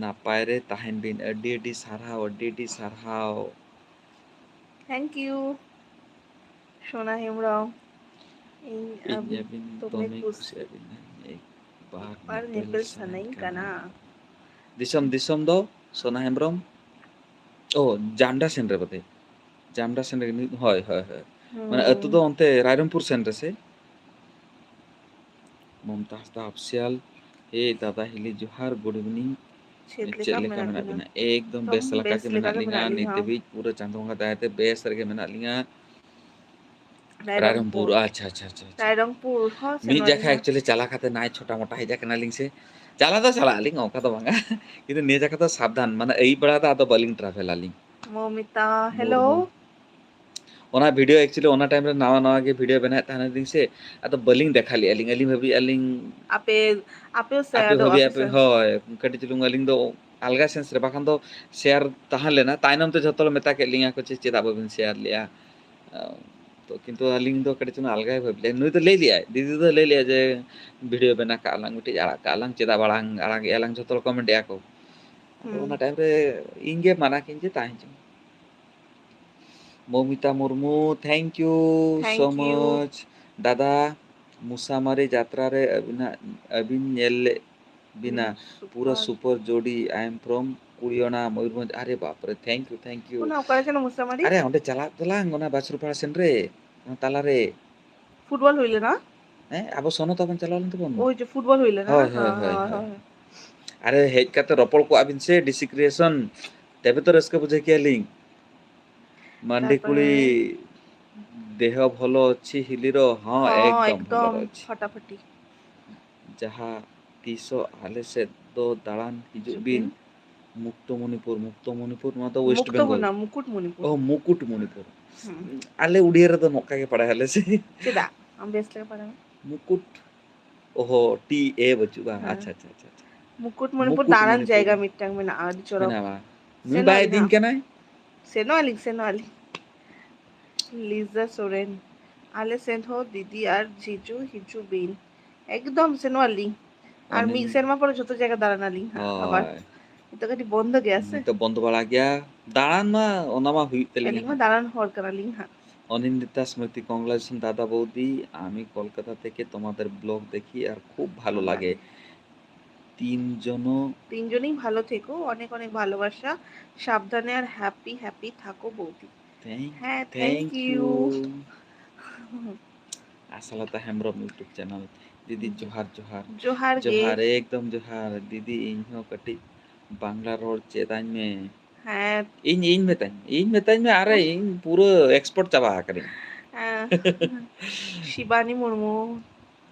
ᱱᱟᱯᱟᱭ ᱨᱮ ᱛᱟᱦᱮᱱ ᱵᱤᱱ᱾ ᱟᱹᱰᱤ ᱟᱹᱰᱤ ᱥᱟᱨᱦᱟᱣ, ᱟᱹᱰᱤ ᱟᱹᱰᱤ ᱥᱟᱨᱦᱟᱣ᱾ Thank you ᱥᱳᱱᱟ ᱦᱮᱢᱵᱨᱚᱢ᱾ ᱤᱧ ᱤᱧ ᱟᱹᱵᱤᱱ ᱟᱹᱵᱤᱱ ᱫᱚᱢᱮ ᱫᱚᱢᱮ ᱠᱩᱥᱤ᱾ ᱠᱩᱥᱤᱭᱟᱜ ᱵᱤᱱ᱾ ᱮᱠᱵᱟᱨ ᱟᱨ ᱧᱮᱯᱮᱞ ᱥᱟᱱᱟᱧ ᱠᱟᱱᱟ᱾ ᱫᱤᱥᱚᱢ, ᱫᱤᱥᱚᱢ ᱫᱚ ᱥᱳᱱᱟ ᱦᱮᱢᱵᱨᱚᱢ᱾ ᱳ, ᱡᱟᱢᱰᱟ ᱥᱮᱱ ᱨᱮ ᱵᱚᱫᱮ᱾ ᱡᱟᱢᱰᱟ ᱥᱮᱱ ᱨᱮ ᱱᱤᱛ, ᱦᱳᱭ, ᱦᱳᱭ, ᱦᱳᱭ᱾ ᱢᱟᱱᱮ ᱟᱹᱛᱩ ᱫᱚ ᱦᱩᱸ᱾ ᱚᱱᱛᱮ ᱨᱟᱭᱨᱚᱝᱯᱩᱨ ᱥᱮᱱ ᱨᱮ ᱥᱮ? ᱢᱚᱢᱛᱟ ᱦᱟᱸᱥᱫᱟ ᱚᱯᱷᱤᱥᱤᱭᱟᱞ, ᱮ ᱫᱟᱫᱟ ᱦᱤᱞᱤ ᱡᱚᱦᱟᱨ, good evening᱾ ᱪᱮᱫ ᱪᱮᱫ ᱞᱮᱠᱟ ᱞᱮᱠᱟ ᱢᱮᱱᱟᱜ ᱢᱮᱱᱟᱜ ᱵᱤᱱᱟ? ᱵᱤᱱᱟ? ᱮᱠᱫᱚᱢ ᱮᱠᱫᱚᱢ ᱵᱮᱥ ᱞᱮᱠᱟ ᱵᱮᱥ ᱜᱮ ᱞᱮᱠᱟ ᱢᱮᱱᱟᱜ ᱜᱮ ᱞᱤᱧᱟ᱾ ᱢᱮᱱᱟᱜ ᱞᱤᱧᱟ᱾ ᱱᱤᱛ ᱫᱷᱟᱹᱵᱤᱡ ᱯᱩᱨᱟᱹ ᱪᱟᱸᱫᱳ ᱵᱚᱸᱜᱟ ᱫᱟᱭᱟᱛᱮ ᱵᱮᱥ ᱨᱮᱜᱮ ᱢᱮᱱᱟᱜ ᱞᱤᱧᱟ᱾ ᱨᱟᱭᱨᱚᱝᱯᱩᱨ᱾ ᱨᱟᱭᱨᱚᱝᱯᱩᱨ᱾ ᱟᱪᱪᱷᱟ, ᱟᱪᱪᱷᱟ, ᱟᱪᱪᱷᱟ, ᱟᱪᱪᱷᱟ᱾ ᱨᱟᱭᱨᱚᱝᱯᱩᱨ ᱦᱚᱸ ᱥᱮᱱᱚᱜ ᱢᱤᱫ ᱡᱟᱠᱷᱟ ᱦᱩᱭᱩᱜᱼᱟ᱾ Actually ᱪᱟᱞᱟᱣ ᱠᱟᱛᱮ ᱱᱟᱭ ᱪᱷᱳᱴᱟ ᱢᱳᱴᱟ ᱦᱮᱡ ᱟᱠᱟᱱᱟᱞᱤᱧ ᱥᱮ᱾ ᱪᱟᱞᱟᱣ ᱫᱚ ᱪᱟᱞᱟᱜ ᱟᱹᱞᱤᱧ, ᱚᱱᱠᱟ ᱫᱚ ᱵᱟᱝᱟ᱾ ᱠᱤᱱᱛᱩ ᱱᱤᱭᱟᱹ ᱡᱟᱠᱷᱟ ᱫᱚ ᱥᱟᱵᱫᱷᱟᱱ, ᱢᱟᱱᱮ ᱟᱹᱭᱩᱵ ᱵᱮᱲᱟ ᱫᱚ ᱟᱫᱚ ᱵᱟᱹᱞᱤᱧ travel ᱟᱹᱞᱤᱧ᱾ ᱢᱳᱢᱤᱛᱟ, hello᱾ ᱢᱩᱨᱢᱩ᱾ ᱚᱱᱟ video actually ᱚᱱᱟ time ᱨᱮ ᱱᱟᱣᱟ ᱱᱟᱣᱟ ᱜᱮ video ᱵᱮᱱᱟᱣᱮᱫ ᱛᱟᱦᱮᱱᱟᱞᱤᱧ ᱥᱮ, ᱟᱫᱚ ᱵᱟᱹᱞᱤᱧ ᱫᱮᱠᱷᱟ ᱞᱮᱫᱼᱟ ᱞᱤᱧ᱾ ᱟᱹᱞᱤᱧ ᱵᱷᱟᱹᱵᱤᱭᱮᱫᱼᱟ ᱞᱤᱧ ᱟᱯᱮ, ᱟᱯᱮ ᱥᱮ ᱟᱯᱮ ᱟᱫᱚ ᱵᱷᱟᱹᱵᱤ ᱟᱯᱮ ᱟᱯᱮ ᱥᱮ? ᱦᱳᱭ, ᱠᱟᱹᱴᱤᱡ ᱪᱩᱞᱩᱝ ᱟᱹᱞᱤᱧ ᱫᱚ ᱟᱞᱜᱟ sense ᱨᱮ, ᱵᱟᱠᱷᱟᱱ ᱫᱚ share ᱛᱟᱦᱮᱸ ᱞᱮᱱᱟ᱾ ᱛᱟᱭᱱᱚᱢ ᱛᱮ ᱡᱷᱚᱛᱚ ᱦᱚᱲ ᱢᱮᱛᱟ ᱠᱮᱫ ᱞᱤᱧᱟ ᱠᱚ, "ᱪᱮᱫ, ᱪᱮᱫᱟᱜ ᱵᱟᱵᱤᱱ share ᱞᱮᱜᱼᱟ?" ᱛᱚ ᱠᱤᱱᱛᱩ ᱟᱹᱞᱤᱧ ᱫᱚ ᱠᱟᱹᱴᱤᱡ ᱪᱩᱞᱩᱝ ᱟᱞᱜᱟᱭ ᱵᱷᱟᱹᱵᱤ ᱞᱮᱫᱼᱟ᱾ ᱱᱩᱭ ᱫᱚ ᱞᱟᱹᱭ ᱞᱮᱜᱼᱟᱭ, ᱫᱤᱫᱤ ᱫᱚ ᱞᱟᱹᱭ ᱞᱮᱜᱼᱟ ᱡᱮ, "video ᱵᱮᱱᱟᱣ ᱠᱟᱜᱼᱟ ᱞᱟᱝ, ᱢᱤᱫᱴᱤᱡ ᱟᱲᱟᱜ ᱠᱟᱜᱼᱟ ᱞᱟᱝ, ᱪᱮᱫᱟᱜ ᱵᱟᱲᱟᱝ ᱟᱲᱟᱜᱮᱜᱼᱟ ᱞᱟᱝ?" ᱡᱷᱚᱛᱚ ᱦᱚᱲ comment ᱮᱜᱼᱟ ᱠᱚ᱾ ᱟᱫᱚ ᱦᱩᱸ᱾ ᱚᱱᱟ time ᱨᱮ ᱤᱧ ᱜᱮ ᱢᱟᱱᱟ ᱠᱤᱧ ᱡᱮ, "ᱛᱟᱦᱮᱸ ᱦᱚᱪᱚ ᱢᱮ᱾" Mamita Murmu, thank you so Thank you. much᱾ ᱫᱟᱫᱟ, ᱢᱩᱥᱟᱢᱟᱨᱤ ᱡᱟᱛᱨᱟ ᱨᱮ ᱟᱹᱵᱤᱱᱟᱜ, ᱟᱹᱵᱤᱱ ᱧᱮᱞ ᱞᱮᱫ ᱵᱤᱱᱟ, ᱦᱩᱸ, ᱯᱩᱨᱟᱹ super᱾ Super ᱡᱳᱰᱤ, I am from ᱠᱩᱲᱤᱭᱚᱱᱟ, Mayurbhanj. ᱟᱨᱮ ᱵᱟᱯ ᱨᱮ, thank you, thank you᱾ ᱚᱱᱟ ᱚᱠᱟᱨᱮ ᱠᱟᱱᱟ ᱢᱩᱥᱟᱢᱟᱨᱤ? ᱟᱨᱮ ᱚᱸᱰᱮ ᱪᱟᱞᱟᱜ ᱛᱟᱞᱟᱝ, ᱚᱱᱟ ᱵᱟᱪᱩᱨᱯᱟᱲᱟ ᱥᱮᱱ ᱨᱮ, ᱚᱱᱟ ᱛᱟᱞᱟ ᱨᱮ᱾ Football ᱦᱩᱭ ᱞᱮᱱᱟ? ᱦᱮᱸ, ᱟᱵᱚ ᱥᱚᱱᱚᱛ ᱟᱵᱚᱱ ᱪᱟᱞᱟᱣ ᱞᱮᱱ ᱛᱟᱵᱚᱱ᱾ ᱳᱭ ᱡᱮ football ᱦᱩᱭ ᱞᱮᱱᱟ? ᱦᱳᱭ, ᱦᱳᱭ, ᱦᱳᱭ, ᱦᱳᱭ, ᱦᱳᱭ᱾ ᱦᱳᱭ᱾ ᱟᱨᱮ ᱦᱮᱡ ᱠᱟᱛᱮ ᱨᱚᱯᱚᱲ ᱠᱚᱜᱼᱟ ᱵᱤᱱ ᱥᱮ, ᱰᱤᱥᱤ ᱠᱨᱤᱭᱮᱥᱚᱱ, ᱛᱚᱵᱮ ᱛᱚ ᱨᱟᱹᱥᱠᱟᱹ ᱵᱩᱡᱷᱟᱹᱣ ᱠᱮᱭᱟ ᱞᱤᱧ᱾ ᱢᱟᱱᱰᱤ ᱛᱟᱨᱯᱚᱨᱮ ᱠᱩᱲᱤ, ᱫᱮᱦᱚ ᱵᱷᱚᱞᱚ ᱚᱪᱷᱤ ᱦᱤᱞᱤᱨᱚ? ᱦᱚᱸ, ᱦᱚᱸ, ᱮᱠᱫᱚᱢ ᱵᱷᱚᱞᱚ ᱮᱠᱫᱚᱢ, ᱚᱪᱷᱤ᱾ ᱯᱷᱟᱴᱟᱯᱷᱟᱴᱤ᱾ ᱡᱟᱦᱟᱸ ᱛᱤᱥᱚᱜ ᱟᱞᱮ ᱥᱮᱫ ᱫᱚ ᱫᱟᱬᱟᱱ ᱦᱤᱡᱩᱜ ᱦᱤᱡᱩᱜ ᱵᱤᱱ᱾ ᱵᱤᱱ᱾ ᱢᱩᱠᱛᱚ ᱢᱚᱱᱤᱯᱩᱨ, ᱢᱩᱠᱛᱚ ᱢᱚᱱᱤᱯᱩᱨ, ᱱᱚᱣᱟ ᱫᱚ ᱳᱭᱮᱥᱴ ᱢᱩᱠᱛᱚ ᱵᱮᱝᱜᱚᱞ᱾ ᱵᱚᱱᱟ, ᱢᱩᱠᱩᱴᱢᱩᱱᱤᱯᱩᱨ᱾ ᱚ, ᱢᱩᱠᱩᱴᱢᱚᱱᱤᱯᱩᱨ᱾ ᱦᱩᱸ᱾ ᱟᱞᱮ ᱩᱰᱤᱭᱟ ᱨᱮᱫᱚ ᱱᱚᱝᱠᱟ ᱜᱮ ᱯᱟᱲᱦᱟᱣ ᱟᱞᱮ ᱥᱮ᱾ ᱪᱮᱫᱟᱜ? ᱟᱢ ᱵᱮᱥ ᱞᱮᱠᱟ ᱯᱟᱲᱦᱟᱣ ᱢᱮ᱾ ᱢᱩᱠᱩᱴ᱾ ᱚᱦᱚ, ᱴᱤ ᱮ ᱵᱟᱹᱪᱩᱜᱼᱟ᱾ ᱦᱮᱸ᱾ ᱟᱪᱪᱷᱟ, ᱟᱪᱪᱷᱟ, ᱟᱪᱪᱷᱟ, ᱟᱪᱪᱷᱟ᱾ ᱢᱩᱠᱩᱴᱢᱩᱱᱤᱯᱩᱨ ᱢᱩᱠᱩᱴᱢᱩᱱᱤᱯᱩᱨ᱾ ᱫᱟᱬᱟᱱ ᱡᱟᱭᱜᱟ ᱢᱤᱫᱴᱟᱝ ᱢᱮᱱᱟᱜᱼᱟ, ᱟᱹᱰᱤ ᱪᱚᱨᱚᱠ᱾ ᱢᱮᱱᱟᱜᱼᱟ᱾ ᱱᱩᱭ ᱥᱮᱱᱚᱜ ᱵᱟᱭ ᱟᱹᱞᱤᱧ ᱤᱫᱤᱧ ᱦᱟᱸᱜ᱾ ᱠᱟᱱᱟᱭ᱾ ᱥᱮᱱᱚᱜ ᱟᱹᱞᱤᱧ, ᱥᱮᱱᱚᱜ ᱟᱹᱞᱤᱧ᱾ ᱞᱤᱡᱟ ᱥᱚᱨᱮᱱ, ᱟᱞᱮ ᱥᱮᱱ ᱦᱚᱸ ᱫᱤᱫᱤ ᱟᱨ ᱡᱤᱡᱩ ᱦᱤᱡᱩᱜ ᱵᱤᱱ᱾ ᱮᱠᱫᱚᱢ ᱥᱮᱱᱚᱜ ᱟᱹᱞᱤᱧ᱾ ᱟᱨ ᱚᱱᱮ ᱢᱤᱫ ᱥᱮᱨᱢᱟ ᱯᱚᱨᱮ ᱡᱚᱛᱚ ᱡᱟᱭᱜᱟ ᱫᱟᱬᱟᱱ ᱟᱹᱞᱤᱧ ᱦᱟᱸᱜ ᱟᱵᱟᱨ᱾ ᱦᱳᱭ᱾ ᱱᱤᱛᱚᱜ ᱠᱟᱹᱴᱤᱡ ᱵᱚᱱᱫᱚ ᱜᱮᱭᱟ ᱥᱮ᱾ ᱱᱤᱛᱚᱜ ᱵᱚᱱᱫᱚ ᱵᱟᱲᱟ ᱜᱮᱭᱟ᱾ ᱫᱟᱬᱟᱱ ᱢᱟ, ᱚᱱᱟ ᱢᱟ ᱦᱩᱭᱩᱜ ᱛᱟᱹᱞᱤᱧᱟ ᱟᱹᱞᱤᱧ ᱢᱟ ᱦᱟᱸᱜ᱾ ᱫᱟᱬᱟᱱ ᱦᱚᱲ ᱠᱟᱱᱟᱞᱤᱧ ᱦᱟᱸᱜ᱾ অনিন্দিতা স্মৃতি, congratulations দাদা বৌদি, আমি কলকাতা থেকে তোমাদের ব্লগ দেখি আর খুব ভালো ভালো লাগে। লাগে। তিনজন। তিনজনেই ভালো থেকো, অনেক অনেক ভালোবাসা, সাবধানে আর হ্যাপি হ্যাপি থাকো বৌদি। Thank, হ্যাঁ, thank thank you। you। Ashalata Hembram YouTube channel। দিদি, হুম। জোহার, জোহার। জোহার গে। জোহার, একদম জোহার। দিদি, ᱤᱧ ᱦᱚᱸ ᱠᱟᱹᱴᱤᱡ ᱵᱟᱝᱞᱟ ᱨᱚᱲ ᱪᱮᱫ ᱟᱹᱧ ᱢᱮ᱾ ᱦᱮᱸ᱾ ᱤᱧ, ᱤᱧ ᱢᱮᱛᱟᱧ, ᱤᱧ ᱢᱮᱛᱟᱧ ᱢᱮ, ᱟᱨᱮ, ᱤᱧ ᱯᱩᱨᱟᱹ expert ᱪᱟᱵᱟ ᱟᱠᱟᱱᱟᱹᱧ᱾ ᱦᱮᱸ᱾ Shivani Murmu,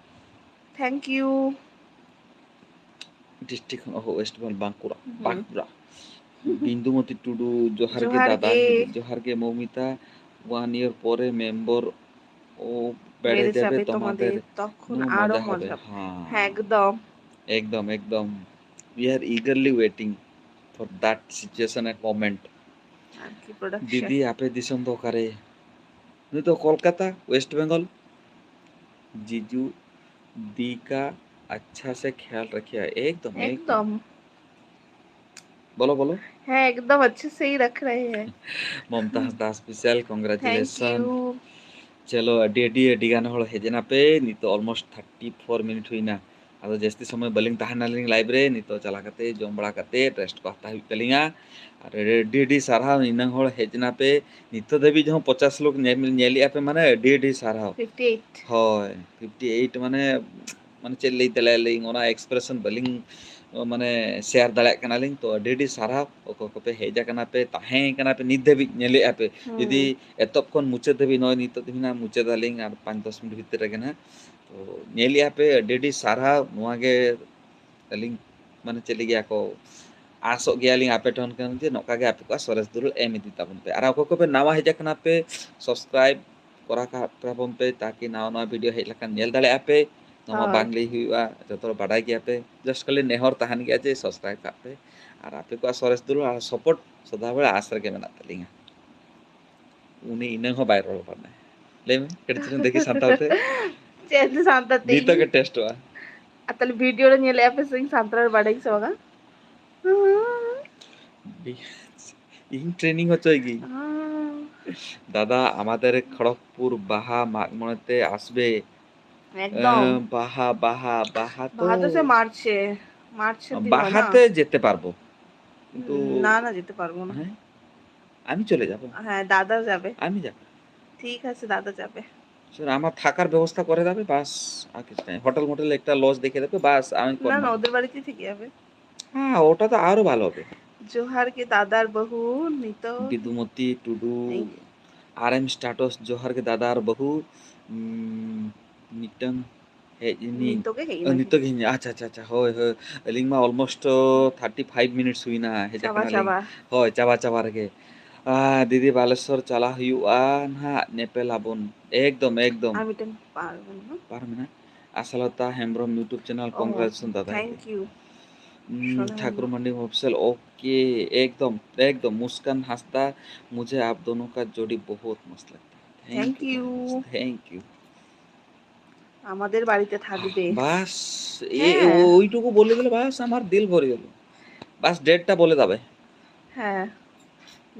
thank you। District ᱠᱷᱚᱱ, ᱚᱦᱚ, West Bengal, ᱵᱟᱸᱠᱩᱲᱟ, ᱦᱩᱸ᱾ ᱵᱟᱸᱠᱩᱲᱟ᱾ ᱵᱤᱱᱫᱩᱢᱚᱛᱤ ᱴᱩᱰᱩ, ᱡᱚᱦᱟᱨ ᱜᱮ ᱡᱚᱦᱟᱨ ᱫᱟᱫᱟ, ᱜᱮ᱾ ᱡᱚᱦᱟᱨ ᱜᱮ ᱢᱚᱢᱤᱛᱟ, one year ᱯᱚᱨᱮ member ᱚ, ᱵᱮᱲᱮ ᱵᱮᱲᱮ ᱡᱟᱵᱮ ᱡᱟᱵᱮ ᱛᱚᱢᱟᱫᱮᱨ, ᱛᱚᱢᱟᱫᱮᱨ, ᱛᱚᱠᱷᱚᱱ ᱛᱚᱠᱷᱚᱱ ᱟᱨᱚ ᱟᱨᱚ ᱢᱚᱡᱟ ᱢᱚᱡᱟ ᱦᱚᱵᱮ᱾ ᱦᱚᱵᱮ᱾ ᱦᱮᱸ᱾ ᱦᱮᱸ, ᱮᱠᱫᱚᱢ᱾ ᱮᱠᱫᱚᱢ, ᱮᱠᱫᱚᱢ। We are eagerly waiting for that situation and moment। ᱟᱨᱠᱤ production। ᱫᱤᱫᱤ, ᱟᱯᱮ ᱫᱤᱥᱚᱢ ᱫᱚ ᱚᱠᱟᱨᱮ? ᱱᱩᱭ ᱫᱚ ᱠᱳᱞᱠᱟᱛᱟ, West Bengal᱾ ᱡᱤᱡᱩ ᱫᱤ ᱠᱟ ᱟᱪᱪᱷᱟ ᱥᱮ ᱠᱷᱮᱭᱟᱞ ᱨᱟᱠᱷᱮᱭᱟ᱾ ᱮᱠᱫᱚᱢ, ᱮᱠᱫᱚᱢ᱾ ᱮᱠᱫᱚᱢ। ᱵᱚᱞᱚ, ᱵᱚᱞᱚ। ᱦᱮᱸ, ᱮᱠᱫᱚᱢ ᱟᱪᱪᱷᱮ ᱥᱮ ᱦᱤ ᱨᱟᱠᱷ ᱨᱟᱦᱮ ᱦᱮᱸ। ᱢᱚᱢᱛᱟ ᱦᱟᱸᱥᱫᱟ special, thank you। Congratulations। ᱪᱚᱞᱚ, ᱟᱹᱰᱤ, ᱟᱹᱰᱤ, ᱟᱹᱰᱤ ᱜᱟᱱ ᱦᱚᱲ ᱦᱮᱡ ᱮᱱᱟ ᱯᱮ᱾ ᱱᱤᱛᱚᱜ almost thirty four minute ᱦᱩᱭᱱᱟ᱾ ᱟᱫᱚ ᱡᱟᱹᱥᱛᱤ ᱥᱚᱢᱚᱭ ᱵᱟᱹᱞᱤᱧ ᱛᱟᱦᱮᱱᱟᱞᱤᱧ live ᱨᱮ᱾ ᱱᱤᱛᱚᱜ ᱪᱟᱞᱟᱣ ᱠᱟᱛᱮ, ᱡᱚᱢ ᱵᱟᱲᱟ ᱠᱟᱛᱮ, rest ᱠᱚ ᱦᱟᱛᱟᱣ ᱦᱩᱭᱩᱜ ᱛᱟᱹᱞᱤᱧᱟ᱾ ᱟᱨ ᱟᱹᱰᱤ, ᱟᱹᱰᱤ ᱥᱟᱨᱦᱟᱣ, ᱱᱤᱱᱟᱹᱝ ᱦᱚᱲ ᱦᱮᱡ ᱮᱱᱟ ᱯᱮ᱾ ᱱᱤᱛᱚᱜ ᱫᱷᱟᱹᱵᱤᱡ ᱦᱚᱸ ᱯᱚᱪᱟᱥ ᱞᱳᱠ ᱧᱮᱞ, ᱧᱮᱞᱮᱜᱼᱟ ᱯᱮ, ᱢᱟᱱᱮ ᱟᱹᱰᱤ, ᱟᱹᱰᱤ ᱥᱟᱨᱦᱟᱣ᱾ Fifty eight᱾ ᱦᱳᱭ, fifty eight ᱢᱟᱱᱮ, ᱢᱟᱱᱮ ᱪᱮᱫ ᱞᱟᱹᱭ ᱫᱟᱲᱮᱭᱟᱜᱼᱟ ᱞᱤᱧ, ᱚᱱᱟ expression ᱵᱟᱹᱞᱤᱧ, ᱢᱟᱱᱮ, share ᱫᱟᱲᱮᱭᱟᱜ ᱠᱟᱱᱟᱞᱤᱧ᱾ ᱛᱚ ᱟᱹᱰᱤ, ᱟᱹᱰᱤ ᱥᱟᱨᱦᱟᱣ, ᱚᱠᱚᱭ ᱠᱚᱯᱮ ᱦᱮᱡ ᱟᱠᱟᱱᱟ ᱯᱮ, ᱛᱟᱦᱮᱸ ᱠᱟᱱᱟ ᱯᱮ, ᱱᱤᱛ ᱫᱷᱟᱹᱵᱤᱡ ᱧᱮᱞᱮᱜᱼᱟ ᱯᱮ᱾ ᱦᱩᱸ᱾ ᱡᱩᱫᱤ ᱮᱛᱚᱦᱚᱵ ᱠᱷᱚᱱ ᱢᱩᱪᱟᱹᱫ ᱫᱷᱟᱹᱵᱤᱡ, ᱱᱚᱜᱼᱚᱭ ᱱᱤᱛᱚᱜ ᱫᱷᱟᱹᱵᱤᱡ ᱱᱟᱜ ᱢᱩᱪᱟᱹᱫ ᱟᱹᱞᱤᱧ ᱟᱨ ᱯᱟᱸᱪ ᱫᱚᱥ ᱢᱤᱱᱤᱴ ᱵᱷᱤᱛᱤᱨ ᱨᱮᱜᱮ ᱱᱟᱜ᱾ ᱛᱚ ᱧᱮᱞᱮᱜᱼᱟ ᱯᱮ, ᱟᱹᱰᱤ, ᱟᱹᱰᱤ ᱥᱟᱨᱦᱟᱣ᱾ ᱱᱚᱣᱟ ᱜᱮ ᱟᱹᱞᱤᱧ, ᱢᱟᱱᱮ ᱪᱮᱫ ᱞᱟᱹᱜᱤᱫ ᱟᱠᱚ, ᱟᱥᱚᱜ ᱜᱮᱭᱟᱞᱤᱧ ᱟᱯᱮ ᱴᱷᱮᱱ ᱠᱷᱚᱱ ᱡᱮ ᱱᱚᱝᱠᱟ ᱜᱮ ᱟᱯᱮ ᱠᱚᱣᱟᱜ ᱥᱚᱨᱮᱥ ᱫᱩᱞᱟᱹᱲ ᱮᱢ ᱤᱫᱤ ᱛᱟᱵᱚᱱ ᱯᱮ᱾ ᱟᱨ ᱚᱠᱚᱭ ᱠᱚᱯᱮ ᱱᱟᱣᱟ ᱦᱮᱡ ᱟᱠᱟᱱᱟ ᱯᱮ, subscribe ᱠᱚᱨᱟᱣ ᱠᱟᱜ ᱛᱟᱵᱚᱱ ᱯᱮ, ᱛᱟᱠᱤ ᱱᱟᱣᱟ ᱱᱟᱣᱟ video ᱦᱮᱡ ᱞᱮᱠᱷᱟᱱ ᱧᱮᱞ ᱫᱟᱲᱮᱭᱟᱜᱼᱟ ᱯᱮ᱾ ᱱᱚᱣᱟ ᱦᱳᱭ᱾ ᱵᱟᱝ ᱞᱟᱹᱭ ᱦᱩᱭᱩᱜᱼᱟ, ᱡᱚᱛᱚ ᱦᱚᱲ ᱵᱟᱰᱟᱭ ᱜᱮᱭᱟ ᱯᱮ᱾ Just ᱠᱷᱟᱹᱞᱤ ᱱᱮᱦᱚᱨ ᱛᱟᱦᱮᱱ ᱜᱮᱭᱟ ᱡᱮ subscribe ᱠᱟᱜ ᱯᱮ᱾ ᱟᱨ ᱟᱯᱮ ᱠᱚᱣᱟᱜ ᱥᱚᱨᱮᱥ ᱫᱩᱞᱟᱹᱲ ᱟᱨ support ᱥᱚᱫᱟ ᱵᱮᱲᱟ ᱟᱥ ᱨᱮᱜᱮ ᱢᱮᱱᱟᱜ ᱛᱟᱹᱞᱤᱧᱟ᱾ ᱩᱱᱤ ᱤᱱᱟᱹᱝ ᱦᱚᱸ ᱵᱟᱭ ᱨᱚᱲ ᱠᱟᱱᱟᱭ᱾ ᱞᱟᱹᱭ ᱢᱮ, ᱠᱟᱹᱴᱤᱡ ᱪᱩᱞᱩᱝ ᱫᱮᱠᱷᱤ ᱥᱟᱱᱛᱟᱲ ᱛᱮ᱾ ᱪᱮᱫ ᱥᱟᱱᱛᱟᱲ ᱛᱮ? ᱱᱤᱛᱚᱜ ᱜᱮ test ᱚᱜᱼᱟ᱾ ᱟᱨ ᱛᱟᱦᱞᱮ video ᱨᱮ ᱧᱮᱞᱮᱜᱼᱟ ᱯᱮ ᱥᱮ ᱤᱧ ᱥᱟᱱᱛᱟᱲ ᱵᱟᱰᱟᱭ ᱥᱮ ᱵᱟᱝᱟ? ᱤᱧ training ᱦᱚᱪᱚᱭ ᱜᱤᱧ᱾ ᱦᱩᱸ᱾ দাদা, আমাদের খড়গপুর বাহা মাঘ মনেতে আসবে। একদম। আহ, বাহা, বাহা, বাহা তো বাহা তো সে মার্চে, মার্চের দিন হয় না? বাহাতে যেতে পারবো। কিন্তু না, না, যেতে পারবো না। হ্যাঁ? আমি চলে যাব। হ্যাঁ, দাদা যাবে। আমি যাব। ঠিক আছে, দাদা যাবে। শোনো, আমার থাকার ব্যবস্থা করে দেবে, বাস, আর কিছু নাই। হোটেল মোটেল একটা lodge দেখে দেবে, বাস, আমি না, না, করলাম। ওদের বাড়িতেই থেকে যাবে। হ্যাঁ, ওটা তো আরো ভালো হবে। জোহার ᱜᱮ ᱫᱟᱫᱟᱨ ᱵᱟᱹᱦᱩ ᱱᱤᱛᱚᱜ᱾ ᱵᱤᱫᱩᱢᱚᱛᱤ ᱴᱩᱰᱩ, ᱮᱭ᱾ ᱟᱨ ᱮᱢ status, ᱡᱚᱦᱟᱨ ᱜᱮ ᱫᱟᱫᱟᱨ ᱵᱟᱹᱦᱩ, ᱩᱸ, ᱢᱤᱫᱴᱟᱝ ᱦᱮᱡ ᱮᱱᱤᱧ᱾ ᱱᱤᱛᱚᱜ ᱜᱮ ᱦᱮᱡ ᱮᱱᱟ᱾ ᱱᱤᱛᱚᱜ ᱜᱮ ᱦᱮᱡ ᱮᱱᱟ᱾ ᱟᱪᱪᱷᱟ, ᱟᱪᱪᱷᱟ, ᱟᱪᱪᱷᱟ, ᱦᱳᱭ, ᱦᱳᱭ᱾ ᱟᱹᱞᱤᱧ ᱢᱟ almost, ᱚ, thirty five minutes ᱦᱩᱭᱱᱟ, ᱦᱮᱡ ᱪᱟᱵᱟ, ᱟᱠᱟᱱᱟᱞᱤᱧ᱾ ᱪᱟᱵᱟ᱾ ᱦᱳᱭ, ᱪᱟᱵᱟ, ᱪᱟᱵᱟ ᱨᱮᱜᱮ᱾ ᱟᱨ ᱫᱤᱫᱤ, ᱵᱟᱞᱮᱥᱚᱨ ᱪᱟᱞᱟᱣ ᱦᱩᱭᱩᱜᱼᱟ ᱱᱟᱦᱟᱜ, ᱧᱮᱯᱮᱞ ᱟᱵᱚᱱ᱾ ᱮᱠᱫᱚᱢ, ᱮᱠᱫᱚᱢ᱾ ᱟᱨ ᱢᱤᱫᱴᱮᱱ ᱯᱟᱨᱚᱢ ᱮᱱᱟ᱾ ᱯᱟᱨᱚᱢ ᱮᱱᱟ᱾ ᱟᱥᱟᱞᱚᱛᱟ ᱦᱮᱢᱵᱨᱚᱢ YouTube channel, ᱚ, congratulations ᱫᱟᱫᱟ᱾ Thank you᱾ ᱩᱸ, ᱥᱚᱱᱟ ᱴᱷᱟᱠᱩᱨ ᱢᱟᱱᱰᱤ official, okay, ᱮᱠᱫᱚᱢ, ᱮᱠᱫᱚᱢ᱾ ᱢᱩᱥᱠᱟᱱ ᱦᱟᱸᱥᱫᱟ, ᱢᱩᱡᱷᱮ ᱟᱯ ᱫᱳᱱᱳ ᱠᱟ ᱡᱳᱰᱤ ᱵᱚᱦᱩᱛ ᱢᱚᱥᱛ ᱞᱟᱜᱽᱛᱟ ᱦᱟᱭ᱾ Thank you, thank you। Thank you। আমাদের বাড়িতে থাকবে। বাস, এ, হ্যাঁ। ও-, ওইটুকু বলে দিলে বাস আমার দিল ভরে গেল। বাস, date টা বলে দেবে। হ্যাঁ।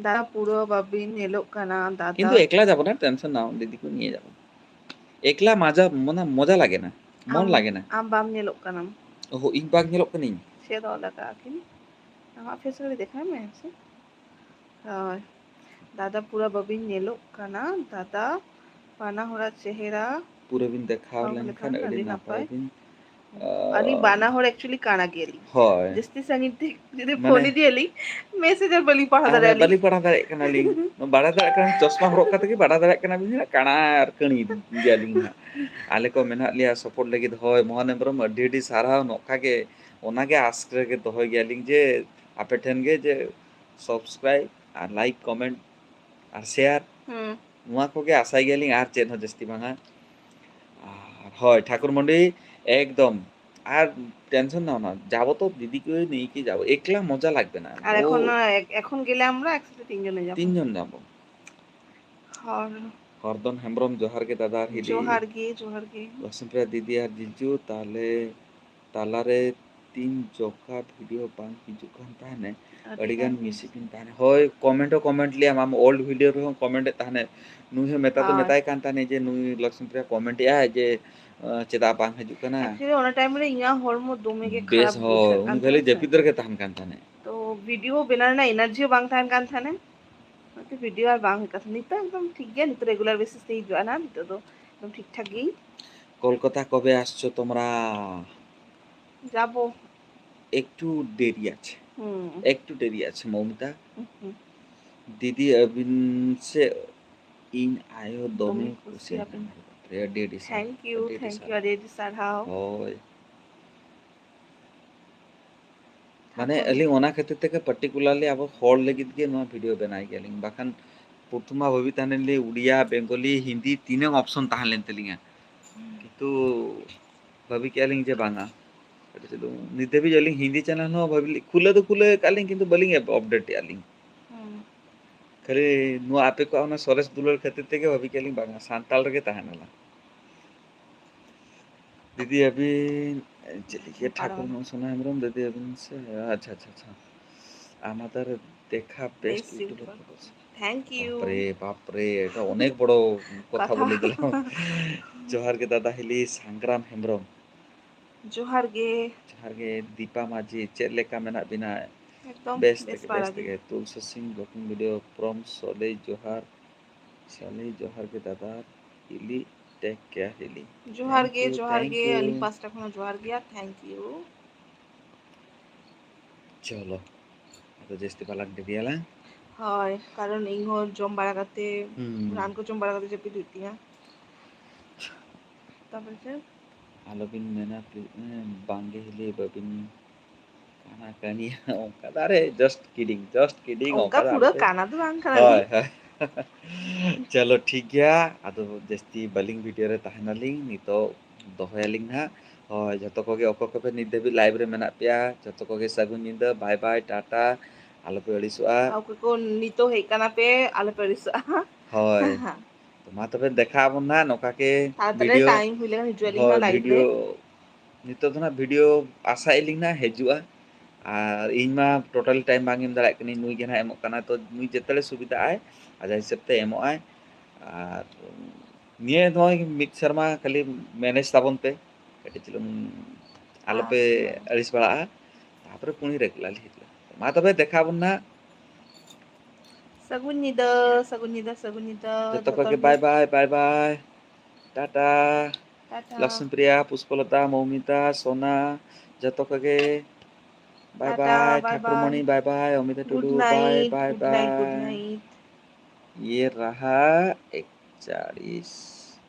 দাদা পুরো বাবিন ᱧᱮᱞᱚᱜ ᱠᱟᱱᱟ, ᱫᱟᱫᱟ᱾ কিন্তু একলা যাব না, tension নাও, দিদিকে নিয়ে যাব। একলা মজা, মানে, মজা লাগে না, মন ᱟᱢ, লাগে না। ᱟᱢ ᱵᱟᱢ ᱧᱮᱞᱚᱜ ᱠᱟᱱᱟᱢ᱾ ᱚᱦᱚ, ᱤᱧ ᱵᱟᱝ ᱧᱮᱞᱚᱜ ᱠᱟᱹᱱᱟᱹᱧ? ᱥᱮ ᱫᱚᱦᱚ ᱞᱟᱜᱟᱜ ᱟᱹᱠᱤᱱ? ᱟᱢᱟᱜ face ᱨᱮ ᱫᱮᱠᱷᱟᱣ ᱢᱮ ᱥᱮ᱾ ᱦᱳᱭ᱾ ᱫᱟᱫᱟ ᱯᱩᱨᱟᱹ ᱵᱟᱹᱵᱤᱱ ᱧᱮᱞᱚᱜ ᱠᱟᱱᱟ᱾ ᱫᱟᱫᱟ ᱵᱟᱱᱟ ᱦᱚᱲᱟᱜ ᱪᱮᱦᱨᱟ ᱯᱩᱨᱟᱹ ᱵᱤᱱ ᱫᱮᱠᱷᱟᱣ ᱯᱟᱲᱦᱟᱣ ᱞᱮᱱᱠᱷᱟᱱ ᱞᱮᱠᱷᱟᱱ ᱟᱹᱰᱤ ᱟᱹᱰᱤ ᱱᱟᱯᱟᱭ᱾ ᱱᱟᱯᱟᱭ ᱵᱤᱱ, ᱟᱹᱞᱤᱧ ᱟᱸ, ᱵᱟᱱᱟ ᱦᱚᱲ actually ᱠᱟᱬᱟ ᱜᱮᱭᱟᱞᱤᱧ᱾ ᱦᱳᱭ᱾ ᱡᱟᱹᱥᱛᱤ ᱥᱟᱺᱜᱤᱧ ᱛᱮ ᱡᱩᱫᱤ ᱢᱟᱱᱮ, ᱯᱷᱳᱱ ᱤᱫᱤᱭᱟᱞᱤᱧ, ᱢᱮᱥᱮᱡᱟᱨ ᱵᱟᱹᱞᱤᱧ ᱯᱟᱲᱦᱟᱣ ᱟᱨ ᱫᱟᱲᱮᱭᱟᱜᱼᱟ ᱵᱟᱹᱞᱤᱧ ᱞᱤᱧ᱾ ᱯᱟᱲᱦᱟᱣ ᱫᱟᱲᱮᱭᱟᱜ ᱠᱟᱱᱟᱞᱤᱧ᱾ ᱵᱟᱲᱟᱭ ᱫᱟᱲᱮᱭᱟᱜ ᱠᱟᱱᱟ, ᱪᱚᱥᱢᱟ ᱦᱚᱨᱚᱜ ᱠᱟᱛᱮ ᱜᱮ ᱵᱟᱲᱟᱭ ᱫᱟᱲᱮᱭᱟᱜ ᱠᱟᱱᱟ ᱵᱤᱱ, ᱠᱟᱬᱟ ᱟᱨ ᱠᱟᱹᱬᱤ ᱜᱮᱭᱟᱞᱤᱧ ᱦᱟᱸᱜ᱾ ᱟᱞᱮ ᱠᱚ ᱢᱮᱱᱟᱜ ᱞᱮᱭᱟ support ᱞᱟᱹᱜᱤᱫ᱾ ᱦᱳᱭ, ᱢᱳᱦᱚᱱ ᱦᱮᱢᱵᱨᱚᱢ, ᱟᱹᱰᱤ ᱟᱹᱰᱤ ᱥᱟᱨᱦᱟᱣ᱾ ᱱᱚᱝᱠᱟ ᱜᱮ, ᱚᱱᱟ ᱜᱮ ᱟᱥ ᱨᱮᱜᱮ ᱫᱚᱦᱚᱭ ᱜᱮᱭᱟᱞᱤᱧ ᱡᱮ ᱟᱯᱮ ᱴᱷᱮᱱ ᱜᱮ ᱡᱮ subscribe ᱟᱨ like, comment ᱟᱨ share, ᱦᱩᱸ᱾ ᱱᱚᱣᱟ ᱠᱚᱜᱮ ᱟᱥᱟᱭ ᱜᱮᱭᱟᱞᱤᱧ, ᱟᱨ ᱪᱮᱫ ᱦᱚᱸ ᱡᱟᱹᱥᱛᱤ ᱵᱟᱝᱟ᱾ ᱟᱨ ᱦᱳᱭ, ᱴᱷᱟᱠᱩᱨ ᱢᱚᱱᱰᱤ ᱮᱠᱫᱚᱢ ᱟᱨ tension নাও না, যাবো তো দিদি কই নেই কি যাবো, একলা মজা লাগবে না। আর ও এখন, আহ, এক-, এখন গেলে আমরা একসাথে তিনজনে যাবো। তিনজন যাবো। ᱦᱚᱨ᱾ ᱦᱚᱨᱫᱚᱱ ᱦᱮᱢᱵᱨᱚᱢ, ᱡᱚᱦᱟᱨ ᱜᱮ ᱫᱟᱫᱟ ᱟᱨ ᱦᱤᱞᱤ᱾ ᱡᱚᱦᱟᱨ ᱜᱮ, ᱡᱚᱦᱟᱨ ᱜᱮ᱾ ᱞᱚᱠᱥᱢᱤᱯᱨᱤᱭᱟ ᱫᱤᱫᱤ ᱟᱨ ᱡᱤᱡᱩ, ᱛᱟᱦᱞᱮ ᱛᱟᱞᱟᱨᱮ ᱛᱤᱱ ᱡᱚᱠᱷᱟ video ᱵᱟᱝ ᱦᱤᱡᱩᱜ ᱠᱟᱱ ᱛᱟᱦᱮᱱᱮ, ᱟᱹᱰᱤ ᱟᱹᱰᱤ ᱜᱟᱱ ᱜᱟᱱ ᱜᱮ᱾ Miss ᱤᱧ ᱛᱟᱦᱮᱱ᱾ ᱦᱳᱭ, comment ᱦᱚᱸ comment ᱞᱮᱭᱟᱢ, ᱟᱢ old video ᱨᱮᱦᱚᱸ comment ᱮᱫ ᱛᱟᱦᱮᱱᱮ᱾ ᱱᱩᱭ ᱦᱚᱸ ᱢᱮᱛᱟ ᱫᱚ ᱦᱳᱭ᱾ ᱢᱮᱛᱟᱭ ᱠᱟᱱ ᱛᱟᱦᱮᱱᱮ ᱡᱮ ᱱᱩᱭ ᱞᱚᱠᱥᱢᱤᱯᱨᱤᱭᱟ comment ᱮᱫ ᱟᱭ ᱡᱮ, ᱟᱸ, ᱪᱮᱫᱟᱜ ᱵᱟᱝ ᱦᱤᱡᱩᱜ ᱠᱟᱱᱟ? Actually, ᱚᱱᱟ time ᱨᱮ ᱤᱧᱟᱹᱜ ᱦᱚᱲᱢᱚ ᱫᱚᱢᱮ ᱜᱮ ᱵᱮᱥ ᱠᱷᱟᱨᱟᱯ ᱦᱚᱸ, ᱵᱩᱡᱷᱟᱹᱜ ᱠᱟᱱ ᱩᱱᱤ ᱠᱷᱟᱹᱞᱤ ᱛᱟᱦᱮᱸ ᱥᱮ᱾ ᱡᱟᱹᱯᱤᱫ ᱨᱮᱜᱮ ᱛᱟᱦᱮᱱ ᱠᱟᱱ ᱛᱟᱦᱮᱱᱮ᱾ ᱛᱚ, video ᱵᱮᱱᱟᱣ ᱨᱮᱱᱟᱜ energy ᱦᱚᱸ ᱵᱟᱝ ᱛᱟᱦᱮᱱ ᱠᱟᱱ ᱛᱟᱦᱮᱱᱟ᱾ ᱚᱱᱟᱛᱮ video ᱟᱨ ᱵᱟᱝ ᱦᱩᱭᱩᱜ ᱠᱟᱱ ᱛᱟᱦᱮᱱᱟ᱾ ᱱᱤᱛᱚᱜ ᱮᱠᱫᱚᱢ ᱴᱷᱤᱠ ᱜᱮᱭᱟ, ᱱᱤᱛᱚᱜ regular basis ᱛᱮ ᱦᱤᱡᱩᱜᱼᱟ ᱱᱟᱦᱟᱜ, ᱱᱤᱛᱚᱜ ᱫᱚ ᱮᱠᱫᱚᱢ ᱴᱷᱤᱠ ᱴᱷᱟᱠ ᱜᱮ᱾ কলকাতা কবে আসছো তোমরা? যাবো। একটু দেরি আছে। হুম। একটু দেরি আছে, মৌমিতা। হুম, হুম। দিদি, ᱟᱹᱵᱤᱱ ᱥᱮ ᱤᱧ ᱟᱭᱳ ᱫᱚᱢᱮ ᱫᱚᱢᱮ ᱠᱩᱥᱤ ᱠᱩᱥᱤᱭᱟᱵᱤᱱ᱾ ᱟᱹᱵᱤᱱᱟ᱾ ᱟᱹᱰᱤ ᱟᱹᱰᱤ ᱥᱟᱨᱦᱟᱣ᱾ Thank you, ᱟᱹᱰᱤ ᱟᱹᱰᱤ thank you, ᱥᱟᱨᱦᱟᱣ᱾ ᱟᱹᱰᱤ ᱟᱹᱰᱤ ᱥᱟᱨᱦᱟᱣ᱾ ᱦᱳᱭ᱾ ᱢᱟᱱᱮ, ᱦᱟᱛᱟᱣ ᱟᱹᱞᱤᱧ ᱚᱱᱟ ᱠᱷᱟᱹᱛᱤᱨ ᱛᱮᱜᱮ particularly ᱟᱵᱚ ᱦᱚᱲ ᱞᱟᱹᱜᱤᱫ ᱜᱮ ᱱᱚᱣᱟ video ᱵᱮᱱᱟᱣ ᱜᱮᱭᱟᱞᱤᱧ, ᱵᱟᱠᱷᱟᱱ ᱯᱨᱚᱛᱷᱚᱢᱟ ᱵᱷᱟᱵᱤ ᱛᱟᱦᱮᱸ ᱞᱮᱱ ᱞᱤᱧ ᱩᱲᱤᱭᱟ, ᱵᱮᱝᱜᱚᱞᱤ, ᱦᱤᱱᱫᱤ ᱛᱤᱱᱟᱹᱝ option ᱛᱟᱦᱮᱸ ᱞᱮᱱ ᱛᱟᱹᱞᱤᱧᱟ, ᱦᱩᱸ᱾ ᱠᱤᱱᱛᱩ ᱵᱷᱟᱵᱤ ᱠᱮᱜᱼᱟ ᱞᱤᱧ ᱡᱮ ᱵᱟᱝᱟ, ᱠᱟᱹᱴᱤᱡ ᱪᱩᱞᱩᱝ ᱱᱤᱛ ᱫᱷᱟᱹᱵᱤᱡ ᱟᱹᱞᱤᱧ ᱦᱤᱱᱫᱤ channel ᱦᱚᱸ ᱵᱷᱟᱵᱤ ᱞᱤ-, ᱠᱷᱩᱞᱟᱹ ᱫᱚ ᱠᱷᱩᱞᱟᱹ ᱟᱠᱟᱫ ᱞᱤᱧ, ᱠᱤᱱᱛᱩ ᱵᱟᱹᱞᱤᱧ update ᱮᱜᱼᱟ ᱞᱤᱧ᱾ ᱦᱩᱸ᱾ ᱠᱷᱟᱹᱞᱤ ᱱᱚᱣᱟ ᱟᱯᱮ ᱠᱚᱣᱟᱜ ᱚᱱᱟ ᱥᱚᱨᱮᱥ ᱫᱩᱞᱟᱹᱲ ᱠᱷᱟᱹᱛᱤᱨ ᱛᱮᱜᱮ ᱵᱷᱟᱵᱤ ᱠᱮᱜᱼᱟ ᱞᱤᱧ ᱵᱟᱝᱟ, ᱥᱟᱱᱛᱟᱲ ᱨᱮᱜᱮ ᱛᱟᱦᱮᱱᱟ ᱞᱟᱝ᱾ ᱫᱤᱫᱤ ᱟᱹᱵᱤᱱ, ᱪᱮᱫ ᱞᱤᱧ ᱞᱟᱹᱭᱟ, ᱴᱷᱟᱠᱩᱨ ᱢᱚᱦᱚᱱ ᱥᱳᱱᱟ ᱦᱮᱢᱵᱨᱚᱢ, ᱫᱤᱫᱤ ᱟᱹᱵᱤᱱ ᱥᱮ, ᱟᱪᱪᱷᱟ, ᱟᱪᱪᱷᱟ, ᱟᱪᱪᱷᱟ᱾ ᱟᱢᱟᱫᱟᱨ ᱫᱮᱠᱷᱟ best best YouTuber। YouTuber। Thank you। ᱵᱟᱯᱨᱮ, ᱵᱟᱯᱨᱮ, এটা অনেক বড় কথা কথা। বলে দিলাম। ᱡᱚᱦᱟᱨ ᱜᱮ ᱫᱟᱫᱟ ᱦᱤᱞᱤ, ᱥᱟᱝᱜᱨᱟᱢ ᱦᱮᱢᱵᱨᱚᱢ᱾ ᱡᱚᱦᱟᱨ ᱜᱮ᱾ ᱡᱚᱦᱟᱨ ᱜᱮ ᱫᱤᱯᱟ ᱢᱟᱹᱡᱷᱤ, ᱪᱮᱫ ᱞᱮᱠᱟ ᱢᱮᱱᱟᱜ ᱵᱤᱱᱟ? ᱮᱠᱫᱚᱢ ᱵᱮᱥ ᱵᱮᱥ ᱛᱮᱜᱮ, ᱵᱟᱲᱟ ᱵᱮᱥ ᱜᱮ᱾ ᱛᱮᱜᱮ᱾ ᱛᱩᱞᱥᱤ ᱥᱤᱝ ᱜᱚᱴᱷᱚᱱ video from ᱥᱟᱞᱮ ᱡᱚᱦᱟᱨ, ᱥᱟᱞᱮ ᱡᱚᱦᱟᱨ ᱜᱮ ᱫᱟᱫᱟ ᱦᱤᱞᱤ, take care ᱦᱤᱞᱤ᱾ ᱡᱚᱦᱟᱨ ᱜᱮ, Thank you, ᱡᱚᱦᱟᱨ thank ᱜᱮ, you᱾ ᱟᱹᱞᱤᱧ ᱯᱟᱥᱴᱟ ᱠᱷᱚᱱ ᱦᱚᱸ ᱡᱚᱦᱟᱨ ᱜᱮᱭᱟ, thank you᱾ ᱪᱚᱞᱚ, ᱟᱫᱚ ᱡᱟᱹᱥᱛᱤ ᱵᱟᱞᱟᱝ ᱰᱮᱨᱤᱭᱟ ᱞᱟᱝ᱾ ᱦᱳᱭ, ᱠᱟᱨᱚᱱ ᱤᱧ ᱦᱚᱸ ᱡᱚᱢ ᱵᱟᱲᱟ ᱠᱟᱛᱮ, ᱦᱩᱸ᱾ ᱨᱟᱱ ᱠᱚ ᱡᱚᱢ ᱵᱟᱲᱟ ᱠᱟᱛᱮ ᱡᱟᱹᱯᱤᱫ ᱦᱩᱭᱩᱜ ᱛᱤᱧᱟ᱾ ᱛᱟᱯᱚᱨᱮ ᱪᱮᱫ? ᱟᱞᱚᱵᱤᱱ ᱢᱮᱱᱟ, ᱯᱞᱤ-, ᱮᱸ, ᱵᱟᱝᱜᱮ ᱦᱤᱞᱤ ᱵᱟᱹᱵᱤᱱ ᱚᱱᱟ ᱠᱟᱹᱦᱱᱤ ᱚᱱᱠᱟ ᱫᱚ, ᱟᱨᱮ, just kidding, just kidding, ᱚᱱᱠᱟ ᱚᱱᱠᱟ ᱫᱚ ᱯᱩᱨᱟᱹ ᱟᱞᱚᱯᱮ ᱠᱟᱱᱟ ᱫᱚ ᱵᱟᱝ ᱠᱟᱱᱟ᱾ ᱦᱳᱭ, ᱦᱳᱭ᱾ ᱪᱚᱞᱚ, ᱴᱷᱤᱠ ᱜᱮᱭᱟ, ᱟᱫᱚ ᱡᱟᱹᱥᱛᱤ ᱵᱟᱹᱞᱤᱧ video ᱨᱮ ᱛᱟᱦᱮᱱᱟᱞᱤᱧ, ᱱᱤᱛᱚᱜ ᱫᱚᱦᱚᱭᱟᱞᱤᱧ ᱱᱟᱦᱟᱜ᱾ ᱦᱳᱭ, ᱡᱷᱚᱛᱚ ᱠᱚᱜᱮ, ᱚᱠᱚᱭ ᱠᱚᱯᱮ ᱱᱤᱛ ᱫᱷᱟᱹᱵᱤᱡ live ᱨᱮ ᱢᱮᱱᱟᱜ ᱯᱮᱭᱟ, ᱡᱷᱚᱛᱚ ᱠᱚᱜᱮ ᱥᱟᱹᱜᱩᱱ ᱧᱤᱫᱟᱹ, bye bye, ᱴᱟᱴᱟ, ᱟᱞᱚᱯᱮ ᱟᱹᱲᱤᱥᱚᱜᱼᱟ᱾ ᱚᱠᱚᱭ ᱠᱚ ᱱᱤᱛᱚᱜ ᱦᱮᱡ ᱠᱟᱱᱟ ᱯᱮ, ᱟᱞᱚᱯᱮ ᱟᱹᱲᱤᱥᱚᱜᱼᱟ᱾ ᱦᱳᱭ, ᱛᱚ ᱢᱟ ᱛᱚᱵᱮ ᱫᱮᱠᱷᱟ ᱟᱵᱚᱱ ᱱᱟᱦᱟᱜ ᱱᱚᱝᱠᱟ ᱜᱮ ᱛᱟᱲᱟᱛᱟᱲᱤ video᱾ time ᱦᱩᱭ ᱞᱮᱠᱷᱟᱱ ᱦᱤᱡᱩᱜ ᱟᱹᱞᱤᱧ ᱦᱳᱭ, ᱦᱟᱸᱜ live ᱨᱮ᱾ video ᱱᱤᱛᱚᱜ ᱫᱚ ᱱᱟᱦᱟᱜ video ᱟᱥᱟᱭᱮᱫ ᱞᱤᱧ ᱱᱟᱦᱟᱜ ᱦᱤᱡᱩᱜᱼᱟ, ᱟᱨ ᱤᱧ ᱢᱟ totally time ᱵᱟᱝ ᱮᱢ ᱫᱟᱲᱮᱭᱟᱜ ᱠᱟᱹᱱᱟᱹᱧ, ᱱᱩᱭ ᱜᱮ ᱱᱟᱦᱟᱜ ᱮᱢᱚᱜ ᱠᱟᱱᱟ, ᱛᱚ ᱱᱩᱭ ᱡᱮᱛᱮ ᱞᱮ ᱥᱩᱵᱤᱫᱷᱟᱜ ᱟᱭ, ᱟᱡᱟᱜ ᱦᱤᱥᱟᱹᱵ ᱛᱮ ᱮᱢᱚᱜ ᱟᱭ᱾ ᱟᱨ ᱱᱤᱭᱟᱹ ᱱᱚᱜᱼᱚᱭ ᱢᱤᱫ ᱥᱮᱨᱢᱟ ᱠᱷᱟᱹᱞᱤ manage ᱛᱟᱵᱚᱱ ᱯᱮ, ᱠᱟᱹᱴᱤᱡ ᱪᱩᱞᱩᱝ ᱟᱞᱚᱯᱮ ᱟᱪᱪᱷᱟ᱾ ᱟᱹᱲᱤᱥ ᱵᱟᱲᱟᱜᱼᱟ, ᱛᱟᱯᱚᱨᱮ ᱯᱩᱱᱤ regular ᱦᱤᱡᱩᱜᱼᱟ᱾ ᱢᱟ ᱛᱚᱵᱮ ᱫᱮᱠᱷᱟ ᱟᱵᱚᱱ ᱱᱟᱦᱟᱜ᱾ ᱥᱟᱹᱜᱩᱱ ᱧᱤᱫᱟᱹ, ᱥᱟᱹᱜᱩᱱ ᱧᱤᱫᱟᱹ, ᱥᱟᱹᱜᱩᱱ ᱧᱤᱫᱟᱹ ᱡᱚᱛᱚ ᱡᱚᱛᱚ ᱠᱚᱜᱮ ᱦᱚᱲ bye ᱜᱮ᱾ bye, bye bye, Tata. Tata. Lakshmi Priya, Pushpalata, Mamita, ᱥᱳᱱᱟ, ᱡᱚᱛᱚ ᱠᱚᱜᱮ bye Tata, bye᱾ bye ᱴᱷᱟᱠᱩᱨᱢᱚণᱤ bye᱾ bye bye, Amita Good ᱴᱩᱰᱩ bye night, bye good night, good bye᱾ night. ᱤᱭᱮ ᱨᱟᱦᱟ ᱮᱠᱪᱟᱲᱤᱥ᱾